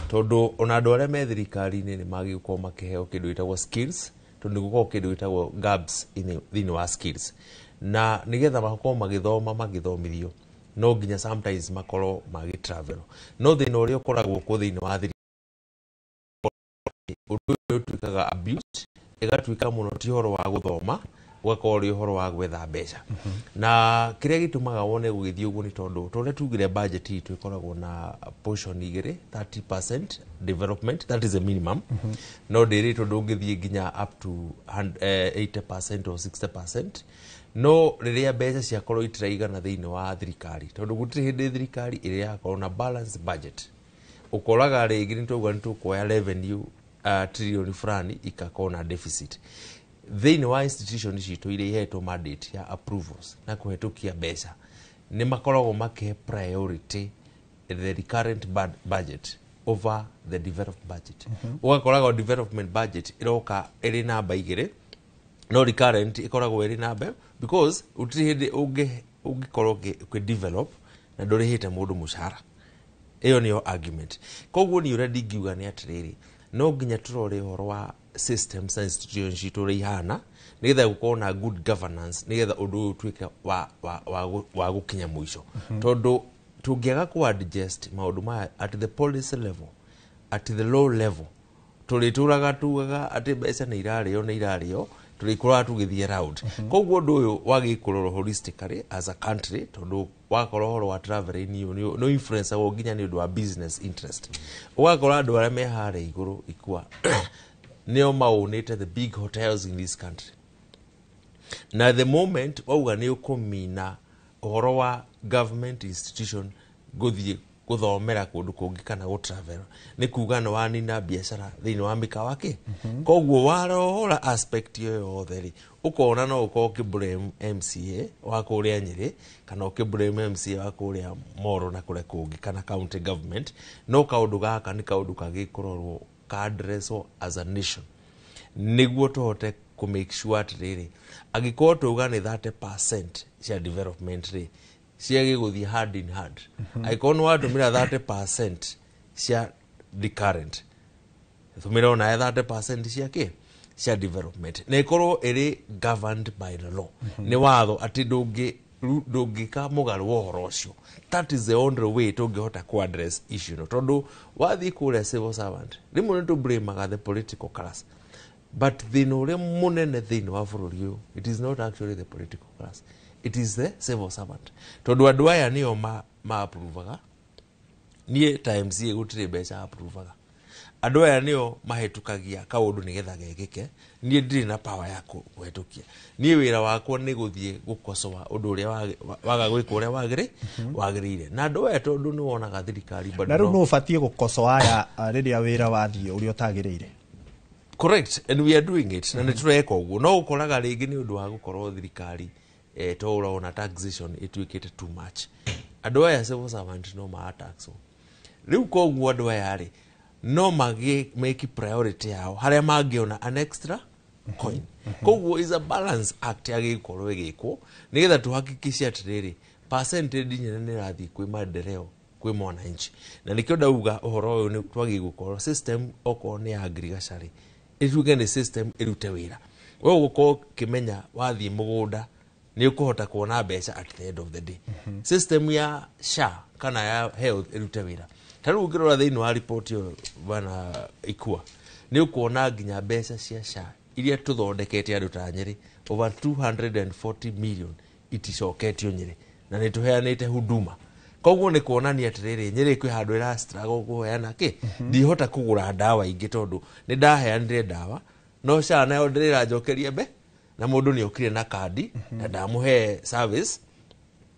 tondũ ona andũ arĩa me thirikari-inĩ nĩ magĩrĩirwo gũkorwo makĩheo kĩndũ gĩtagwo skills, tondũ nĩ gũkoragwo kĩndũ gĩtagwo gaps thĩinĩ wa skills, na nĩgetha makorwo magĩthoma magĩthomithio no nginya sometimes makorwo magĩ travel. No thĩna ũrĩa ũkoragwo kuo thĩinĩ wa thirikari, ũndũ ũyũ ũtuĩkaga abuse, ĩgatuĩka mũno ti ũhoro wa gũthoma, ũgakorwo ũrĩ ũhoro wa gwetha mbeca. Na kĩrĩa gĩtũmaga wone gũgĩthiĩ ũguo nĩ tondũ ta ũrĩa tugire budget itũ ĩkoragwo na portion igĩrĩ, 30% development, that is the minimum. No ndĩrĩtwo ndũngĩthiĩ nginya up to 80% or 60%. No rĩrĩa mbeca ciakorwo itiraigana thĩinĩ wa thirikari, tondũ gũtirĩ hĩndĩ thirikari ĩrĩa yakorwo na balance budget, ũkoraga rĩngĩ nĩ twauga nĩ tũkuoya revenue trilioni fulani ikakorwo na deficit thĩinĩ wa institution citũ iria ihetwo mandate ya approvals na kũhetũkia mbeca. Nĩ makoragwo makĩhe priority the recurrent budget over the development budget. Ũgakoraga development budget ĩroka ĩrĩ namba 2, no recurrent ĩkoragwo ĩrĩ namba, because gũtirĩ hĩndĩ ũngĩkorwo ũkĩ develop na ndũrĩhĩte mũndũ mũcara. Ĩyo nĩyo argument. Koguo niĩ ũrĩa ndingiuga nĩ atĩrĩrĩ, no nginya tũrore ũhoro wa systems na institutions citũ ũrĩa ihana, nĩgetha gũkorwo na good governance, nĩgetha ũndũ ũyũ ũtuĩke wa gũkinya mũico. Tondũ tũngĩaga kũ adjust maũndũ maya at the policy level, at the law level, tũrĩtũraga tugaga atĩ mbeca nĩ irarĩo, nĩ irarĩo, tũrĩkoraga tũgĩthiĩ round. Koguo ũndũ ũyũ wagĩrĩirwo kũrorwo holistically as a country, tondũ wakorwo ũhoro wa traveling nĩ influence-agwo nginya nĩ ũndũ wa business interest. Ũgakora andũ arĩa me harĩa igũrũ ikua nĩo maũnĩte the big hotels in this country, na the moment wauga nĩ ũkũmina ũhoro wa government institution gũthiĩ gũthomera kũndũ kũngĩ kana gũtravel, nĩ kuga nĩ wanina biacara thĩinĩ wa mĩkawa kĩ. Koguo warohora aspect ĩyo yothe rĩ, ũkona no ũkorwo ũkĩ MCA wa kũrĩa Nyĩrĩ, kana ũkĩ blame MCA wa kũrĩa Moro na kũrĩa kũngĩ, kana county government. No kaũndũ gaka nĩ kaũndũ kagĩkũrorwo, ka addresswo as a nation, nĩguo tũhote kũ make sure atĩrĩrĩ, angĩkorwo twauga nĩ 30% cia development rĩ, ciagĩ gũthiĩ hand in hand. Angĩkorwo nĩ watũmĩra 30% cia recurrent, tũmĩra onawe 30% cia kĩ, cia development, na ĩkorwo ĩrĩ governed by the law. Nĩ watho atĩ ndũngĩka mũgarũ wa ũhoro ũcio. That is the only way tũngĩhota ku address issue ĩno, tondũ wathiĩ kũrĩa civil servant, rĩmwe nĩ tũblamaga the political class, but thĩna ũrĩa mũnene thĩinĩ wa bũrũri ũyũ, it is not actually the political class, it is the civil servant, tondũ andũ aya nĩo ma approvaga. Niĩ ta MCA gũtirĩ mbeca approvaga. Andũ aya nĩo mahĩtũkagia kaũndũ nĩgetha gekĩke. Niĩ ndirĩ na power ya kũhĩtũkia. Niĩ wĩra wakwa nĩ gũthiĩ gũkocoa ũndũ ũrĩa waga gwĩka ũrĩa wagĩrĩire, na andũ aya tondũ nĩ wonaga thirikari bado Na rĩu no ũbatiĩ gũkocoa aya rĩrĩa wĩra wathiĩ ũrĩa ũtagĩrĩire. Correct, and we are doing it, na nĩ tũreka ũguo. No ũkoraga rĩngĩ nĩ ũndũ wa gũkorwo thirikari, to ũrona taxation ĩtuĩkĩte too much, andũ aya civil servant no marataxwo rĩu. Koguo andũ aya rĩ, no magĩ make priority yao harĩa mangĩona an extra coin. Koguo is a balance act yagĩkorwo ĩgĩkwo, nĩgetha tũhakikishe atĩrĩrĩ, percentage nene nĩ ĩrathiĩ kwĩ maendeleo, kwĩ mwananchi. Na nĩkĩo ndauga ũhoro ũyũ nĩ twagĩrĩirwo gũkorwo system, okorwo nĩ ya ngirigaca rĩ, ĩtuĩke nĩ system ĩrute wĩra. We ũgũkorwo ũkĩmenya wathiĩ mũgũnda nĩ ũkũhota kuona mbeca at the end of the day. System ya SHA kana ya health ĩrute wĩra. Ta rĩu ũngĩrora thĩinĩ wa report ĩyo, bwana Ikua, nĩ ũkuona nginya mbeca cia SHA iria tũthondekete andũ ta Nyĩrĩ, over 240 million iticoketio Nyĩrĩ, na nĩ tũheanĩte huduma. Koguo nĩ kuonania atĩrĩrĩ, Nyĩrĩ kwĩ handũ ĩra struggle kũheana kĩ. Ndihota kũgũra ndawa ingĩ tondũ nĩ ndaheanire ndawa, no SHA nayo ndĩrĩranjokeria mbe, na mũndũ nĩ okire na kandi na ndamũhe service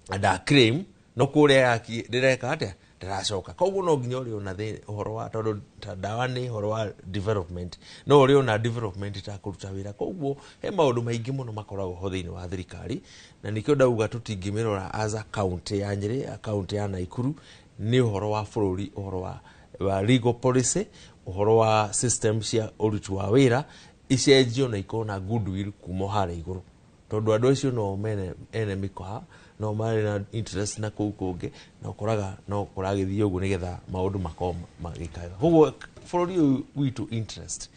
na nda claim, no kũrĩa yaki ndĩreka atĩa, ndĩracoka. Koguo no nginya ũrĩ ona ũhoro wa, tondũ ta ndawa nĩ ũhoro wa development, no ũrĩ ona development itakũruta wĩra. Koguo he maũndũ maingĩ mũno makoragwo ho thĩinĩ wa thirikari, na nĩkĩo ndauga tũtingĩmĩrora as a county ya Nyĩrĩ, a county ya Naikuru. Nĩ ũhoro wa bũrũri, ũhoro wa legal policy, ũhoro wa system cia ũruti wa wĩra icenjio na ikorwo na goodwill kuma harĩa igũrũ, tondũ andũ acio no mene ene mĩkawa, no marĩ na interest na kũu kũngĩ, na ũkoraga no kũragĩthiĩ ũguo nĩgetha maũndũ makorwo magĩka. Koguo bũrũri ũyũ witũ interest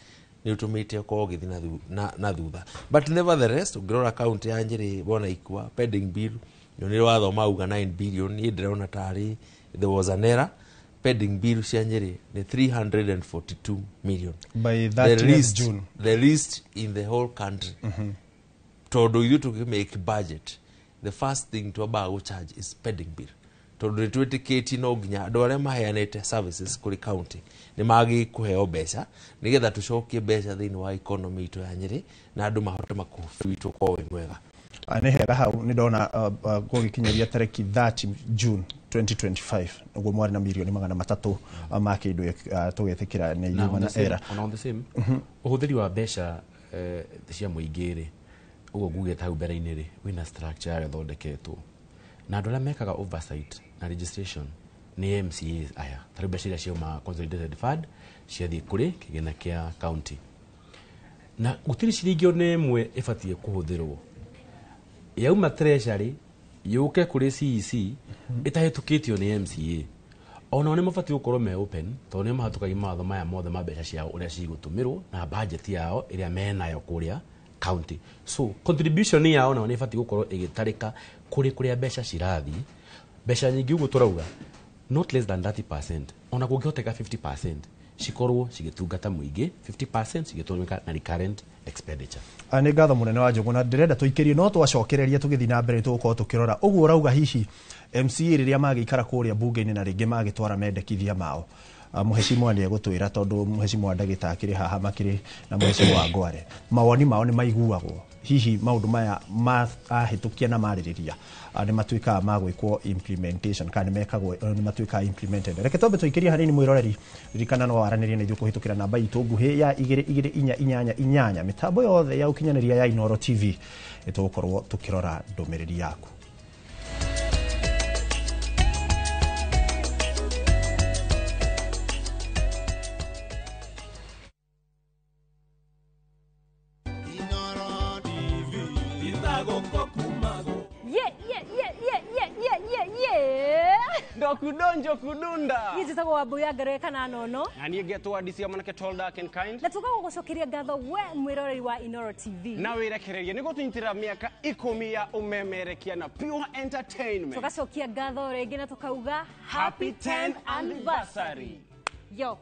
nĩ ũtũmĩte ũkorwo ũgĩthiĩ na thutha. But nevertheless, ũngĩrora county ya Nyĩrĩ, bona Ikua, pending bill nĩ wathoma uga 9 billion, niĩ ndĩrona tarĩ there was an error. Pending bill cia Nyĩrĩ nĩ 342 million. By The 30th least, June. The least in the whole country, tondũ ithuĩ tũkĩ make budget, the first thing twambaga gũ charge is pending bill, tondũ nĩ twĩtĩkĩtie no nginya andũ arĩa maheanĩte services kũrĩ county nĩ magĩ kũheo mbeca, nĩgetha tũcokie mbeca thĩinĩ wa economy itũ ya Nyĩrĩ na andũ mahote makũbũrũri witũ ũkorwo wĩ mwega. Nĩ hega hau nĩ ndona gũgĩkinyĩria tarĩki 30 June 2025 nĩguo mwarĩ na mirioni 300 ma kĩndũ tũgetĩkĩra nĩ Na yuma on na the same- era. Ona on the same, ũhũthĩri wa mbeca cia mũingĩ rĩ, ũguo ngugĩte hau mbere-inĩ rĩ, wĩna structure yayo ĩthondeketwo. Na andũ arĩa mekaga oversight na registration nĩ MCAs aya. Ta rĩu mbeca iria ciauma consolidated fund ciathiĩ kũrĩ kĩgĩna kĩa county, na gũtirĩ ciringi ona ĩmwe ĩbatiĩ kũhũthĩrwo yauma treasury yũke kũrĩ CEC ĩtahĩtũkĩtio nĩ MCA. Onao nĩ mabatiĩ gũkorwo me open, tondũ nĩo mahatũkagia mawatho maya mothe ma mbeca ciao ũrĩa cigũtũmĩrwo na budget yao ĩrĩa menayo kũrĩa county. So contribution yao nao nĩ ĩbatiĩ gũkorwo ĩgĩtarĩka kũrĩ kũrĩa mbeca cirathiĩ. Mbeca nyingĩ ũguo tũrauga not less than 30%, ona kũngĩhoteka 50% cikorwo cigĩtungata mũingĩ, 50% cigĩtũmĩka na recurrent expenditure. Nĩ ngatho mũnene wa Njũgũna. Ndĩrenda tũikĩrie, no twacokereria tũgĩthiĩ na mbere tũgũkorwo tũkĩrora ũguo ũrauga, hihi MCA rĩrĩa magĩikara kũrĩa bunge-inĩ na rĩngĩ magĩtwara mendekithia mao. Mũhecimwa nĩ egũtwĩra, tondũ mũhecimwa ndagĩta akĩrĩ haha makĩrĩ na mũhecimwa Ngware, mawoni mao nĩ maiguagwo? Hihi maũndũ maya mahĩtũkia na marĩrĩria nĩ matuĩkaga ma gwĩkwo implementation kana nĩ mekagwo, nĩ matuĩkaga implemented? Reke twambe tũikĩrie hanini. Mwĩroreri, ririkana no waranĩrie na ithuĩ kũhĩtũkĩra namba itũ nguhĩ ya 22488, mĩtambo yothe ya ũkinyanĩria ya Inooro TV. Nĩtũgũkorwo tũkĩrora ndũmĩrĩri yaku. Ndokudonjo kudunda. Niĩ njĩtagwo Wambui ya Ngeroe kana Nono. Na niĩ ngetwo Adisi mwanake tall, dark and kind. Na tũgagũgũcokeria ngatho we mwĩroreri wa Inooro TV. Na wĩrekererie nĩ gũtũnyitĩrĩra mĩaka 10 ya ũmemerekia na pure entertainment. Tũgacokia ngatho rĩngĩ na tũkauga happy 10th anniversary. Yo,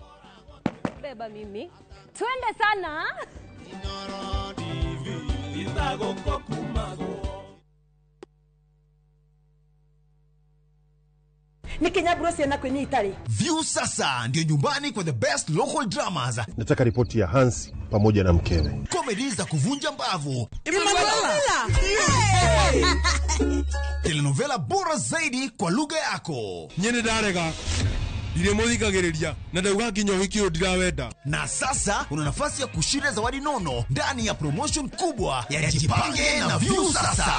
beba mimi, twende sana. Inooro TV itagokokumago. Nikinyaburo ciana kwĩnyita. View sasa ndio nyumbani kwa the best local dramas. Nataka ripoti ya Hansi pamoja na mkewe. Comedy za kuvunja mbavu. Emanuela! Telenovela bora zaidi kwa lugha yako. Nyene ndarega. Ndirimũthikagĩrĩria na ndauga nginya ũhiki ũyũ ndirawenda. Na sasa una nafasi ya kushinda zawadi nono ndani ya promotion kubwa ya Jipange na View Sasa.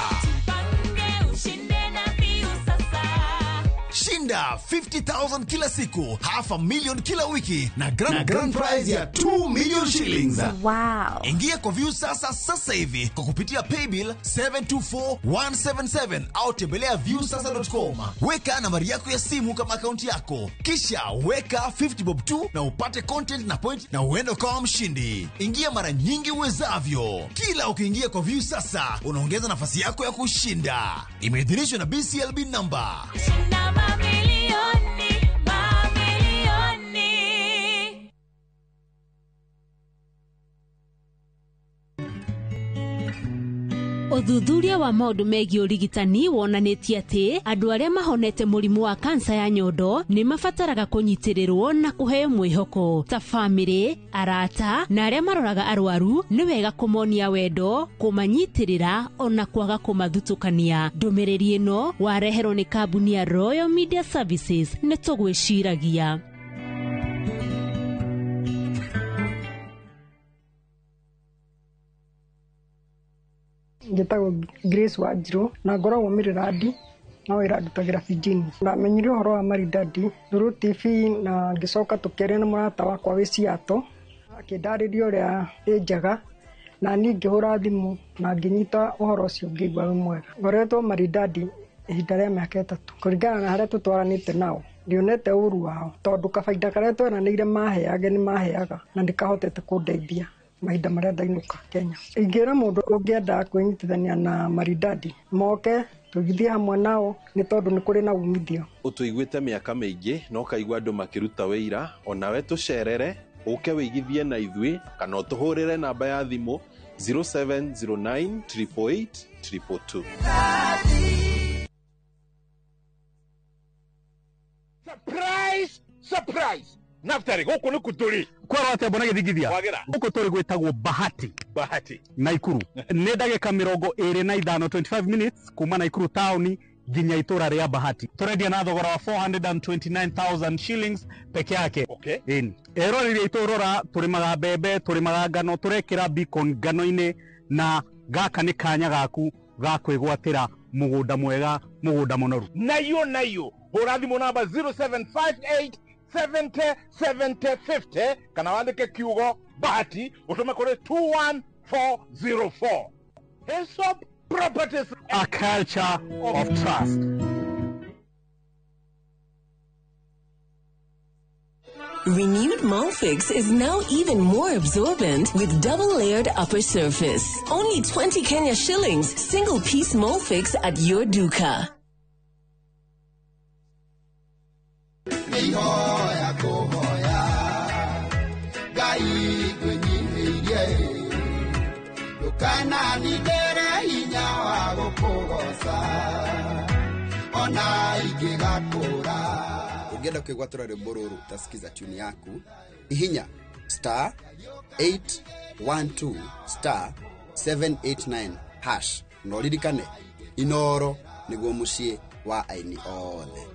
Shinda 50,000 kila siku, 500,000 kila wiki na grand prize ya 2 million shillings. Wow. Ingia kwa View Sasa sasa hivi kwa kupitia paybill 724177 au tembelea viewsasa.com. Weka nambari yako ya simu kama akaunti yako, kisha weka 50 bob tu na upate content na point na uende ukawa mshindi. Ingia mara nyingi uwezavyo. Kila ukiingia kwa View Sasa unaongeza nafasi yako ya kushinda. Imeidhinishwa na BCLB number. Shinda mamilioni, mamilioni. Ũthuthuria wa maũndũ megiĩ ũrigitani wonanĩtie atĩ andũ arĩa mahonete mũrimũ wa kansa ya nyondo nĩ mabataraga kũnyitĩrĩrwo na kũheo mwĩhoko. Ta bamĩrĩ, arata na arĩa maroraga arwaru, nĩ wega kũmonia wendo, kũmanyitĩrĩra ona kwaga kũmathutũkania. Ndũmĩrĩri ĩno wareherwo nĩ kambuni ya Royal Media Services. Nĩ tũgwĩciragia. Njĩtagwo Grace Wanjirũ na ngoragwo Mĩrĩrandi, no wĩra ndutagĩra Virginia. Ndamenyire ũhoro wa Maridadi through TV na ngĩcoka tũkĩaria na mũrata wakwa wĩ Seattle, akĩndarĩria ũrĩa ĩ njega, na niĩ ngĩhũra thimũ na ngĩnyita ũhoro ũcio ngĩigua wĩ mwega. Ngoretwo Maridadi ihinda rĩa mĩaka 3 kũringana na harĩa tũtwaranĩte nao. Ndionete ũru wao tondũ kabaida karĩa tweranĩire maheage nĩ maheaga na nĩkahotete kũndeithia mahinda marĩa ndainũka Kenya. Ingĩra mũndũ ũngĩenda kwĩnyitithania na Maridadi moke tũgithie hamwe nao, nĩ tondũ nĩ kũrĩ na umithio. Ũtũiguĩte mĩaka mĩingĩ na ũkaigua andũ makĩruta wĩira, onawe tũcerere ũke wĩigithie na ithuĩ kana ũtũhũrĩre namba ya thimũ 0709 888 222. Surprise! Surprise! Naftari, gũkũ nĩ kũtũrĩ kwerwo atĩa mbona gĩthingithia? Gũkũ tũrĩ gwĩtagwo Bahati. Bahati Naikuru. Nĩ ndagĩka 25, 25 minutes kuma Naikuru taũni nginya itũra rĩa Bahati. Tũrendia na thogora wa 429,000 shillings peke yake. Okay. Ĩni eroreri aitũ, rora, tũrĩmaga mbembe, tũrĩmaga ngano, tũrekĩra beacon ngano-inĩ, na gaka nĩ kanya gaku ga kwĩgwatĩra Mũgũnda mwega, mũgũnda mũnoru. Nayo nayo hũra thimũ namba 0758 70 70 50 kana wandĩke kiugo Bahati ũtũme kũrĩ 21404. Hillsop Properties, a culture of trust. Renewed Molfix is now even more absorbent with double-layered upper surface. Only 20 Kenya shillings, single-piece Molfix at your duka. Ihoya kũhoya Ngai ngwĩnyihĩirie ndũkananigĩre hinya wa gũkũgoca ona ingĩgakũra. Ũngĩenda kwĩgwatĩra rwĩmbo rũrũ utasikiza tune yaku, hihinya star 812 star 789 hash na ũririkane Inooro nĩguo mũciĩ wa aini othe.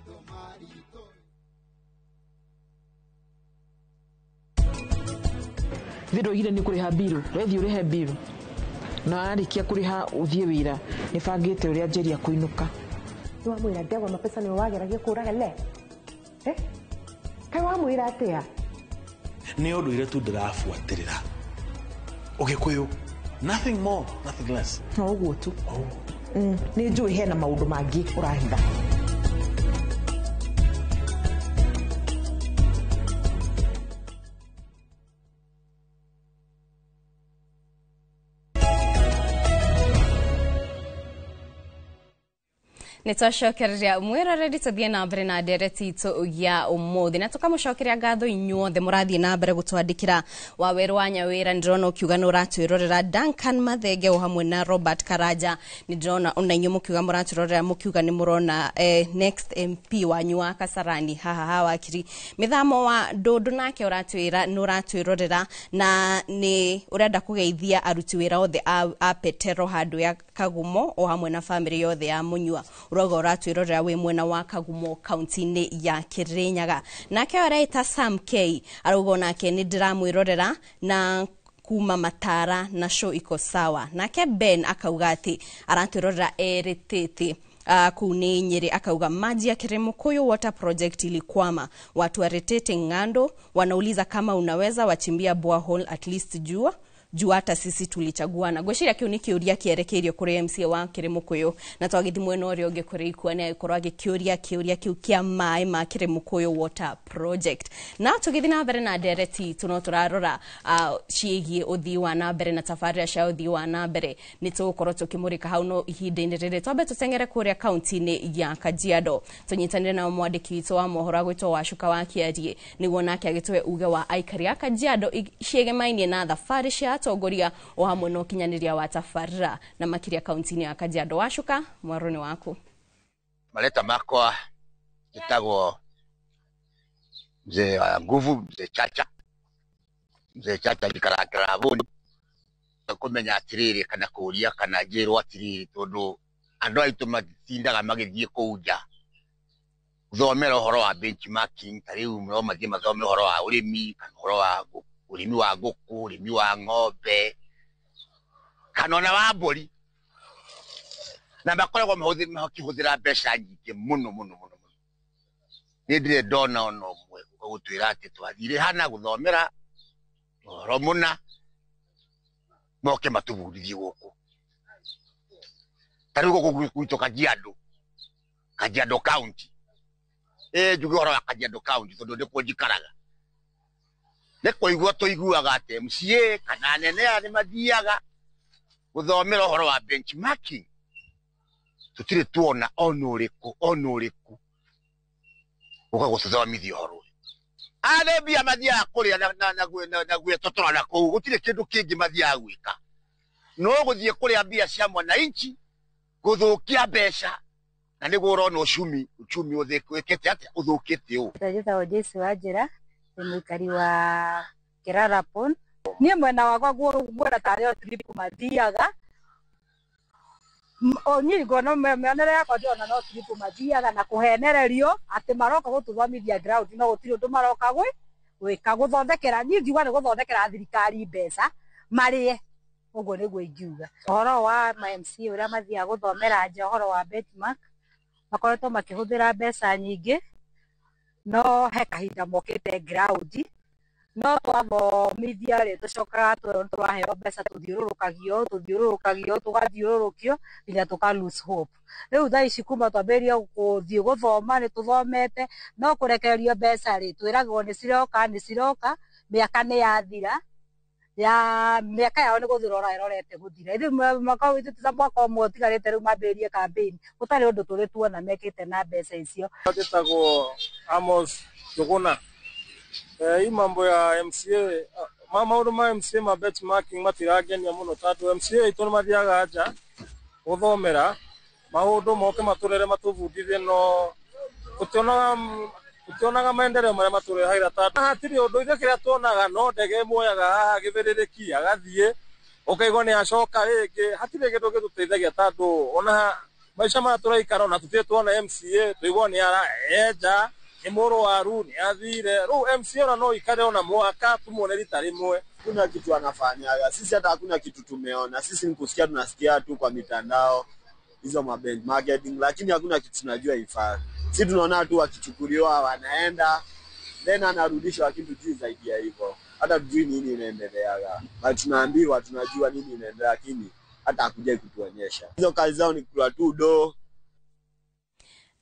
Thĩ ndoigire nĩ kũrĩha mbiru, wethiĩ ũrĩhe mbiru na warĩkia kũrĩha ũthiĩ wĩra. Nĩ bangĩte ũrĩa njeria kũinũka. Nĩwamwĩra ndegwa mapesa nĩwe wageragia kũraga le eh? Kaĩ wamwĩra atĩa? Nĩ ũndũire tu ndĩrabuatĩrĩra ũgĩkũyũ, nothing more, nothing less. No ũguo tu. Nĩ njũĩ hena maũndũ mangĩ ũrahitha. Nä twacokereria mwĩroreri tũthiĩ na mbere na ndereti itũ ya ũmũthĩ na tũkamũcokeria ngatho inyuothe mũrathiĩ na mbere gũtwandĩkĩra Wawerũ wa Nyawĩra. Nĩndĩrona ũkiuga nĩ ũratwĩrorera Duncan Mathenge o hamwe na Robert Karanja. Nĩndĩrona ona inyuĩ mũkiuga mũratwĩrorera, mũkiuga nĩ mũrona next MP wanyu wa Kasarani haha ha wakiri Mĩthamo wa Ndũndũ, nake ũratwĩra nĩ ũratwĩrorera na nĩ ũrenda kũgeithia aruti wĩra othe a Petero handũ ya Kagumo o hamwe na famĩlĩ yothe ya Mũnyua. Ũrauga ũratwĩrorera wĩ mwena wa Kagumo kaunti-inĩ ya Kirinyaga. Nake ũreita Sam K arauga onake nĩ ndĩramwĩrorera na kuma Matara na show iko sawa. Nake Ben akauga atĩ aratwĩrorera erĩtĩte kuu nĩ Nyeri, akauga maji ya Kirimũkũyũ water project ilikwama, watu waretete ng'ando wanauliza kama unaweza wachimbia borehole at least jua juu hata sisi tulichaguana. Ngwĩciria kĩu nĩ kĩũria kĩerekeirio kũrĩ MCA wa Kĩrĩmũkũyũ na twagĩthiĩ mwena ũrĩa ũngĩ kũrĩ Ikua nĩ agĩkorwo agĩkĩũria kĩũria kĩu kĩa maĩ ma Kĩrĩmũkũyũ water project. Na tũgĩthiĩ na mbere na ndereti itũ no tũrarora ciĩgiĩ ũthii wa na mbere na tabarĩra cia ũthii wa na mbere. Nĩ tũgũkorwo tũkĩmũrĩka hau no ihinda-inĩ rĩrĩ twambe tũteng'ere kũrĩa kaunti-inĩ ya Kajiado tũnyitanĩre na mwandĩki witũ wa mohoro agwĩtwo Wacuka wa Kĩarie nĩguo nake agĩtũhe uge wa aikari a Kajiado ciĩgemainie na thabarĩ cia atongoria o hamwe na ũkinyanĩria wa tabarĩra na makĩria kaunti-inĩ ya Kajiado. Wacuka, mwaro nĩ waku. Maleta makwa njĩtagwo mzee wa nguvu, mzee Chacha. Mzee Chacha njikaraga Kĩravũni. Kũmenya atĩrĩrĩ kana kũũria kana njĩrwo atĩrĩrĩ, tondũ andũ aitũ matindaga magĩthiĩ kũu nja gũthomera ũhoro wa benchmarking. Ta rĩu no mathiĩ mathome ũhoro wa ũrĩmi kana ũhoro wa ũrĩmi wa ngũkũ, ũrĩmi wa ng'ombe kana ona wa mbũri, na makoragwo makĩhũthĩra mbeca nyingĩ mũno mũno mũno mũno. Niĩ ndirĩ ndona ona ũmwe ũgũtwĩra atĩ twathire hana gũthomera ũhoro mũna moke matũbundithie gũkũ. Ta rĩu gũkũ gwitũ Kajiado, Kajiado County, njuge ũhoro wa Kajiado County tondũ nĩkuo njikaraga. Nĩ kũigua tũiguaga atĩ MCA kana anene aya nĩ mathiaga gũthomera ũhoro wa benchmarking. Tũtirĩ tuona ona ũrĩkũ ona ũrĩkũ ũka gũtũthomithia ũhoro ũyũ. Arĩa mbia mathiaga kũrĩa na gwĩtotora na kũu, gũtirĩ kĩndũ kĩngĩ mathiaga gwĩka no gũthiĩ kũrĩa mbia cia mwananchi, gũthũkia mbeca, na nĩguo ũrona uchumi ũthĩkĩte atĩa, ũthũkĩte ũũ. Njĩtagwo Joyce Wanjĩra, ndĩ mũikari wa Kĩrarapon. Niĩ mwena wakwa nguona tarĩ o trip mathiaga. Niĩ nguona mĩonere yakwa ndĩrona no trip mathiaga na kũhenererio atĩ maroka gũtũthomithia ground, no gũtirĩ ũndũ maroka gwĩka gũthondekera. Niĩ ngiuga nĩ gũthondekera thirikari mbeca marĩe. Ũguo nĩguo ingiuga. Ũhoro wa ma MCA ũrĩa mathiaga gũthomera nja ũhoro wa benchmark, makoretwo makĩhũthĩra mbeca nyingĩ, no he kahinda mokĩte ground, no twathomithia rĩ, tũcokaga twerwo nĩtũraheo mbeca, tũthiũrũrũkagio tũthiũrũrũkagio tũgathiũrũrũkio nginya tũka lose hope. Rĩu thaa ici kuma twambĩrĩria gũthiĩ gũthoma nĩ tũthomete, no kũrekererio mbeca rĩ, twĩragwo nĩ ciroka nĩ ciroka, mĩaka nĩ yathira, ya mĩaka yao nĩ gũthira ora ĩrorete gũthira. Ithuĩ mwaka witũ ta mwaka ũmwe ũtigarĩte rĩu mambĩrĩrie campaign, gũtarĩ ũndũ tũrĩ tuona mekĩte na mbeca icio. Njĩtagwo Amos Njuguna. Hii mambo ya MCA, maũndũ ma MCA ma benchmarking matirangenia mũno, tondũ MCA itũ nĩ mathiaga nja gũthomera maũndũ, moke matũrere matũbundithie, no tũtionaga maendeleo marĩa matũrehagĩra, tondũ hatirĩ ũndũ. Ithuĩ kĩrĩa tuonaga no ndege ĩmuoyaga haha gĩthĩrĩrĩki agathiĩ, ũkaigua nĩ acoka rĩngĩ. Hatirĩ kĩndũ gĩtũteithagia, tondũ ona maica maya tũraikara ona tũtirĩ tuona MCA, tũigua nĩ arenja, nĩ mũrwaru, nĩ athire. Rĩu MCA ona no ikare ona mwaka tumuone rita rĩmwe. Hakuna kitu anafanyaga. Sisi hata hakuna kitu tumeona. Sisi ni kusikia, tunasikia tu kwa mitandao hizo ma marketing, lakini hakuna kitu tunajua ifaa. Sisi tunaona tu wakichukuliwa wanaenda, then anarudishwa, lakini tujui zaidi ya hivyo. Hata tujui nini inaendeleaga. Na tunaambiwa tunajua nini inaendelea, lakini hata hakuja kutuonyesha. Hizo kazi zao ni kula tu do.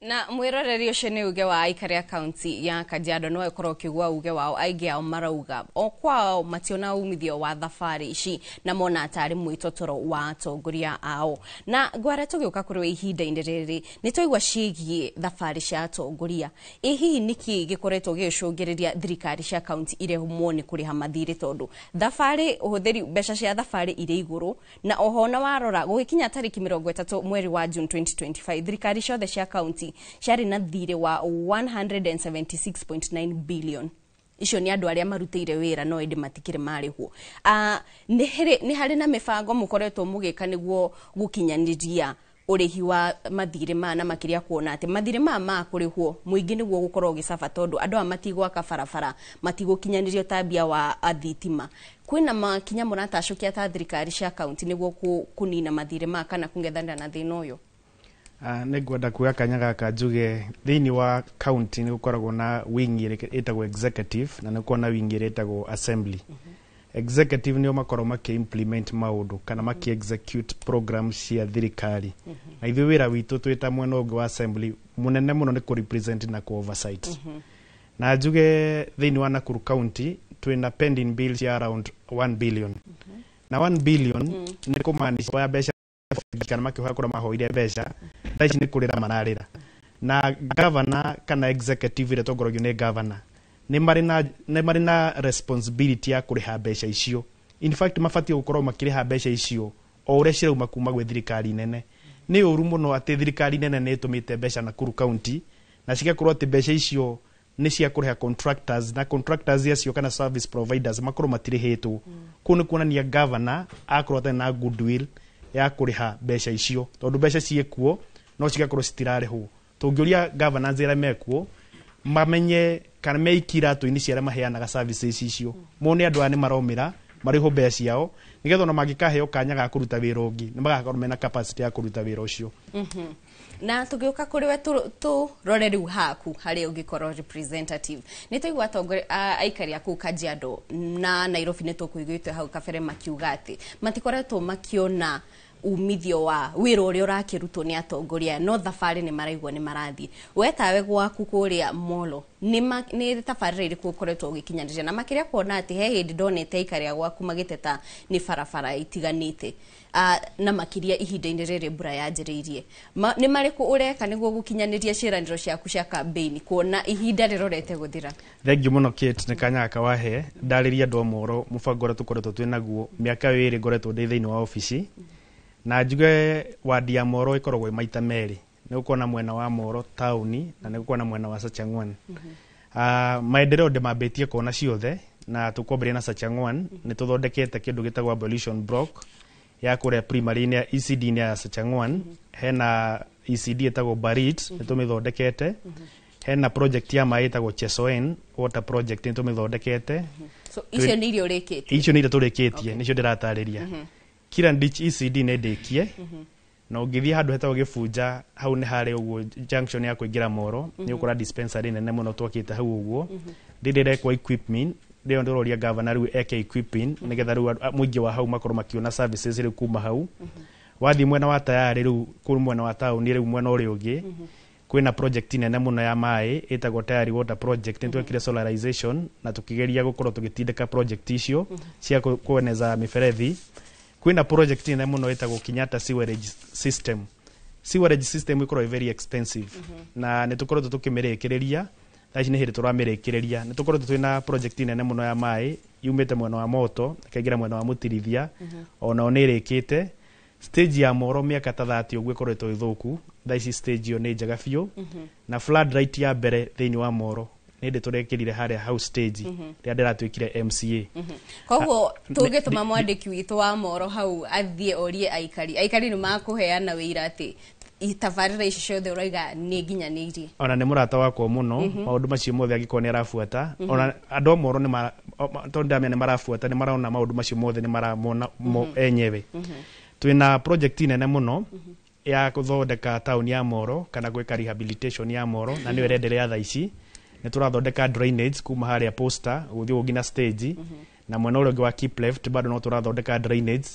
Na mwiroreri ũcio nĩ uge wa aikari a kaunti ya Kajiado, no ĩkorwo ũkĩgua uge wao. Aingĩ ao marauga o kwao mationa umithio wa thabarĩ ici na mona tarĩ mwĩtotoro wa atongoria ao. Na ngwara tũgĩũka kũrĩ ihinda-inĩ rĩrĩ, nĩ twaigua ciĩgiĩ thabarĩ cia atongoria. Ĩ hihi nĩkĩ gĩkoretwo gĩgĩcũngĩrĩria thirikari cia kaunti irehumwo nĩ kũrĩha mathirĩ, tondũ thabarĩ ũhũthĩri mbeca cia thabarĩ irĩ igũrũ? Na oho na warora gũgĩkinya tarĩki 30 mweri wa June 2025, thirikari ciothe cia kaunti ciarĩ na thirĩ wa 176.9 billion. Icio nĩ andũ arĩa marutĩire wĩra no ĩndĩ matikĩrĩ marĩhwo. Nĩ harĩ na mĩbango mũkoretwo mũgĩka nĩguo gũkinyanĩria ũrĩhi wa mathirĩ maya, na makĩria kuona atĩ mathirĩ maya ma kũrĩhwo mũingĩ nĩguo gũkorwo ũgĩcaba, tondũ andũ aya matigwaka barabara, matigũkinyanĩria ũtambia wa thitima? Kwĩna makinya mũratacũkia ta thirikari cia kaunti nĩguo kũnina mathirĩ maya kana kũng'ethanĩra na thĩna ũyũ? Nĩ ngwenda kuoya kanya gaka njuge thĩinĩ wa county nĩ gũkoragwo na wing ĩrĩa ĩtagwo executive, na nĩ gũkoragwo na wing ĩrĩa ĩtagwo assembly. Executive nĩo makoragwo makĩ implement maũndũ kana makĩ execute program cia thirikari, na ithuĩ wĩra witũ twĩ ta mwena ũngĩ wa assembly mũnene mũno nĩ kũ represent na kũ oversight. Na njuge thĩinĩ wa Nakuru County twĩna pending bills cia around 1 billion, na 1 billion nĩ kũmaanisha oya mbeca kana makĩhoya kũrĩa mahoire mbeca, thaa ici nĩ kũrĩra mararĩra. Na governor kana executive ĩrĩa ĩtongoragio nĩ governor nĩ marĩ na responsibility ya kũrĩha mbeca icio. In fact, mabatiĩ gũkorwo makĩrĩha mbeca icio o ũrĩa cirauma kuma gwĩ thirikari nene. Nĩ ũru mũno atĩ thirikari nene nĩ ĩtũmĩte mbeca Nakuru County, na cigakorwo atĩ mbeca icio nĩ cia kũrĩha contractors, na contractors acio kana service providers makorwo matirĩhĩtwo. Kũu nĩ kuonania governor akorwo atarĩ na goodwill ya kũrĩha mbeca icio, tondũ mbeca ciĩkuo no cigakorwo citirarĩhwo. Tũngĩũria governors arĩa mekuo mamenye kana meikie iratũ-inĩ cia arĩa maheanaga services icio, mone andũ aya nĩ maromĩra marĩhwo mbeca ciao, nĩgetha ona mangĩkaheo kanya ga kũruta wĩra ũngĩ nĩ magakorwo mena capacity ya kũruta wĩra ũcio. Na tũgĩũka kũrĩ we, tũrore rĩu haku harĩa ũngĩkorwo representative, nĩ twaigua atongoria aikari a kũu Kajiado na Nairobi, nĩ tũkũiguĩte hau kabere makiuga atĩ matikoretwo makiona umithio wa wĩra ũrĩa ũrakĩrutwo nĩ atongoria, no thabarĩ nĩ maraigua nĩ marathiĩ. We tawe gwaku kũrĩa Molo, nĩ tabarĩra irĩkũ ũkoretwo ũgĩkinyanĩria, na makĩria kuona atĩ he hĩndĩ ndonete aikari a gwaku magĩteta nĩ barabara itiganĩte, na makĩria ihinda-inĩ rĩrĩ mbura yanjĩrĩirie? Nĩ marĩkũ ũreka nĩguo gũkinyanĩria ciĩranĩro ciaku cia campaign, kuona ihinda rĩrorete gũthira? Thengiũ mũno Kate nĩ kanya gaka wahe ndarĩria andũ a Moro mũbango ũrĩa tũkoretwo twĩ naguo mĩaka 2 ngoretwo ndĩ thĩinĩ wa obici. Na njuge wadi ya Moro ĩkoragwo ĩ maita merĩ, nĩ gũkorwo na mwena wa Moro taũni na nĩ gũkorwo na mwena wa Sachangwan. Maendeleo ndĩmambĩtie kuona ciothe, na tũkwambĩrĩria na Sachangwan. Nĩ tũthondekete kĩndũ gĩtagwo abolition block ya kũrĩa primary-inĩ ya ECD-inĩ ya Sachangwan. Hena ECD ĩtagwo Barit, nĩ tũmĩthondekete. Hena project ya maĩ ĩtagwo Chesoen water project, nĩ tũmĩthondekete. So icio nĩ iria ũrĩkĩtie? Icio nĩ iria tũrĩkĩtie, nĩcio ndĩratarĩria. Kirandich ECD nĩ ndĩkie. Na ũngĩthiĩ handũ hetagwo Gĩbunja, hau nĩ harĩ ũguo junction ya kũingĩra Moro, nĩ ũkora dispensary nene mũno twakĩte hau ũguo. Rĩrĩ ĩrekwo equipment, rĩo ndĩroria governor rĩu eke equipping nĩgetha rĩu mũingĩ wa hau makorwo makĩona services rĩu kuma hau. Wathiĩ mwena wa Tayari rĩu kũu mwena wa taũni rĩu mwena ũrĩa ũngĩ, kwĩna project nene mũno ya maĩ ĩtagwo Tayari Water Project. Nĩ twekire solarization na tũkĩgeria gũkorwo tũgĩtindĩka project icio cia kueneza miberethi. Kwĩna project nene mũno ĩtagwo Kenyatta Sewerage System. Sewerage system ĩkoragwo ĩ very expensive na nĩ tũkoretwo tũkĩmĩrĩkĩrĩria. Thaa ici nĩ hĩndĩ tũramĩrĩkĩrĩria. Nĩ tũkoretwo twĩna project nene mũno ya maĩ yumĩte mwena wa Moto ĩkaingĩra mwena wa Mũtirithia, onao nĩ ĩrĩkĩte. Stage ya Moro mĩaka ta 30 ũguo ĩkoretwo ĩthũku, thaa ici stage ĩyo nĩ njega biũ. Na floodlight ya mbere thĩinĩ wa Moro nĩ ndĩ tũrekĩrire harĩa hau stage rĩrĩa ndĩratuĩkire MCA. Koguo tũngĩtũma mwandĩki witũ wa Moro hau athiĩ orie aikari, aikari nĩ makũheana wĩira atĩ tabarĩra ici ciothe ũrauga nĩ nginyanĩirie? Ona nĩ mũrata wakwa mũno. Maũndũ macio mothe angĩkorwo nĩ arabuata, ona andũ a Moro nĩ tondũ ndamenya nĩ marabuata, nĩ marona maũndũ macio mothe, nĩ maramona mo enyewe. Twĩna project nene mũno ya gũthondeka taũni ya Moro kana gwĩka rehabilitation ya Moro, na nĩyo ĩrenderea thaa ici. Nĩ tũrathondeka drainage kuma harĩa Posta gũthiĩ ũguo nginya stage, na mwena ũrĩa ũngĩ wa Keep Left bado no tũrathondeka drainage.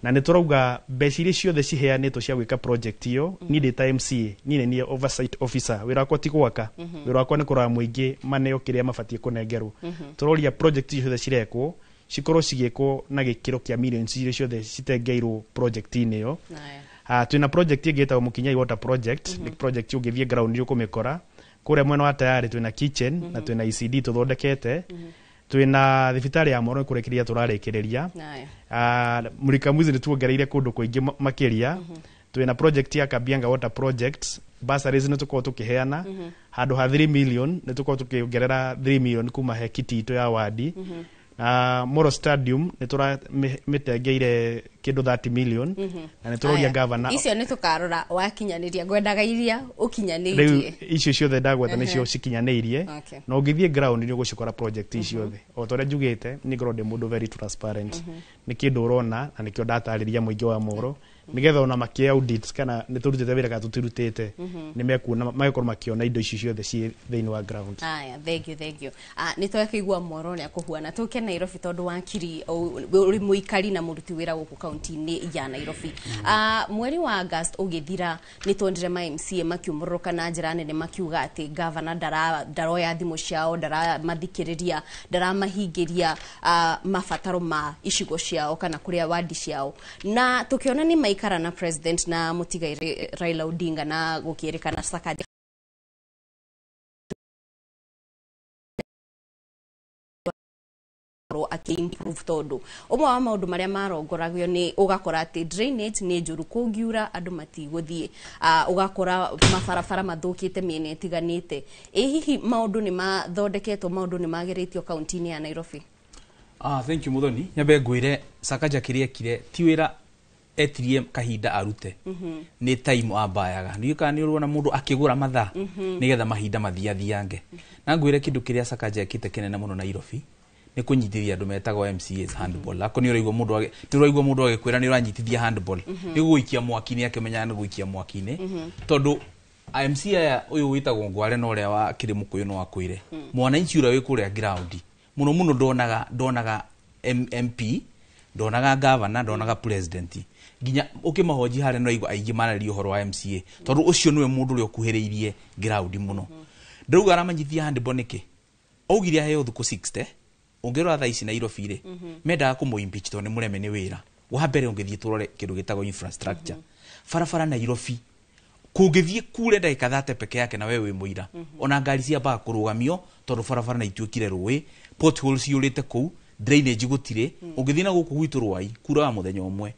Na nĩ tũrauga mbeca iria ciothe ciheanĩtwo cia gwĩka project ĩyo, niĩ ndĩ ta MCA, niĩ nĩ niĩ oversight officer. Wĩra wakwa ti gwaka, wĩra wakwa nĩ kũrora mũingĩ maneo kĩrĩa mabatiĩ kũnengerwo. Tũroria project icio ciothe cirekwo cikorwo cigĩkwo na gĩkĩro kĩa millions iria ciothe citengeirwo project-inĩ ĩyo. Twĩna project ĩngĩ ĩtagwo Mũkinyai Water Project. Nĩ project ũngĩthiĩ ground nĩ ũkũmĩkora kũrĩa mwena wa Tayari. Twĩna kitchen na twĩna ECD tũthondekete. Twĩna thibitarĩ ya Moro nĩ kũrĩkĩrĩria tũrarĩkĩrĩria. Mulika Mwizi nĩ tuongereire kũndũ kũingĩ makĩria. Twĩna project ya Kabianga Water Project. Bursaries nĩ tũkorwo tũkĩheana handũ ha 3 million, nĩ tũkorwo tũkĩongerera 3 million kuma he kiti itũ ya wadi. Moro Stadium nĩ tũramĩtengeire kĩndũ 30 million na nĩ tũroria Aya, governor. Icio nĩ tũkarora wakinyanĩria, ngwendaga iria Rĩu ũkinyanĩirie. Icio ciothe ndagweta nĩcio cikinyanĩirie. Na ũngĩthiĩ ground nĩ ũgũcikora project ici ciothe. O ta ũrĩa njugĩte, niĩ ngorwo ndĩ mũndũ very transparent. Nĩ kĩndũ ũrona na nĩkĩo ndatarĩria mũingĩ wa Moro nĩgetha ona makĩ audit kana nĩ tũrutĩte wĩra kana tũtirutĩte, nĩ mekuona, magĩkorwo makĩona indo ici ciothe ciĩ thĩinĩ wa ground. Aya, thank you, thank you. Nĩ twakĩigua Moro ũrĩa kũhuana. Tũke Nairobi tondũ wakiri ũrĩ mũikari na mũruti wĩra gũkũ kaunti-inĩ ya Nairobi. Mweri wa August ũgĩthira nĩ tuonire ma MCA makiumũrũrũka na njĩra nene makiuga atĩ gavana ndaroya thimũ ciao, ndaramathikĩrĩria, ndaramahingĩria mabataro ma icigo ciao kana kũrĩa wadi ciao, na tũkĩona nĩ maikara na president na mũtigairĩ Raila Odinga na gũkĩrĩkana Sakaja akorwo akĩ-improve, tondũ ũmwe wa maũndũ marĩa marongoragio nĩ ũgakora atĩ drainage nĩ njũru, kũngiura andũ matigũthiĩ, ũgakora mabarabara mathũkĩte mĩena ĩtiganĩte. Ĩ hihi maũndũ nĩ mathondeketwo, maũndũ nĩ magĩrĩtio kaunti-inĩ ya Nairobi? Thank you, Muthoni. Nyambe ngwire Sakaja kĩrĩa ekire ti wĩra etirie kahinda arute, nĩ time ambayaga. Ndiũĩ kana nĩ ũrona mũndũ akĩgũra mathaa nĩgetha mahinda mathiathiange. Na ngwĩre kĩndũ kĩrĩa Sakaja ekĩte kĩnene mũno Nairobi nĩ kũnyitithia andũ metagwo MCAs handball. Ako nĩ ũraigua mũndũ nĩ ũraigua mũndũ agĩkwĩra nĩ ũranyitithia handball, nĩ gũikia mwaki-inĩ, akĩmenyaga nĩ gũikia mwaki-inĩ, tondũ MC aya ũyũ wĩtagwo Ngware na ũrĩa wa kĩrĩ mũkũyũ no akwĩre mwananchi ũrĩa wĩ kũrĩa ground mũno mũno ndonaga MP, ndonaga governor, ndonaga president. Nginya ũkĩmahoji harĩa no aigua aingĩ mararĩria ũhoro wa MCA, tondũ ũcio nĩwe mũndũ ũrĩa ũkuhĩrĩirie ground mũno. Ndauga aramanyithia handball nĩkĩ? Augire aheo thikũ 60. Ũngĩrora thaa ici Nairobi rĩ, mendaga kũmũ impeach tondũ nĩ mũreme nĩ wĩra wa mbere. Ũngĩthiĩ tũrore kĩndũ gĩtagwo infrastructure, barabara Nairobi kũngĩthiĩ kure ndagĩka 30 peke yake na we wĩ mũira, ona ngari ciambaga kũrũgamio tondũ barabara nĩ ituĩkire rũĩ, potholes ciyũrĩte kũu, drainage gũtirĩ. Ũngĩthiĩ na gũkũ gwitũ Rwai kuraga mũthenya ũmwe,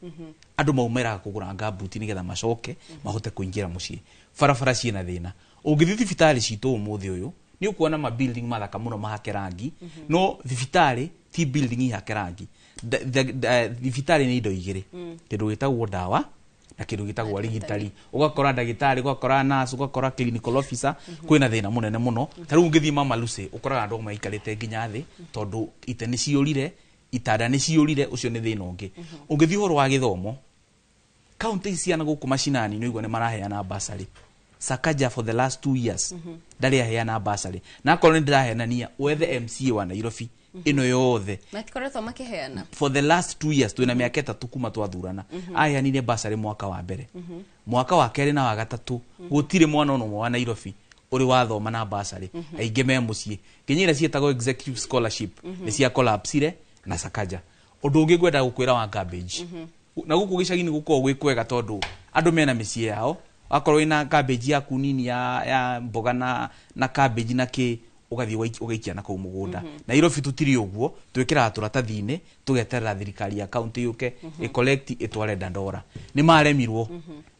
andũ maumĩraga kũgũra ngambuti nĩgetha macoke mahote kũingĩra mũciĩ. Barabara ciĩna thĩna. Ũngĩthiĩ thibitarĩ citũ ũmũthĩ ũyũ nĩ ũkuona ma building mathaka mũno mahake rangi, no thibitarĩ ti building ihake rangi. Thibitarĩ nĩ indo igĩrĩ, kĩndũ gĩtagwo ndawa na kĩndũ gĩtagwo arigitari. Ũgakora ndagĩtarĩ, ũgakora nurse, ũgakora clinical officer. Kwĩna thĩna mũnene mũno. Ta rĩu ũngĩthiĩ Mama Lucy ũkoraga andũ maikarĩte nginya thĩ tondũ ite nĩ ciũrire. Itanda nĩ ciũrire, ũcio nĩ thĩna ũngĩ. Ũngĩthiĩ ũhoro wa gĩthomo, kaunti ici ciana gũkũ macinani nĩ ũigua nĩ maraheana bursary. Sakaja for the last 2 years ndarĩ aheana bursary, na akorwo nĩ ndĩrahenania, wethe MCA wa Nairobi ĩno yothe. Matikoretwo makĩheana? For the last 2 years, twĩna mĩaka 3 kuma twathurana. Aheanire bursary mwaka wa mbere, mwaka wa kerĩ na wa gatatũ gũtirĩ mwana ona ũmwe wa Nairobi ũrĩ wathoma na bursary. Aingĩ me mũciĩ. Nginya iria ciĩtagwo executive scholarship nĩ cia collapsire na Sakaja. Ũndũ ũngĩ ngwenda gũkwĩra wa garbage, na gũkũ gĩcagi-inĩ gũkoragwo gwĩ kwega tondũ andũ mena mĩciĩ yao. Wakorwo wĩna cabbage yaku nini ya mboga na cabbage na kĩ, ũgathiĩ ũgaikia na kũu mũgũnda. Nairobi tũtirĩ ũguo, twĩkĩraga tũratathi-inĩ, tũgeterera thirikari ya kaunti yũke ĩcollect ĩtware Dandora. Nĩ maremirwo.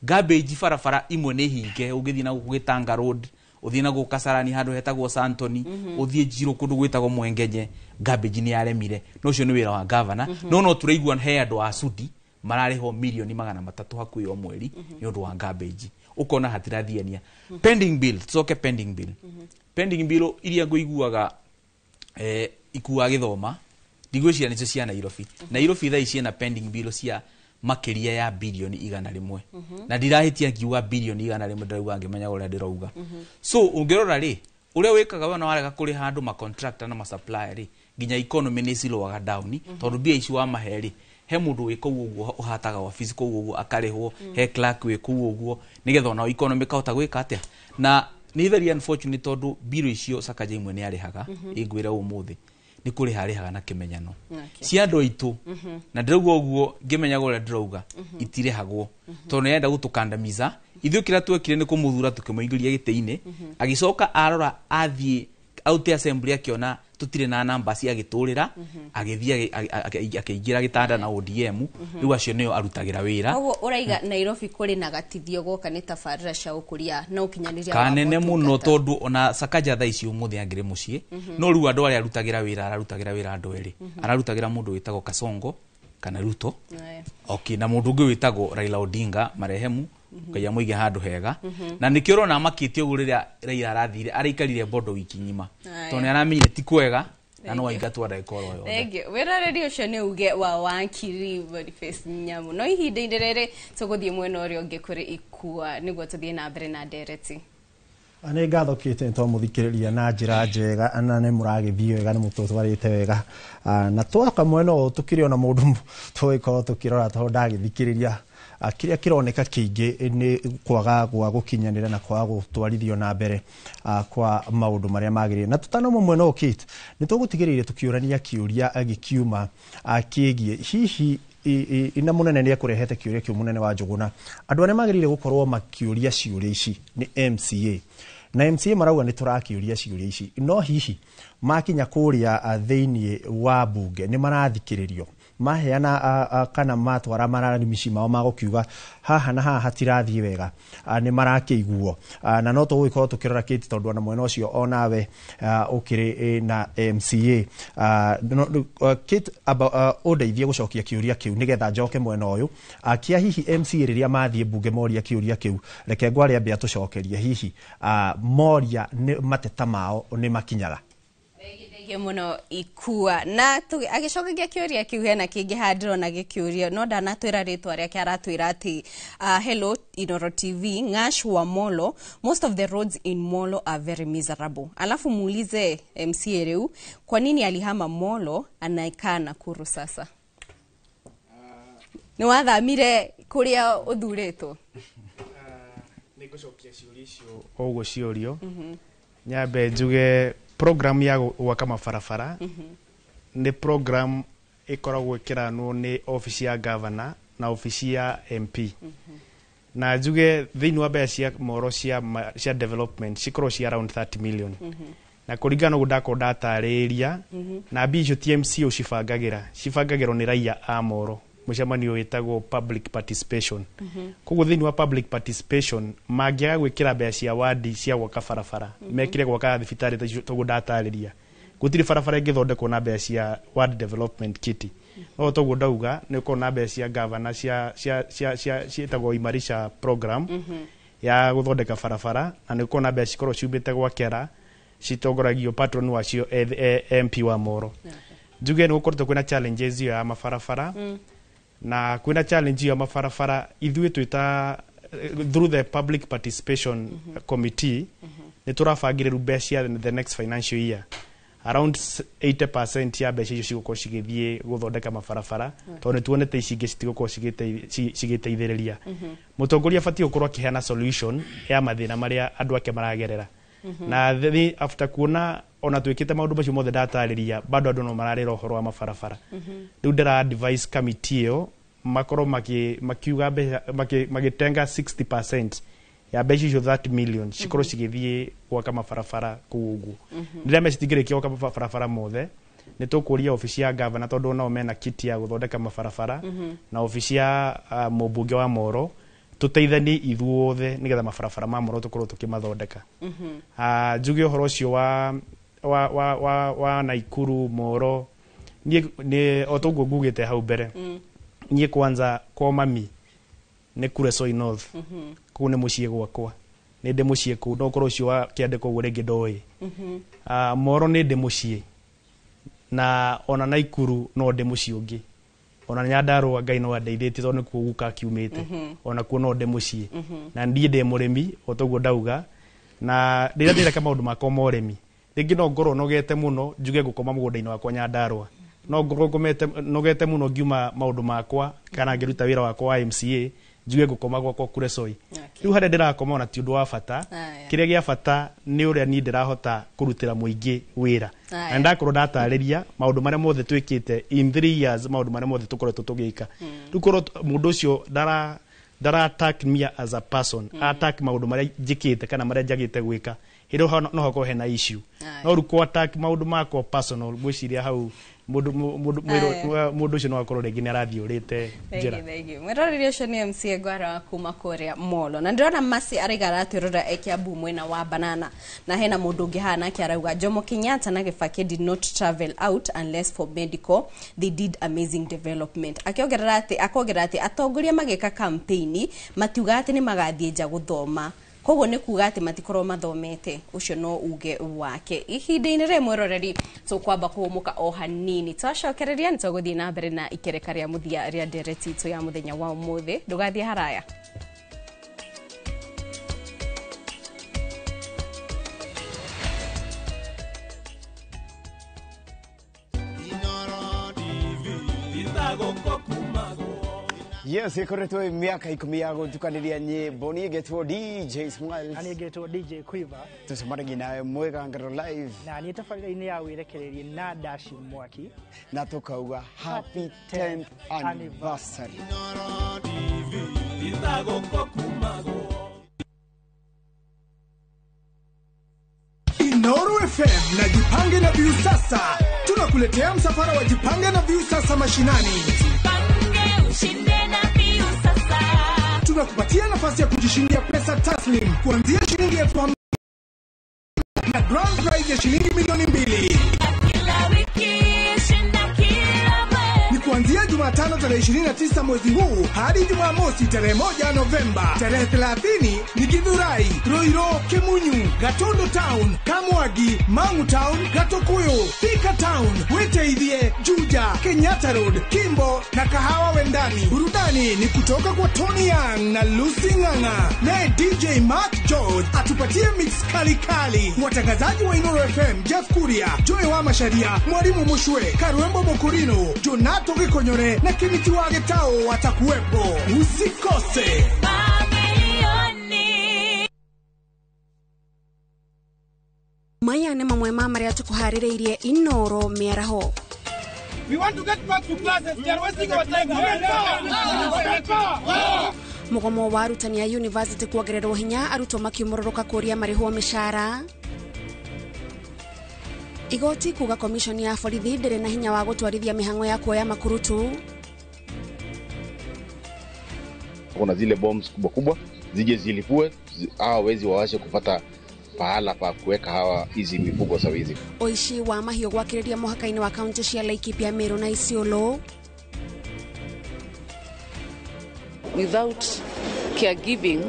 Garbage, barabara imwe nĩ hinge. Ũngĩthiĩ na gũkũ Gĩtanga Road, ũthiĩ na gũkũ Kasarani handũ hetagwo Santoni, ũthiĩ Njirũ kũndũ gwĩtagwo Mwengenye, garbage nĩ yaremire. No ũcio nĩ wĩra wa gavana. No tũraigua he andũ a Sudi mararĩhwo mirioni 300 hakuhĩ o mweri nĩ ũndũ wa garbage. Ũkona hatirathiania. Pending bill, tucoke pending bill. Pending bill iria ngũiguaga ikua gĩthoma, ndigwĩciria nĩcio cia Nairobi. Nairobi thaa ici ĩna pending bill cia makĩria ya birioni 100. Na ndirahĩtia ngiuga birioni 100, ndĩrauga ngĩmenya ũrĩa ndĩrauga. So ũngĩrora rĩ, ũrĩa wĩkaga we na warega kũrĩha andũ ma contractor na ma supplier rĩ, nginya economy nĩ cilowaga down, tondũ mbia ici wamahe rĩ, he mũndũ wĩ kũu ũguo ũhataga wabici kũu ũguo akarĩhwo, he clerk wĩ kũu ũguo, nĩgetha ona economy kahota gwĩka atĩa. Na nĩ very unfortunate tondũ mbirũ icio Sakaja imwe nĩ arĩhaga. Ingwĩra ũmũthĩ nĩ kũrĩha arĩhaga na kĩmenyano cia andũ aitũ. Na ndĩrauga ũguo ngĩmenyaga ũrĩa ndĩrauga. Itirĩhagwo tondũ nĩ arenda gũtũkandamiza ithuĩ. Kĩrĩa twekire nĩ kũmũthura, tũkĩmũingĩria gĩtĩ-inĩ. Agĩcoka arora athiĩ aute assembly, akĩona tũtirĩ na namba cia agĩtũrĩra, agĩthiĩ akĩingĩra gĩtanda na ODM. Rĩu acio nĩo arutagĩra wĩra. Koguo ũraiga Nairobi kũrĩ na gatithio goka nĩ tabarĩra cia ũkũria na ũkinyanĩria wa kanene mũno, motungata. Tondũ ona Sakaja thaa ici ũmũthĩ angĩrĩ mũciĩ, no rĩu andũ arĩa arutagĩra wĩra, ararutagĩra wĩra andũ erĩ. Ararutagĩra mũndũ wĩtagwo Kasongo kana Ruto. Okay, na mũndũ ũngĩ wĩtagwo Raila Odinga, marehemu, Ngai amũige handũ hega. Na nĩkĩo ũrona makĩte ũguo rĩrĩa Raila arathire, araikarire bondo wiki ng'ima, tondũ nĩ aramenyire ti kwega na no aingatwo ndagĩka oro yothe. Thank you. Wĩroreri ũcio nĩ uge wa wakiri Boniface Nyamu. No ihinda-inĩ rĩrĩ tũgũthiĩ mwena ũrĩa ũngĩ kũrĩ Ikua nĩguo tũthiĩ na mbere na ndereti. Nĩ ngatho kĩte nĩ twamũthikĩrĩria na njĩra njega, na nĩ mũragĩthiĩ wega, nĩ mũtũtwarĩte wega. Na twoka mwena ũyũ tũkĩrĩ ona mũndũ tũgĩkorwo tũkĩrora tondũ ndagĩthikĩrĩria. Kĩrĩa kĩroneka kĩingĩ nĩ kwaga gwa gũkinyanĩra na kwaga gũtwarithio na mbere kwa maũndũ marĩa magĩrĩire. Na tũtanauma mwena ũyũ, Kate, nĩ tũgũtigĩrĩire tũkĩũrania kĩũria gĩkiuma kĩgiĩ hihi na mũnene nĩ ekũrehete kĩũria kĩu, mũnene wa Njũgũna. Andũ arĩa magĩrĩire gũkorwo makĩũria ciũria ici nĩ MCA, na MCA marauga nĩ tũrakĩũria ciũria ici, no hihi makinya kũrĩa thĩinĩ wa mbunge nĩ marathikĩrĩrio maheana kana matwara mararimici mao magũkiuga haha na haha hatirathiĩ wega, nĩ marakĩiguo? Na no tũgũgĩkorwo tũkĩrora kĩti tondũ ona mwena ũcio onawe ũkĩrĩ na MCA. Kate, amba ũndeithie gũcokia kĩũria kĩu nĩgetha njoke mwena ũyũ kĩa hihi MCA rĩrĩa mathiĩ mbunge moria kĩũria kĩu. Reke ngware ambe atũcokerie hihi moria nĩ mateta mao nĩ makinyaga. Thengiũ mũno, Ikua. Na agĩcokagia kĩũria kĩu, hena kĩngĩ haha ndĩrona gĩkĩũrio, no ndanatwĩra rĩtwa rĩake. Aratwĩra atĩ "Hello Inoro TV, Ngash wa Molo, most of the roads in Molo are very miserable. Alafu muulize MCA rĩu kwa nini alihama Molo, anakaa Nakuru sasa. Nĩ wathamire kũrĩa ũthurĩtwo?" Nĩ ngũcokia ciũria icio o ũguo ciũrio. Nyambe njuge program ya gwaka mabarabara nĩ program ĩkoragwo ĩkĩranwo nĩ obici ya governor na obici ya MP. Na njuge thĩinĩ wa mbeca cia moro cia development cikorwo cia around 30 million, na kũringana na ũguo ndakorwo ndatarĩria, na mbia icio TMC ũcibangagĩra, cibangagĩrwo nĩ raia a moro mũcemanio wĩtagwo public participation. Koguo thĩinĩ wa public participation mangĩaga gwĩkĩra mbeca cia wadi cia gwaka barabara, mekire gwaka thibitarĩ ta icio toguo ndatarĩria, gũtirĩ barabara ĩngĩthondekwo na mbeca cia ward development kitty. No toguo ndauga nĩ ũkorwo na mbeca cia governor cia ciĩtagwo imarisha program ya gũthondeka barabara, na nĩ ũkorwo na mbeca cikorwo ciumĩte gwa kera citongoragio patron wacio MP wa Moro. Njuge nĩ gũkoretwo kwĩna challenges iyo ya mabarabara. Na kwĩna challenge iyo ya mabarabara, ithuĩ twĩta through the public participation committee, nĩ tũrabangire rĩu mbeca the next financial year, around 80% ya mbeca icio cigũkorwo cigĩthiĩ gũthondeka mabarabara, tondũ nĩ tuonete ici ingĩ citigũkorwo cigĩteithĩrĩria. Mũtongoria abatiĩ gũkorwo akĩheana solution ya mathĩna marĩa andũ ake maragerera. Na after kuona ona twĩkĩte maũndũ macio mothe ndatarĩria, bado andũ no mararĩra ũhoro wa mabarabara. Rĩu ndĩra advise committee ĩyo makorwo makiuga mbeca magĩtenga 60% ya mbeca icio, 30 million, cikorwo cigĩthiĩ gwaka mabarabara kũu ũguo. Rĩrĩa mbeca citingĩrĩkia gwaka mabarabara mothe, nĩ tũkũria obici ya gavana, tondũ nao mena kiti ya gũthondeka mabarabara, na obici ya mũmbunge wa Moro, tũteithanie ithuothe nĩgetha mabarabara ma Moro tũkorwo tũkĩmathondeka. Njuge ũhoro ũcio wa Naikuru Moro, niĩ nĩ o toguo ngugĩte hau mbere, niĩ kwanza kwa mami nĩ Kuresoi North. Kũu nĩ mũciĩ gwakwa, nĩ ndĩ mũciĩ kũu, no korwo ũcio wa kĩandĩko ũguo rĩngĩ ndoĩ. Moro nĩ ndĩ mũciĩ, na ona Naikuru no ndĩ mũciĩ ũngĩ, ona Nyandarũa Ngai no andeithĩtie tondũ nĩkuo guka akiumĩte. Ona kuo no ndĩ mũciĩ. Na niĩ ndĩ mũrĩmi o toguo ndauga, na rĩrĩa ndĩreka maũndũ makwa ma ũrĩmi, rĩngĩ no ngorwo nogete mũno njuge ngũkoma mũgũnda-inĩ wakwa Nyandarũa, no ngorwo ngomete nogete mũno ngiuma maũndũ makwa kana ngĩruta wĩra wakwa wa MCA, njuge ngũkoma gwakwa Kuresoi. Rĩu harĩa ndĩrakoma ona ti ũndũ wa bata. Kĩrĩa gĩa bata nĩ ũrĩa niĩ ndĩrahota kũrutĩra mũingĩ wĩra, na ndakorwo ndatarĩria maũndũ marĩa mothe twĩkĩte in 3 years, maũndũ marĩa mothe tũkoretwo tũgĩka. Rĩu korwo mũndũ ũcio ndara attack me as a person, attack maũndũ marĩa njĩkĩte kana marĩa njagĩte gwĩka, hĩndĩ ĩyo no hakorwo hena issue. No rĩu kũ attack maũndũ makwa personal, ngwĩciria hau mũndũ mũndũ mũndũ ũcio no akorwo rĩngĩ nĩ arathiĩ ũrĩte njĩra. Thank you. Mwĩroreri ũcio nĩ MCA Ngwara wa kuma kũrĩa Molo, na ndĩrona Masi araiga aratwĩrora e Kiambu mwena wa Banana, na hena mũndũ ũngĩ haha nake arauga Jomo Kenyatta na Kibaki did not travel out unless for medical, they did amazing development. Akĩongerera atĩ, akongerera atĩ atongoria magĩka campaign matiuga atĩ nĩ magathiĩ nja gũthoma, koguo nĩ kuga atĩ matikorwo mathomete. Ũcio no uge wake. Ihinda-inĩ rĩrĩ, mwĩroreri, tũkwamba kũhũmũka o hanini, twacokereria nĩ tũgũthiĩ na mbere na ikereka rĩa mũthia rĩa ndereti itũ ya mũthenya wa ũmũthĩ. Ndũgathiĩ haraya. Yes, ikoretwo miaka 10 ya gutukaniria nyimbo. Niĩ ngetwo DJ Smiles. Na niĩ ngetwo DJ Quiver. Tucemanagia nawe Mwĩgangaro live. Na niĩ tabarĩra-inĩ ya wĩrekererie na Dashi Mwaki. Na tukauga happy 10th anniversary. Inooro FM na Jipange na Viusasa tunakuletea msafara wa Jipange na Viusasa mashinani. Ushinde na Viusasa. Tunakupatia nafasi ya kujishindia pesa taslim kuanzia shilingi 50,000 na grand prize ya shilingi 2,000,000. Kila wiki, shinda kila mwezi. Ni kuanzia Jumatano tarehe 29 mwezi huu hadi Jumamosi tarehe 1 Novemba. Tarehe 30 ni Githurai, Ruiru, Kimunyu, Gatundu Town, Kamwagi, Mangu Town, Gatukuyu, Thika Town, Witeithie, Juja, Kenyatta Road, Kimbo na Kahawa Wendani. Burudani ni kutoka kwa Tony Young na Lucy Ng'ang'a. Naye DJ Mark George atupatie mix kali kali. Watangazaji wa Inooro FM Jeff Kuria, Joy wa Masharia, Mwalimu Mushwe, Karwembo Mokurino, Jonato Gikonyore na Kimiti wa Getao watakuwepo. Usikose. Maya nĩ mamwe ma marĩa tũkũharĩrĩirie Inooro mĩaraho. We want to get back to classes. They are wasting our time. Mũgomo wa arutani a university kuongererwo hinya, arutwo makiumũrũrũka kũria marĩhwo mĩcara. Igoti kuga commission ya borithi ndĩrĩ na hinya wa gũtwarithia mĩhang'o ya kuoya makurutu. Kuna zile bombs kubwa kubwa zije zilipue, hawa wezi wawashe kupata pahala pa kuweka hawa hizi mifugo za wizi. Oishi wa mahiũ gwakĩrĩria mũhaka-inĩ wa kaunti cia Laikipia, Meru na Isiolo. Without caregiving,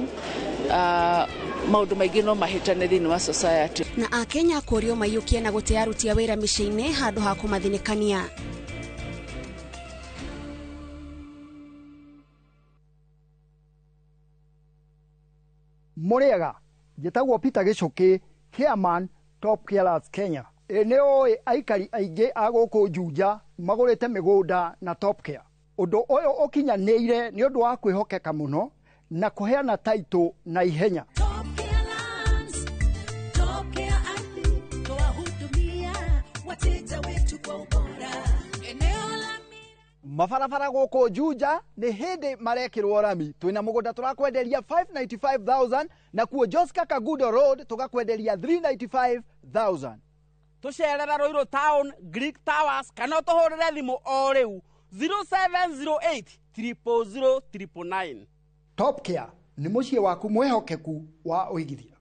Maũndũ maingĩ no mahĩtane thĩinĩ wa society. Na akenya kũrio maiyũkie na gũte aruti a wĩra mĩciĩ-inĩ handũ ha kũmathinĩkania. Mũrĩega, njĩtagwo Peter Gĩcũkĩ, chairman Top Carers Kenya. Ĩ nĩ ũĩ aikari aingĩ a gũkũ Juja magũrĩte mĩgũnda na Top Care. Ũndũ ũyũ ũkinyanĩire nĩ ũndũ wa kwĩhokeka mũno na kũheana taitũ na ihenya. Mabarabara gũkũ Juja nĩ hĩndĩ marekĩrwo rami. Twĩna mũgũnda tũrakwenderia 595,000 na kuo Joska Kagudo Road tũgakwenderia 395,000. Tũcerera Ruiru Town, Greek Towers kana ũtũhũrĩre thimũ o rĩu 0708 000 999. Top Care nĩ mũciĩ waku mwĩhokeku wa ũigithia.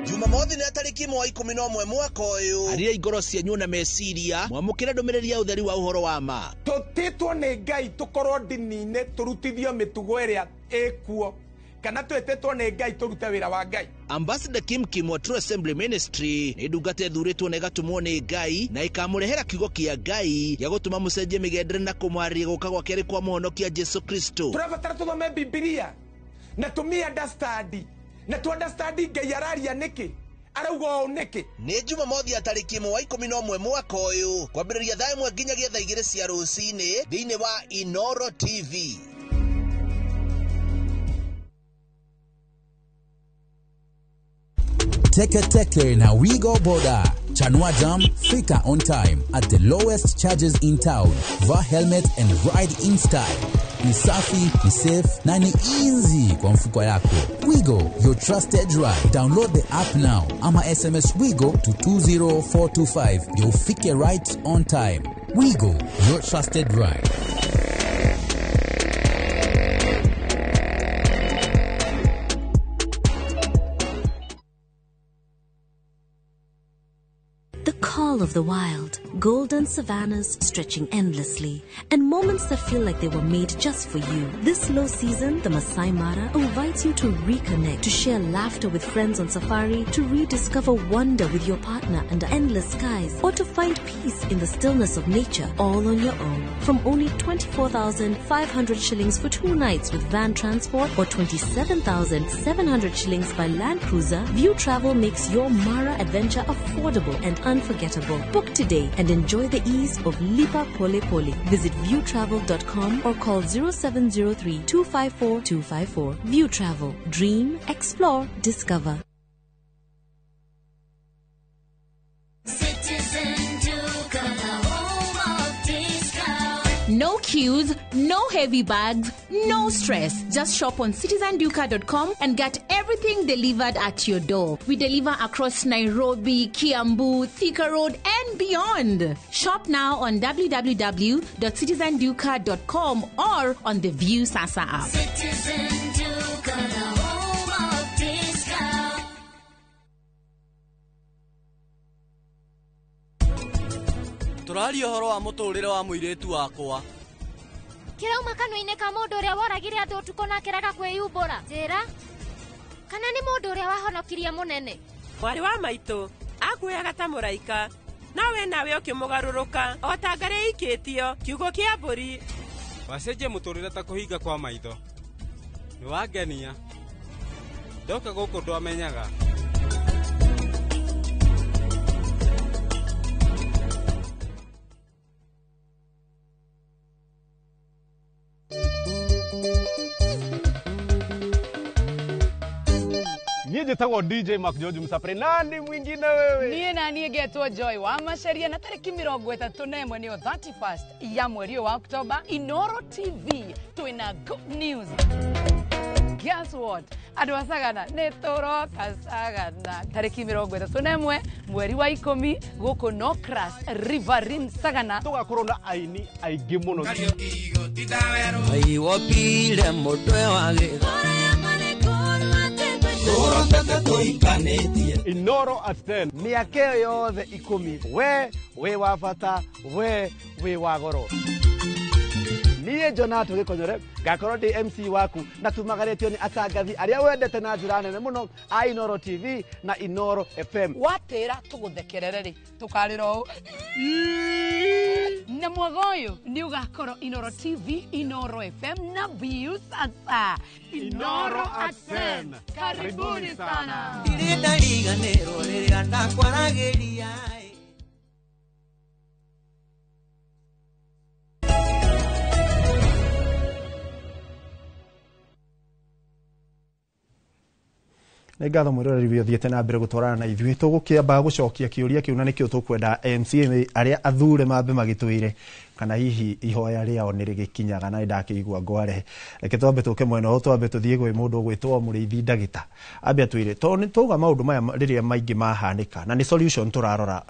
Jumamothi nĩ tarĩki ĩmwe wa 11 mwaka ũyũ. Arĩrai ngoro cianyu na meciria mwamũkĩre ndũmĩrĩri ya ũtheri wa ũhoro wa ma. Tũtĩtwo nĩ Ngai tũkorwo ndini-inĩ tũrutithio mĩtugo ĩrĩa ĩkuo kana twĩtĩtwo nĩ Ngai tũrute wĩra wa Ngai. Ambassador Kim Kim wa True Assembly Ministry nĩ ndungata ĩthurĩtwo na ĩgatũmwo nĩ Ngai na ĩkamũrehera kiugo kĩa Ngai gĩa gũtũma mũcenjie mĩgendere na kũmwarĩria gũka gwa kerĩ kwa mũhonokia Jesu Kristo. Tũrabatara tũthome Bibilia na tũmĩ understand na tu understand Ngai araria nĩkĩ, arauga ũũ nĩkĩ. Nĩ Jumamothi ya tarĩki ĩmwe wa 11 mwaka ũyũ kwambĩrĩria thaa 1 nginyagia thaa 2 cia rũcinĩ thĩinĩ wa Inoro TV. Teke Teke na Wigo Boda. Chanua Jam, fika on time at the lowest charges in town. Vaa helmet and ride in style. Ni safi, ni safe na ni easy kwa mfuko yako. Wigo, your trusted ride. Download the app now ama SMS Wigo to 20425. You'll fike right on time. Wigo, your trusted ride. The call of the wild, golden savannas stretching endlessly, and moments that feel like they were made just for you. This low season, the Masai Mara invites you to reconnect, to share laughter with friends on safari, to rediscover wonder with your partner under endless skies, or to find peace in the stillness of nature all on your own. From only 24,500 shillings for 2 nights with van transport or 27,700 shillings by Land Cruiser, View Travel makes your Mara adventure affordable and unforgettable. Book today and enjoy the ease of Lipa Pole Pole. Visit viewtravel.com or call 0703 254 254. View Travel. Dream, explore, discover. Citizen Duka, the home of discount. No queues, no heavy bags, no stress. Just shop on citizenduka.com and get everything delivered at your door. We deliver across Nairobi, Kiambu, Thika Road, and beyond. Shop now on www.citizenduka.com or on the View Sasa app. Citizen Duka, the home of discount. Tũraria ũhoro wa mũtũrĩre wa mũirĩtu wakwa. Kĩrauma kanua-inĩ ka mũndũ ũrĩa woragire andũ ũtukũ na akĩrega kwĩyumbũra. Njĩra, kana nĩ mũndũ ũrĩa wahonokirie mũnene? Mwarĩ wa maitũ akuoyaga ta mũraika, no we nawe ũkĩmũgarũrũka o ta ngarĩ ĩikĩtio kiugo kĩa mbũri. Wacenjia mũtũrĩre ta kũhinga kwa maitho. Nĩ wangenia. Ndoka gũkũ ndwamenyaga. Niĩ njĩtagwo DJ Mark George Msapre. Nani mwingine wewe? Niĩ na niĩ ngetwo Joy wa Maceria na tarĩki 31 nĩyo 31st ya mweri ũyũ wa Oktoba, Inoro TV twĩna good news. Guess what? Andũ a Sagana nĩ tũroka Sagana tarĩki 31 mweri wa 10 gũkũ Nocras Riverine Sagana. Tũgakorwo na aini aingĩ mũno. Aiwopile mũtwe wa gĩtho. Inoro at 10. Mĩaka ĩyo yothe 10 we wĩ wa bata, we wĩ wa goro. Niĩ Jonato Gĩkonyore ngakorwo ndĩ MC waku na tumagarĩtio nĩ atangathi arĩa wendete na njĩra nene mũno a Inoro TV na Inoro FM. Watĩra tũgũthekerere rĩ tũkarĩra ũũ na mwaga ũyũ nĩ ũgakorwo Inoro TV, Inoro FM na Viusasa. Inoro at 10. Karibuni sana. Ndirĩ ndariganĩrwo rĩrĩa ndakwaragĩria. Nĩ ngatho mwĩroreri wĩ ũthiĩte na mbere gũtwarana na ithuĩ. Tũgũkĩamba gũcokia kĩũria kĩu na nĩkĩo tũkwenda MCA arĩa athure mambe magĩtwĩre kana hihi ihoya rĩao nĩ rĩgĩkinyaga, na nĩndakĩigua ngware. Reke twambe tũke mwena ũyũ, twambe tũthiĩ kwĩ mũndũ ũgwĩtwo Mũrĩithi Ndagĩta ambe atwĩre, tondũ nĩ twauga maũndũ maya rĩrĩa maingĩ mahanĩka na nĩ solution tũrarora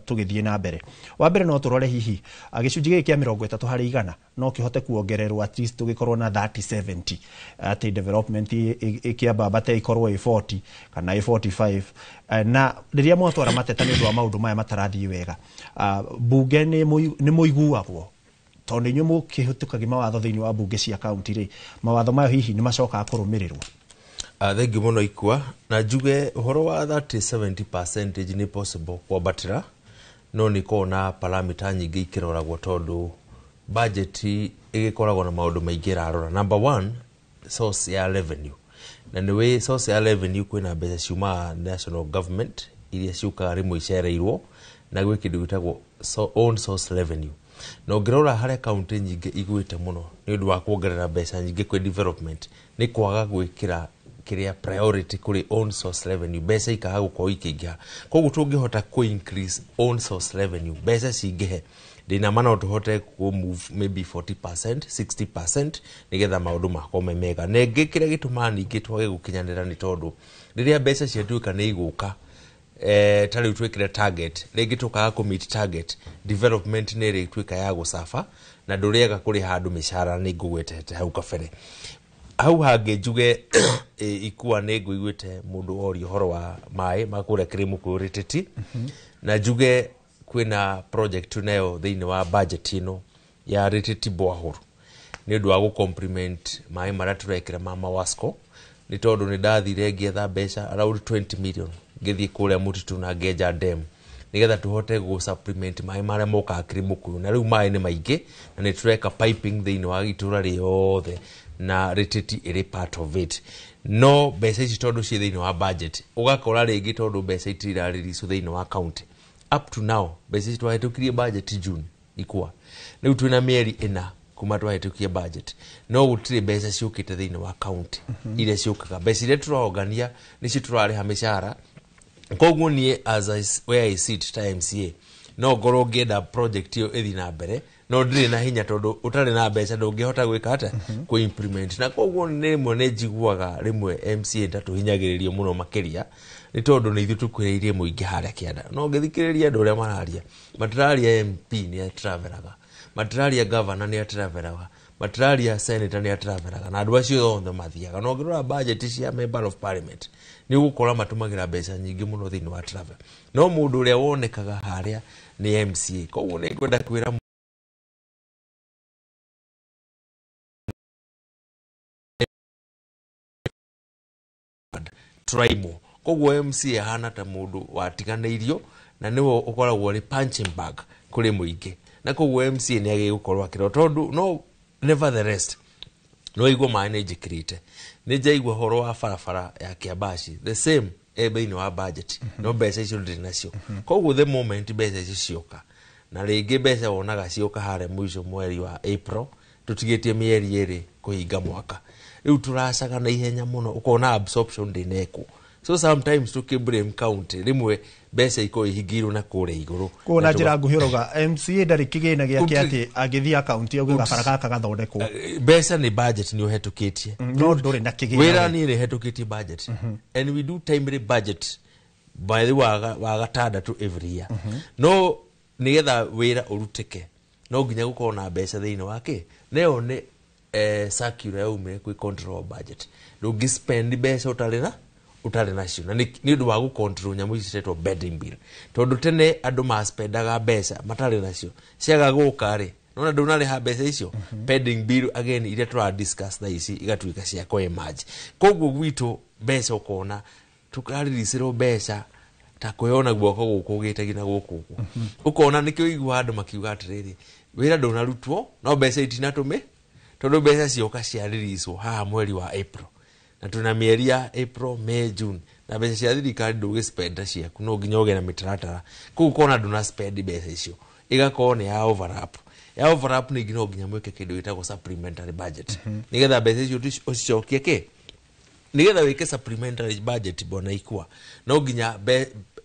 tũgĩthiĩ na mbere. Wa mbere no tũrore hihi gĩcunjĩ gĩkĩ kĩa 30% no kĩhote kuongererwo at least tũgĩkorwo na 30-70, atĩ development ĩkĩambambate ĩkorwo ĩ 40 kana ĩ 45. Na rĩrĩa mwatwara mateta nĩ ũndũ wa maũndũ maya matarathiĩ wega, bunge nĩ mũiguagwo, tondũ inyuĩ mũkĩhĩtũkagia mawatho thĩinĩ wa bunge cia kaunti rĩ, mawatho mayo hihi nĩ macokaga kũrũmĩrĩrwo? Thengiũ mũno Ikua, na njuge ũhoro wa 30-70% nĩ possible kwambatĩra, no nĩ ĩkoragwo na parameter nyingĩ ikĩroragwo tondũ budget ĩgĩkoragwo na maũndũ maingĩ ĩrarora. Number one, source ya revenue. Na nĩ source ya revenue kwĩna mbeca ciumaga national government iria ciũkaga rĩmwe icereirwo, na gwĩ kĩndũ gĩtagwo own source revenue. Na ũngĩrora harĩa kaunti nyingĩ igwĩte mũno nĩ ũndũ wa kuongerera mbeca nyingĩ kwĩ development, nĩ kwaga gwĩkĩra kĩrĩa priority kũrĩ own source revenue, mbeca ikaga gũkorwo ikĩingĩha. Koguo tũngĩhota kũ increase own source revenue, mbeca cingĩhe, ndĩna ma no tũhote kũ move maybe 40%, 60% nĩgetha maũndũ makorwo me mega. Na ĩngĩ kĩrĩa gĩtũmaga ningĩ twage gũkinyanĩra nĩ tondũ rĩrĩa mbeca ciatuĩka nĩ igũka, ta rĩu twĩkĩre target, rĩngĩ tũkaga kũ meet target, development nĩ ĩrĩtuĩka ya gũcaba na ndũrĩaga kũrĩha andũ mĩcara, nĩ ngũgwetete hau kabere. Hau hangĩ njuge Ikua nĩ ngũiguĩte mũndũ oria ũhoro wa maĩ ma kũrĩa Kĩrĩmũkũyũ Rĩtĩti, na njuge kwĩna project nayo thĩinĩ wa budget ĩno ya Rĩtĩti Borehole nĩ ũndũ wa gũ complement maĩ marĩa tũrekĩra ma Mawasco, nĩ tondũ nĩ ndathire ngĩetha mbeca around 20 million ngĩthiĩ kũrĩa mũtitũ na ngenja dam nĩgetha tũhote gũ supplement maĩ marĩa mokaga Kĩrĩmũkũyũ, na rĩu maĩ nĩ maingĩ na nĩ tũreka piping thĩinĩ wa itũra rĩothe na Rĩtĩti ĩrĩ part of it. No mbeca ici tondũ ciĩ thĩinĩ wa budget, ũgakora rĩngĩ tondũ mbeca itirarĩricwo thĩinĩ wa county up to now, mbeca ici twahĩtũkirie budget June Ikua, rĩu twĩna mĩeri 4 kuma twahĩtũkie budget, no gũtirĩ mbeca ciũkĩte thĩinĩ wa county iria ciũkaga. Mbeca iria tũrongania nĩcio tũrarĩha mĩcara. Koguo niĩ as I, where I sit ta MCA, no ngorwo ngĩenda project ĩyo ĩthiĩ na mbere, no ndirĩ na hinya tondũ ũtarĩ na mbeca ndũngĩhota gwĩka atĩa kũ implement. Na koguo rĩmwe nĩ njiguaga rĩmwe MCA ta tũhinyagĩrĩrio mũno makĩria nĩ tondũ nĩ ithuĩ tũkuhĩrĩirie mũingĩ harĩa kĩanda. No ngĩthikĩrĩria andũ ũrĩa mararia, matiraria MP nĩ atravelaga, matiraria governor nĩ atravelaga, matiraria senator nĩ atravelaga, na andũ acio othe mathiaga. No ũngĩrora budget cia member of parliament nĩ ũgũkora matũmagĩra mbeca nyingĩ mũno thĩinĩ wa travel, no mũndũ ũrĩa wonekaga harĩa nĩ MCA. Koguo nĩ ngwenda kwĩra tũraimwo. Koguo MCA ahana ta mũndũ watiganĩirio na nĩwe ũkoragwo ũrĩ punching bag kũrĩ mũingĩ, na koguo MCA nĩ agĩrĩirwo gũkorwo akĩrora tondũ no nevertheless no igua maĩ nĩ njĩkĩrĩte, nĩ njaigua ũhoro wa barabara ya Kĩambaci the same thĩinĩ wa budget, no mbeca icio ndĩrĩ nacio. Koguo the moment mbeca icio cioka, na rĩngĩ mbeca wonaga cioka harĩa mũico mweri wa April, tũtigĩtie mĩeri 2 kũhinga mwaka, rĩu tũracaga na ihenya mũno, ũkona absorption ndĩnekwo. So sometimes tũkĩ blame county, rĩmwe mbeca ikorwo ihingĩirwo na kũrĩa igũrũ. Koguo na njĩra nguhĩ ũrauga MCA ndarĩ kĩgĩna gĩake atĩ angĩthiĩ akaunti auge gabara gaka gathondekwo. Mbeca nĩ budget nĩ ũhetũkĩtie, no ndũrĩ na kĩgĩna. Wĩra niĩ nĩ hetũkĩtie budget, and we do timely budget by the wa gatandatũ every year. No nĩgetha wĩra ũrutĩke no nginya gũkorwo na mbeca thĩinĩ wake, nayo nĩ circular yaumire kwĩ control budget. Ndũngĩ spend mbeca ũtarĩ nacio, na nĩ ũndũ wa gũ control nyamũ ici ciretwo bedding bill, tondũ tene andũ maspendaga mbeca matarĩ nacio, ciaga gũka rĩ Nona ndũnarĩha mbeca icio, pending bill again iria tũra discuss thaa ici igatuĩka cia kũ emerge. Koguo gwitũ mbeca ũkona tũkariricerwo mbeca ta kwĩona guoko gũkũ ũgĩtagia na gũkũ ũguo, ũkona nĩkĩo iguaga andũ makiuga atĩrĩrĩ, wĩra ndũnarutwo no mbeca itinatũmĩ, tondũ mbeca cioka ciaririzwo haha mweri wa April, na twĩna mĩeri ya April, May, June, na mbeca cia thirikari ndũgĩspenda ciaku, no nginya ũgĩe na mĩtaratara. Koguo ũkona ndũna spend mbeca icio, ĩgakorwo nĩ ya overlap, ya overlap. Ningĩ no nginya mwĩke kĩndũ gĩtagwo supplementary budget, nĩgetha mbeca icio ũcicokie kĩ, nĩgetha wĩke supplementary budget. Bwana Ikua, no nginya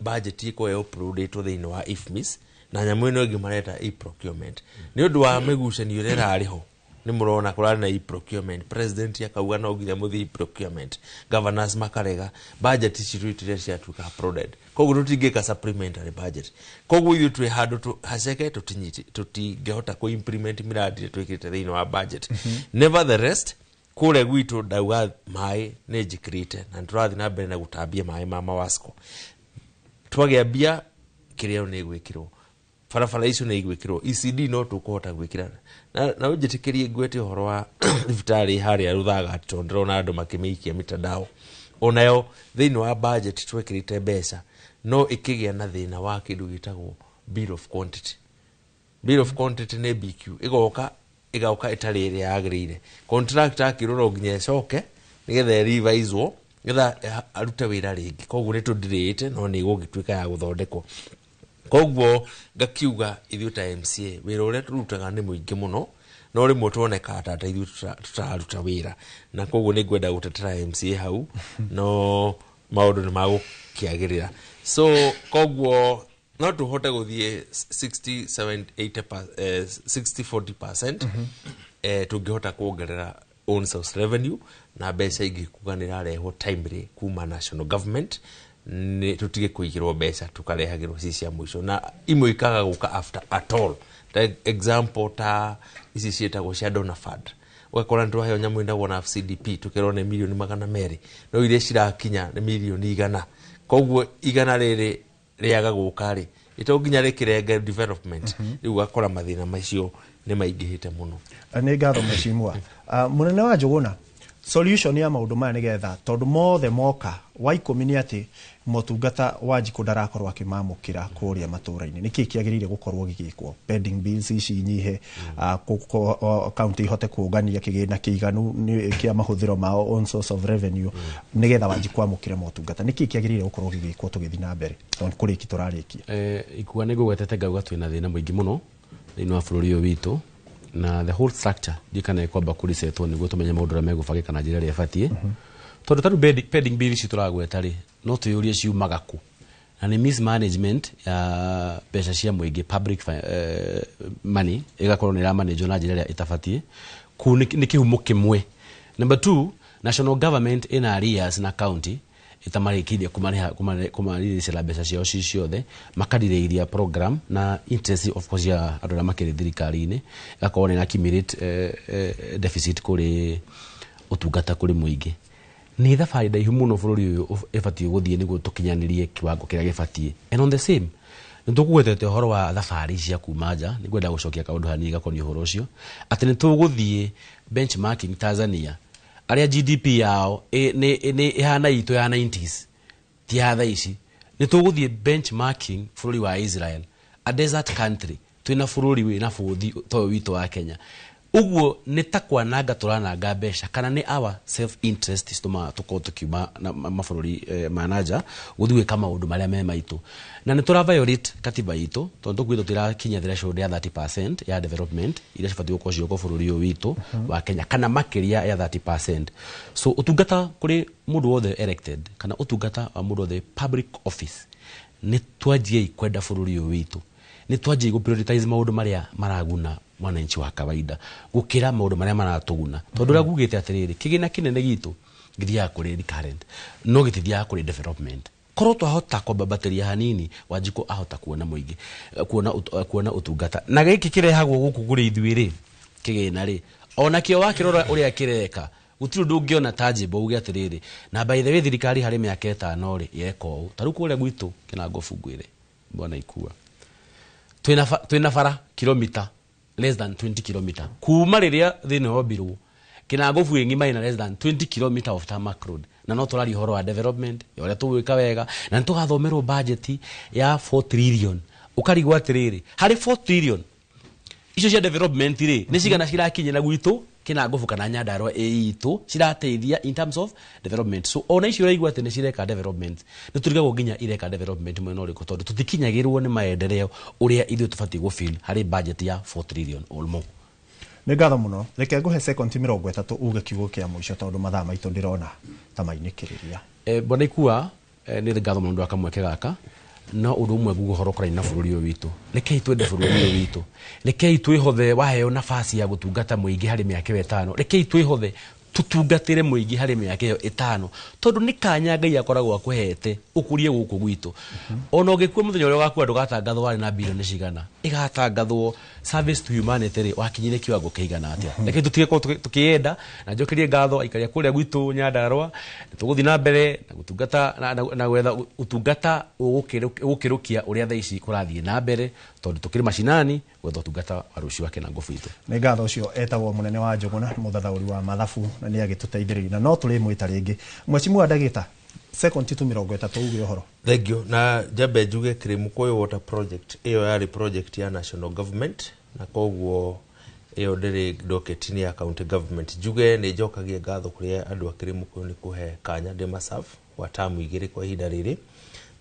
budget ĩkorwo uploadĩtwo thĩinĩ wa IFMIS na nyamũ ĩno ĩngĩ mareta e-procurement. Nĩ ũndũ wa mĩgucanio ĩrĩa ĩrarĩ ho, nĩ mũrona kũrarĩ na e-procurement, president akauga no nginya mũthiĩ e-procurement, governors makarega, budget ici rĩu ciatuĩka uploaded, koguo tũtingĩka supplementary budget. Koguo ithuĩ twĩ handũ haceke, tũtingĩhota kũ-implement mĩradi ĩrĩa twĩkĩrĩte thĩinĩ wa budget. Nevertheless, kũrĩa gwitũ ndauga maĩ nĩ njĩkĩrĩte na nĩ tũrathiĩ na mbere na gũtambia maĩ ma Mawasco. Twagĩa mbia, kĩrĩa nĩ gwĩkĩrwo barabara icio nĩ igwĩkĩrwo ECD, no tũkũhota gwĩkĩra na ũnjĩtĩkĩrie ngwete ũhoro wa thibitarĩ harĩa Rũthaga, tondũ ndĩrona andũ makĩmĩikia mitandao. Onayo thĩinĩ wa budget twekĩrĩte mbeca, no ĩkĩgĩa na thĩna wa kĩndũ gĩtagwo bill of quantity. Bill of quantity nĩ BQ, ĩgoka ĩtarĩ ĩrĩa yagĩrĩire. Contractor akĩrwo no nginya ĩcoke nĩgetha ĩreviswo, nĩgetha arute wĩra rĩngĩ. Koguo nĩ tũndirĩte, no nĩ ĩgũgĩtuĩka ya gũthondekwo. Koguo ngakiuga ithuĩ ta MCA wĩra ũrĩa tũrutaga nĩ mũingĩ mũno, no rĩmwe tuonekaga ta ithuĩ tũtararuta wĩra, na koguo nĩ ngwenda gũtetera MCA hau, no maũndũ nĩ magũkĩagĩrĩra. So koguo no tũhote gũthiĩ 60 70 80 60 40%, tũngĩhota kuongerera own source revenue na mbeca ingĩ kuga nĩ irarehwo timely kuma national government, nĩ tũtige kũigĩrwo mbeca tũkarehagĩrwo ci cia mũico, na imwe ikaga gũka after at all. Ta example, ta ici ciĩtagwo cia donor fund, ũgakora nĩ twaheo nyamũ ĩtagwo na CDP, tũkerwo nĩ mirioni 200, no iria cirakinya nĩ mirioni 100. Koguo 100 rĩrĩ rĩaga gũka rĩ, ĩto nginya rĩkĩrenge development. Rĩu ũgakora mathĩna macio nĩ maingĩhĩte mũno. Nĩ ngatho, mheshimiwa. Mũnene wa Njũgũna, solution ya maũndũ maya, nĩgetha tondũ mothe moka wa 10 nĩ atĩ motungata wa njikũ ndarakorwo akĩmamũkĩra kũrĩa matũra-inĩ, nĩkĩ kĩagĩrĩire gũkorwo gĩgĩkwo pending bills ici inyihe, county ihote kũngania kĩgĩna kĩiganu kĩa mahũthĩro mao, own source of revenue, nĩgetha Wanjikũ amũkĩre motungata? Nĩkĩ kĩagĩrĩire gũkorwo gĩgĩkwo tũgĩthiĩ na mbere, tondũ nĩ kũrĩki tũrarĩkia? Ikua nĩ ngũgwetete ngauga twĩna thĩna mũingĩ mũno thĩinĩ wa bũrũri ũyũ witũ, na the whole structure ndikana ĩkwamba kũrisetwo nĩguo tũmenye maũndũ ũrĩa megũbangĩka na njĩra ĩrĩa ĩbatiĩ, tondũ tarĩu pending bill ici tũragweta rĩ, no twĩyũrie ciumaga kũ, na nĩ mismanagement ya mbeca cia mũingĩ, public money ĩgakorwo nĩ ĩramanĩjwo na njĩra ĩrĩa ĩtabatiĩ. Kũu nĩ kĩhumo kĩmwe. Number two, national government ĩna arrears na county ĩtamarĩkĩirie kũmarĩha kũmariricĩra mbeca ciao ci ciothe, makarirĩiria program na interest of course ya andũ arĩa makĩrĩ thirikari-inĩ, ĩgakorwo nĩ accumulate deficit kũrĩ ũtungata kũrĩ mũingĩ. Nĩ thabarĩ ndaihu mũno bũrũri ũyũ ĩbatiĩ gũthiĩ nĩguo tũkinyanĩrie kiwango kĩrĩa gĩbatiĩ. And on the same, nĩ tũkũgwetete ũhoro wa thabarĩ cia kuma nja, nĩ ngwenda gũcokia kaũndũ hanini gakoniĩ ũhoro ũcio, atĩ nĩ tũgũthiĩ benchmarking Tanzania, arĩa GDP yao nĩ ĩhana itũ ya 90s, ti ya thaa ici. Nĩ tũgũthiĩ benchmarking bũrũri wa Israel, a desert country, twĩna bũrũri wĩna bũthi ta ũyũ witũ wa Kenya. Ũguo nĩ ta kwananga tũrananga mbeca, kana nĩ our self interest citũmaga tũkorwo tũkiuma na mabũrũri ma nanja gũthiĩ gwĩka maũndũ marĩa me maitũ, na nĩ tũra violate katiba itũ, tondũ tũkwitũ tũtirakinyia threshold ya 30% ya development iria cibatiĩ gũkorwo ciũka bũrũri ũyũ witũ wa Kenya, kana makĩria ya 30%. So ũtungata kũrĩ mũndũ wothe elected, kana ũtungata wa mũndũ wothe public office, nĩ twanjiei kwenda bũrũri ũyũ witũ, nĩ twanjiei gũ prioritize maũndũ marĩa maraguna mwananchi wa kawaida gũkĩra maũndũ marĩa maratũguna, tondũ ũrĩa ngugĩte atĩrĩrĩ, kĩgĩna kĩnene gitũ gĩthiaga kũrĩ recurrent, no gĩtithiaga kũrĩ development. Korwo twahota kwambambatĩria hanini, Wanjikũ ahota kuona mũingĩ, kuona ũtungata, na gĩkĩ kĩrehagwo gũkũ kũrĩ ithuĩ rĩ, kĩgĩna rĩ, onakĩo wakĩrora ũrĩa kĩreka, gũtirĩ ũndũ ũngĩona tangible uge atĩrĩrĩ, na by the way, thirikari harĩ mĩaka 5 rĩ yeka ũũ. Ta rĩu kũrĩa gwitũ Kĩnango Bungwĩre, bwana Ikua, twĩna bara kilomita Less than 20 km kuma rĩrĩa thĩna wombirwo, Kinangobu ĩ ng'ima ĩna less than 20 km of tarmac road, na no tũraria ũhoro wa development ya ũrĩa tũgwĩka wega, na nĩ tũgathomerwo budget ya 4 trillion. Ũkarigwo atĩrĩrĩ, harĩ 4 trillion icio cia development rĩ, nĩ cigana cirakinyĩra gwitũ Kinangobu kana Nyandarua ĩ itũ cirateithia in terms of development? So ona icio ũraigua atĩ nĩ cireka development, nĩ tũrigagwo nginya ireka development mwena ũrĩkũ, tondũ tũtikinyagĩrwo nĩ maendeleo ũrĩa ithuĩ tũbatiĩ gũfeel harĩ budget ya 4 trillion or more. Nĩ ngatho mũno. Reke ngũhe sekondi 30 uge kiugo kĩa mũico, tondũ mathaa maitũ ndĩrona ta mainĩkĩrĩria. Bwana Ikua, nĩ ngatho mũno nĩ ũndũ wa kamweke gaka. No ũndũ ũmwe nguga ũhoro ũkonainie na bũrũri ũyũ witũ, rekei twende bũrũri ũyũ witũ, rekei twĩhothe. Waheo nafasi ya gũtungata mũingĩ harĩ mĩaka ĩyo 5, rekei twĩhothe tũtungatĩre mũingĩ harĩ mĩaka ĩyo 5, tondũ nĩ kanya Ngai akoragwo akũhete ũkũrie gũkũ gwitũ. Ona ũngĩkua, mũthenya ũrĩa ũgakua ndũgatangathwo warĩ na bilioni cigana, ĩgatangathwo service to humanity rĩ, wakinyire kiwango kĩigana atĩa. Rekei tũtige gũkorwo tũkĩenda, na njokerie ngatho aikari a kũrĩa gwitũ Nyandarua. Nĩ tũgũthiĩ na mbere na gũtungata na gwetha ũtungata ũgũkĩrũkia ũrĩa thaa ici kũrathiĩ na mbere, tondũ tũkĩrĩ macinani gwetha ũtungata wa rũciũ wa Kinangobu itũ. Nĩ ngatho. Ũcio etagwo mũnene wa Njũgũna, mũthathaũri wa mathabu, na nĩ agĩtũteithĩrĩria, na no tũrĩmwĩta rĩngĩ. Mheshimiwa ndagĩta, sekondi tu 30 uge ũhoro. Thank you. Na njambe njuge Kirimukoyo Water Project ĩyo yarĩ project ya national government, na koguo ĩyo ndĩrĩ docket-inĩ ya county government. Njuge nĩ njokagia ngatho kũrĩ andũ a Kirimukoyo nĩ kũhe kanya ndĩ maserve kwa tamu 2 kwa ihinda rĩrĩ,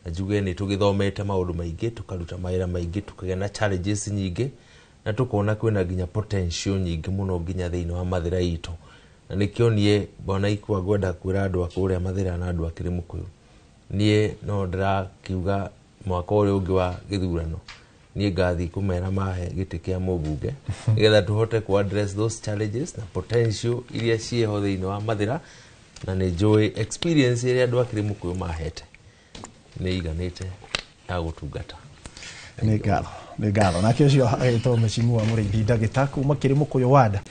na njuge nĩ tũgĩthomete maũndũ maingĩ, tũkaruta mawĩra maingĩ, tũkagĩa na challenges nyingĩ, na tũkona kwĩna nginya potential nyingĩ mũno nginya thĩinĩ wa Mathĩra itũ. Na nĩkĩo niĩ bwana Ikua ngwenda kwĩra andũ a kũrĩa Mathĩra na andũ a Kirimukuyu, niĩ no ndĩrakiuga mwaka ũrĩa ũngĩ wa gĩthurano niĩ ngathiĩ kũmera mahe gĩtĩ kĩa mũmbunge, nĩgetha tũhote ku address those challenges na potential iria ciĩho thĩinĩ wa Mathĩra. Na nĩ njũĩ experience ĩrĩa andũ a Kirimukuyu mahete nĩ iganĩte ya gũtungata. Nĩ ngatho, nĩ ngatho. Nake ũcio agĩtwo Mheshimiwa Mũrĩithi ndagĩta kuma Kĩrĩmũkũyũ wanda,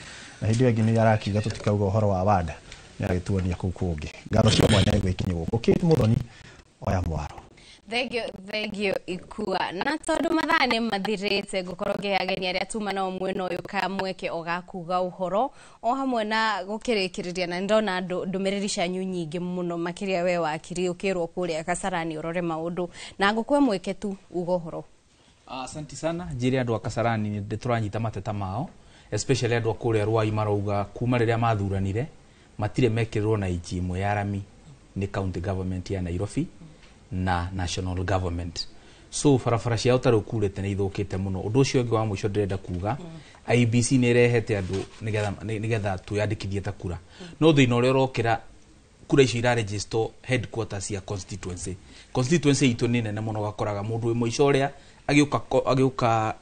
na hĩndĩ ĩyo ĩngĩ nĩ arakiuga tũtikauga ũhoro wa wanda, nĩ agĩtuonia kũu kũngĩ. Ngatho cia mwanya igwĩkinye gũkũ. Kate Mũthoni, oya mwaro. Thank you, thank you Ikua. Na tondu mathaa nĩ mathirĩte, ngũkorwo ngĩhe ageni arĩa tuma nao mwena ũyũ kamweke o gakuga ũhoro o hamwe na gũkĩrĩkĩrĩria. Na ndona ndũmĩrĩri cianyu nyingĩ mũno, makĩria we wakiri ũkĩrwo kũrĩa Kasarani ũrore maũndũ, na ngũkũhe mweke tu uga ũhoro. Asanti sana. Njĩre andũ a Kasarani nĩ tũranyita mateta mao, especially andũ a kũrĩa Rwai. Marauga kuma rĩrĩa mathuranire matirĩ mekĩrĩrwo na inji ĩmwe ya rami nĩ county government ya Nairobi na national government. So barabara ciao ta rĩu kurĩte nĩ ithũkĩte mũno. Ũndũ ũcio ũngĩ wa mũico ndĩrenda kuga, IEBC nĩ ĩrehete andũ nĩgetha twĩyandĩkithie ta kura, no thĩna ũrĩa ũrokĩra, kura icio iraregister headquarters ya constituency. Constituency itũ nĩ nene mũno, ũgakoraga mũndũ wĩ mũico ũrĩa agĩũka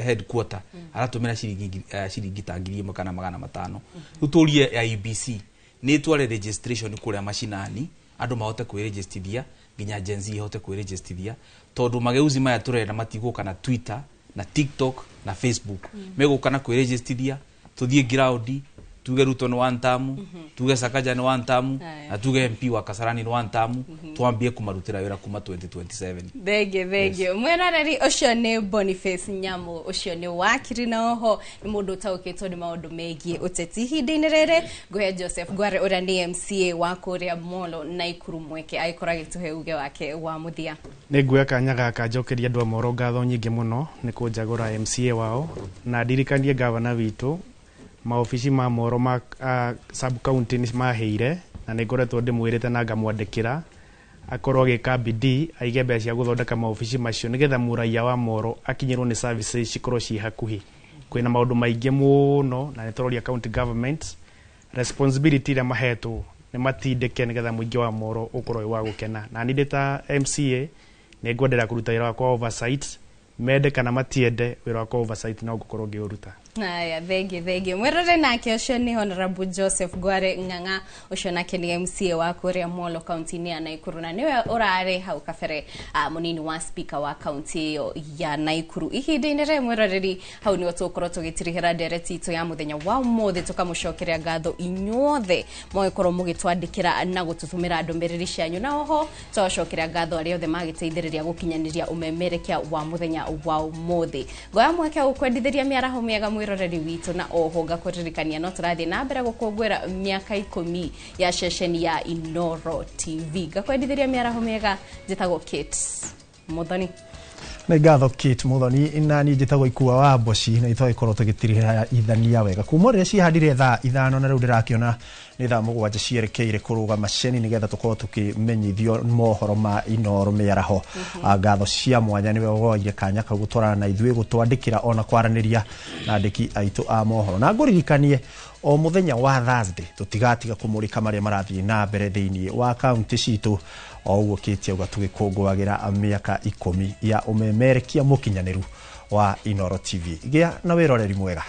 headquarter aratũmĩra ciringi ta 1,000 kana 500. Rĩu tũrie IEBC nĩ ĩtware registration kũrĩa macinani, andũ mahote kwĩregistithia, nginya Gen Z ihote kwĩregistithia, tondũ mageuzi maya tũrenda matigũka na Twitter na TikTok na Facebook. Megũka na kwĩregistithia, tũthiĩ ground, tuge Ruto nĩ one term, tuge Sakaja nĩ one term, na tuge MP wa Kasarani nĩ one term, twambie kũmarutĩra wĩra kuma 2027. Thank you, thank you. Mwĩroreri, ũcio nĩ Boniface Nyamu, ũcio nĩ wakiri na oho nĩ mũndũ ũtaũkĩtwo nĩ maũndũ megiĩ ũteti. Ihinda-inĩ rĩrĩ ngũhe Joseph Ngware, ũrĩa nĩ MCA wa kũrĩa Molo Naikuru, mweke agĩkorwo agĩtũhe uge wake wa mũthia. Nĩ nguoya kanya gaka njokeria andũ a Moro ngatho nyingĩ mũno nĩ kũnjagũra MCA wao, na ndirikanie gavana witũ maobici ma Moro ma sub county nĩ maheire, na nĩ ngoretwo ndĩmwĩrĩte na ngamwandĩkĩra akorwo agĩka bidii aige mbeca cia gũthondeka maobici macio, nĩgetha mũraiya wa Moro akinyĩrwo nĩ services cikorwo ciĩ hakuhĩ. Kwĩna maũndũ maingĩ mũno, na nĩ tũroria county government responsibility ĩrĩa mahetwo nĩ matindĩke, nĩgetha mũingĩ wa Moro ũkorwo wĩ wa gũkena. Na niĩ ndĩ ta MCA nĩ ngwenderea kũruta wĩra wakwa wa oversight, mende kana matiende, wĩra wakwa wa oversight no ngũkorwo ngĩũruta. Haya, thank you, thank you. Mwĩrore, nake ũcio nĩ Honorable Joseph Ngware Ng'ang'a, ũcio nake nĩ MCA wa kũrĩa Molo kaunti-inĩ ya Naikuru, na nĩwe ũrarĩ hau kabere mũnini wa speaker wa kaunti ĩyo ya Naikuru. Ihinda-inĩ rĩrĩ, mwĩroreri, hau nĩho tũgũkorwo tũgĩtirihĩra ndereti itũ ya mũthenya wa ũmũthĩ, tũkamũcokeria ngatho inyuothe mũgĩkorwo mũgĩtwandĩkĩra na gũtũtũmĩra ndũmĩrĩri cianyu, na oho tũgacokeria ngatho arĩa othe magĩteithĩrĩria gũkinyanĩria ũmemerekia wa mũthenya wa ũmũthĩ. Ngoya mweke gũkwendithĩria mĩaraho mĩega. Mwĩroreri witũ, na oho ngakũririkania no tũrathiĩ na mbere gũkũngũĩra mĩaka 10 ya ceceni ya Inoro TV. Ngakwendithĩria mĩaraho mĩega. Njĩtagwo Kate Muthoni. Nĩ ngatho, Kate Muthoni. Na niĩ njĩtagwo Ikua wa Mboci, na itwagĩkorwo tũgĩtirithania wega kuma rĩrĩa cihandire thaa 5, na rĩu ndĩrakĩona nĩ thaa 7 cierekeire kũrũgama ceni, nĩgetha tũkorwo tũkĩmenyithio mohoro ma Inoro mĩaraho. Ngatho cia mwanya nĩwe woire kanya kau gũtwarana na ithuĩ, gũtwandĩkĩra ona kwaranĩria na andĩki aitũ a mohoro. Na ngũririkanie o mũthenya wa Thursday tũtigatiga kũmũrĩka marĩa marathiĩ na mbere thĩinĩ wa kaunti citũ, o ũguo Kate auga, tũgĩkũngũagĩra mĩaka 10 ya ũmemerekia mũkinyanĩru wa Inoro TV. Gĩa na wĩroreri mwega.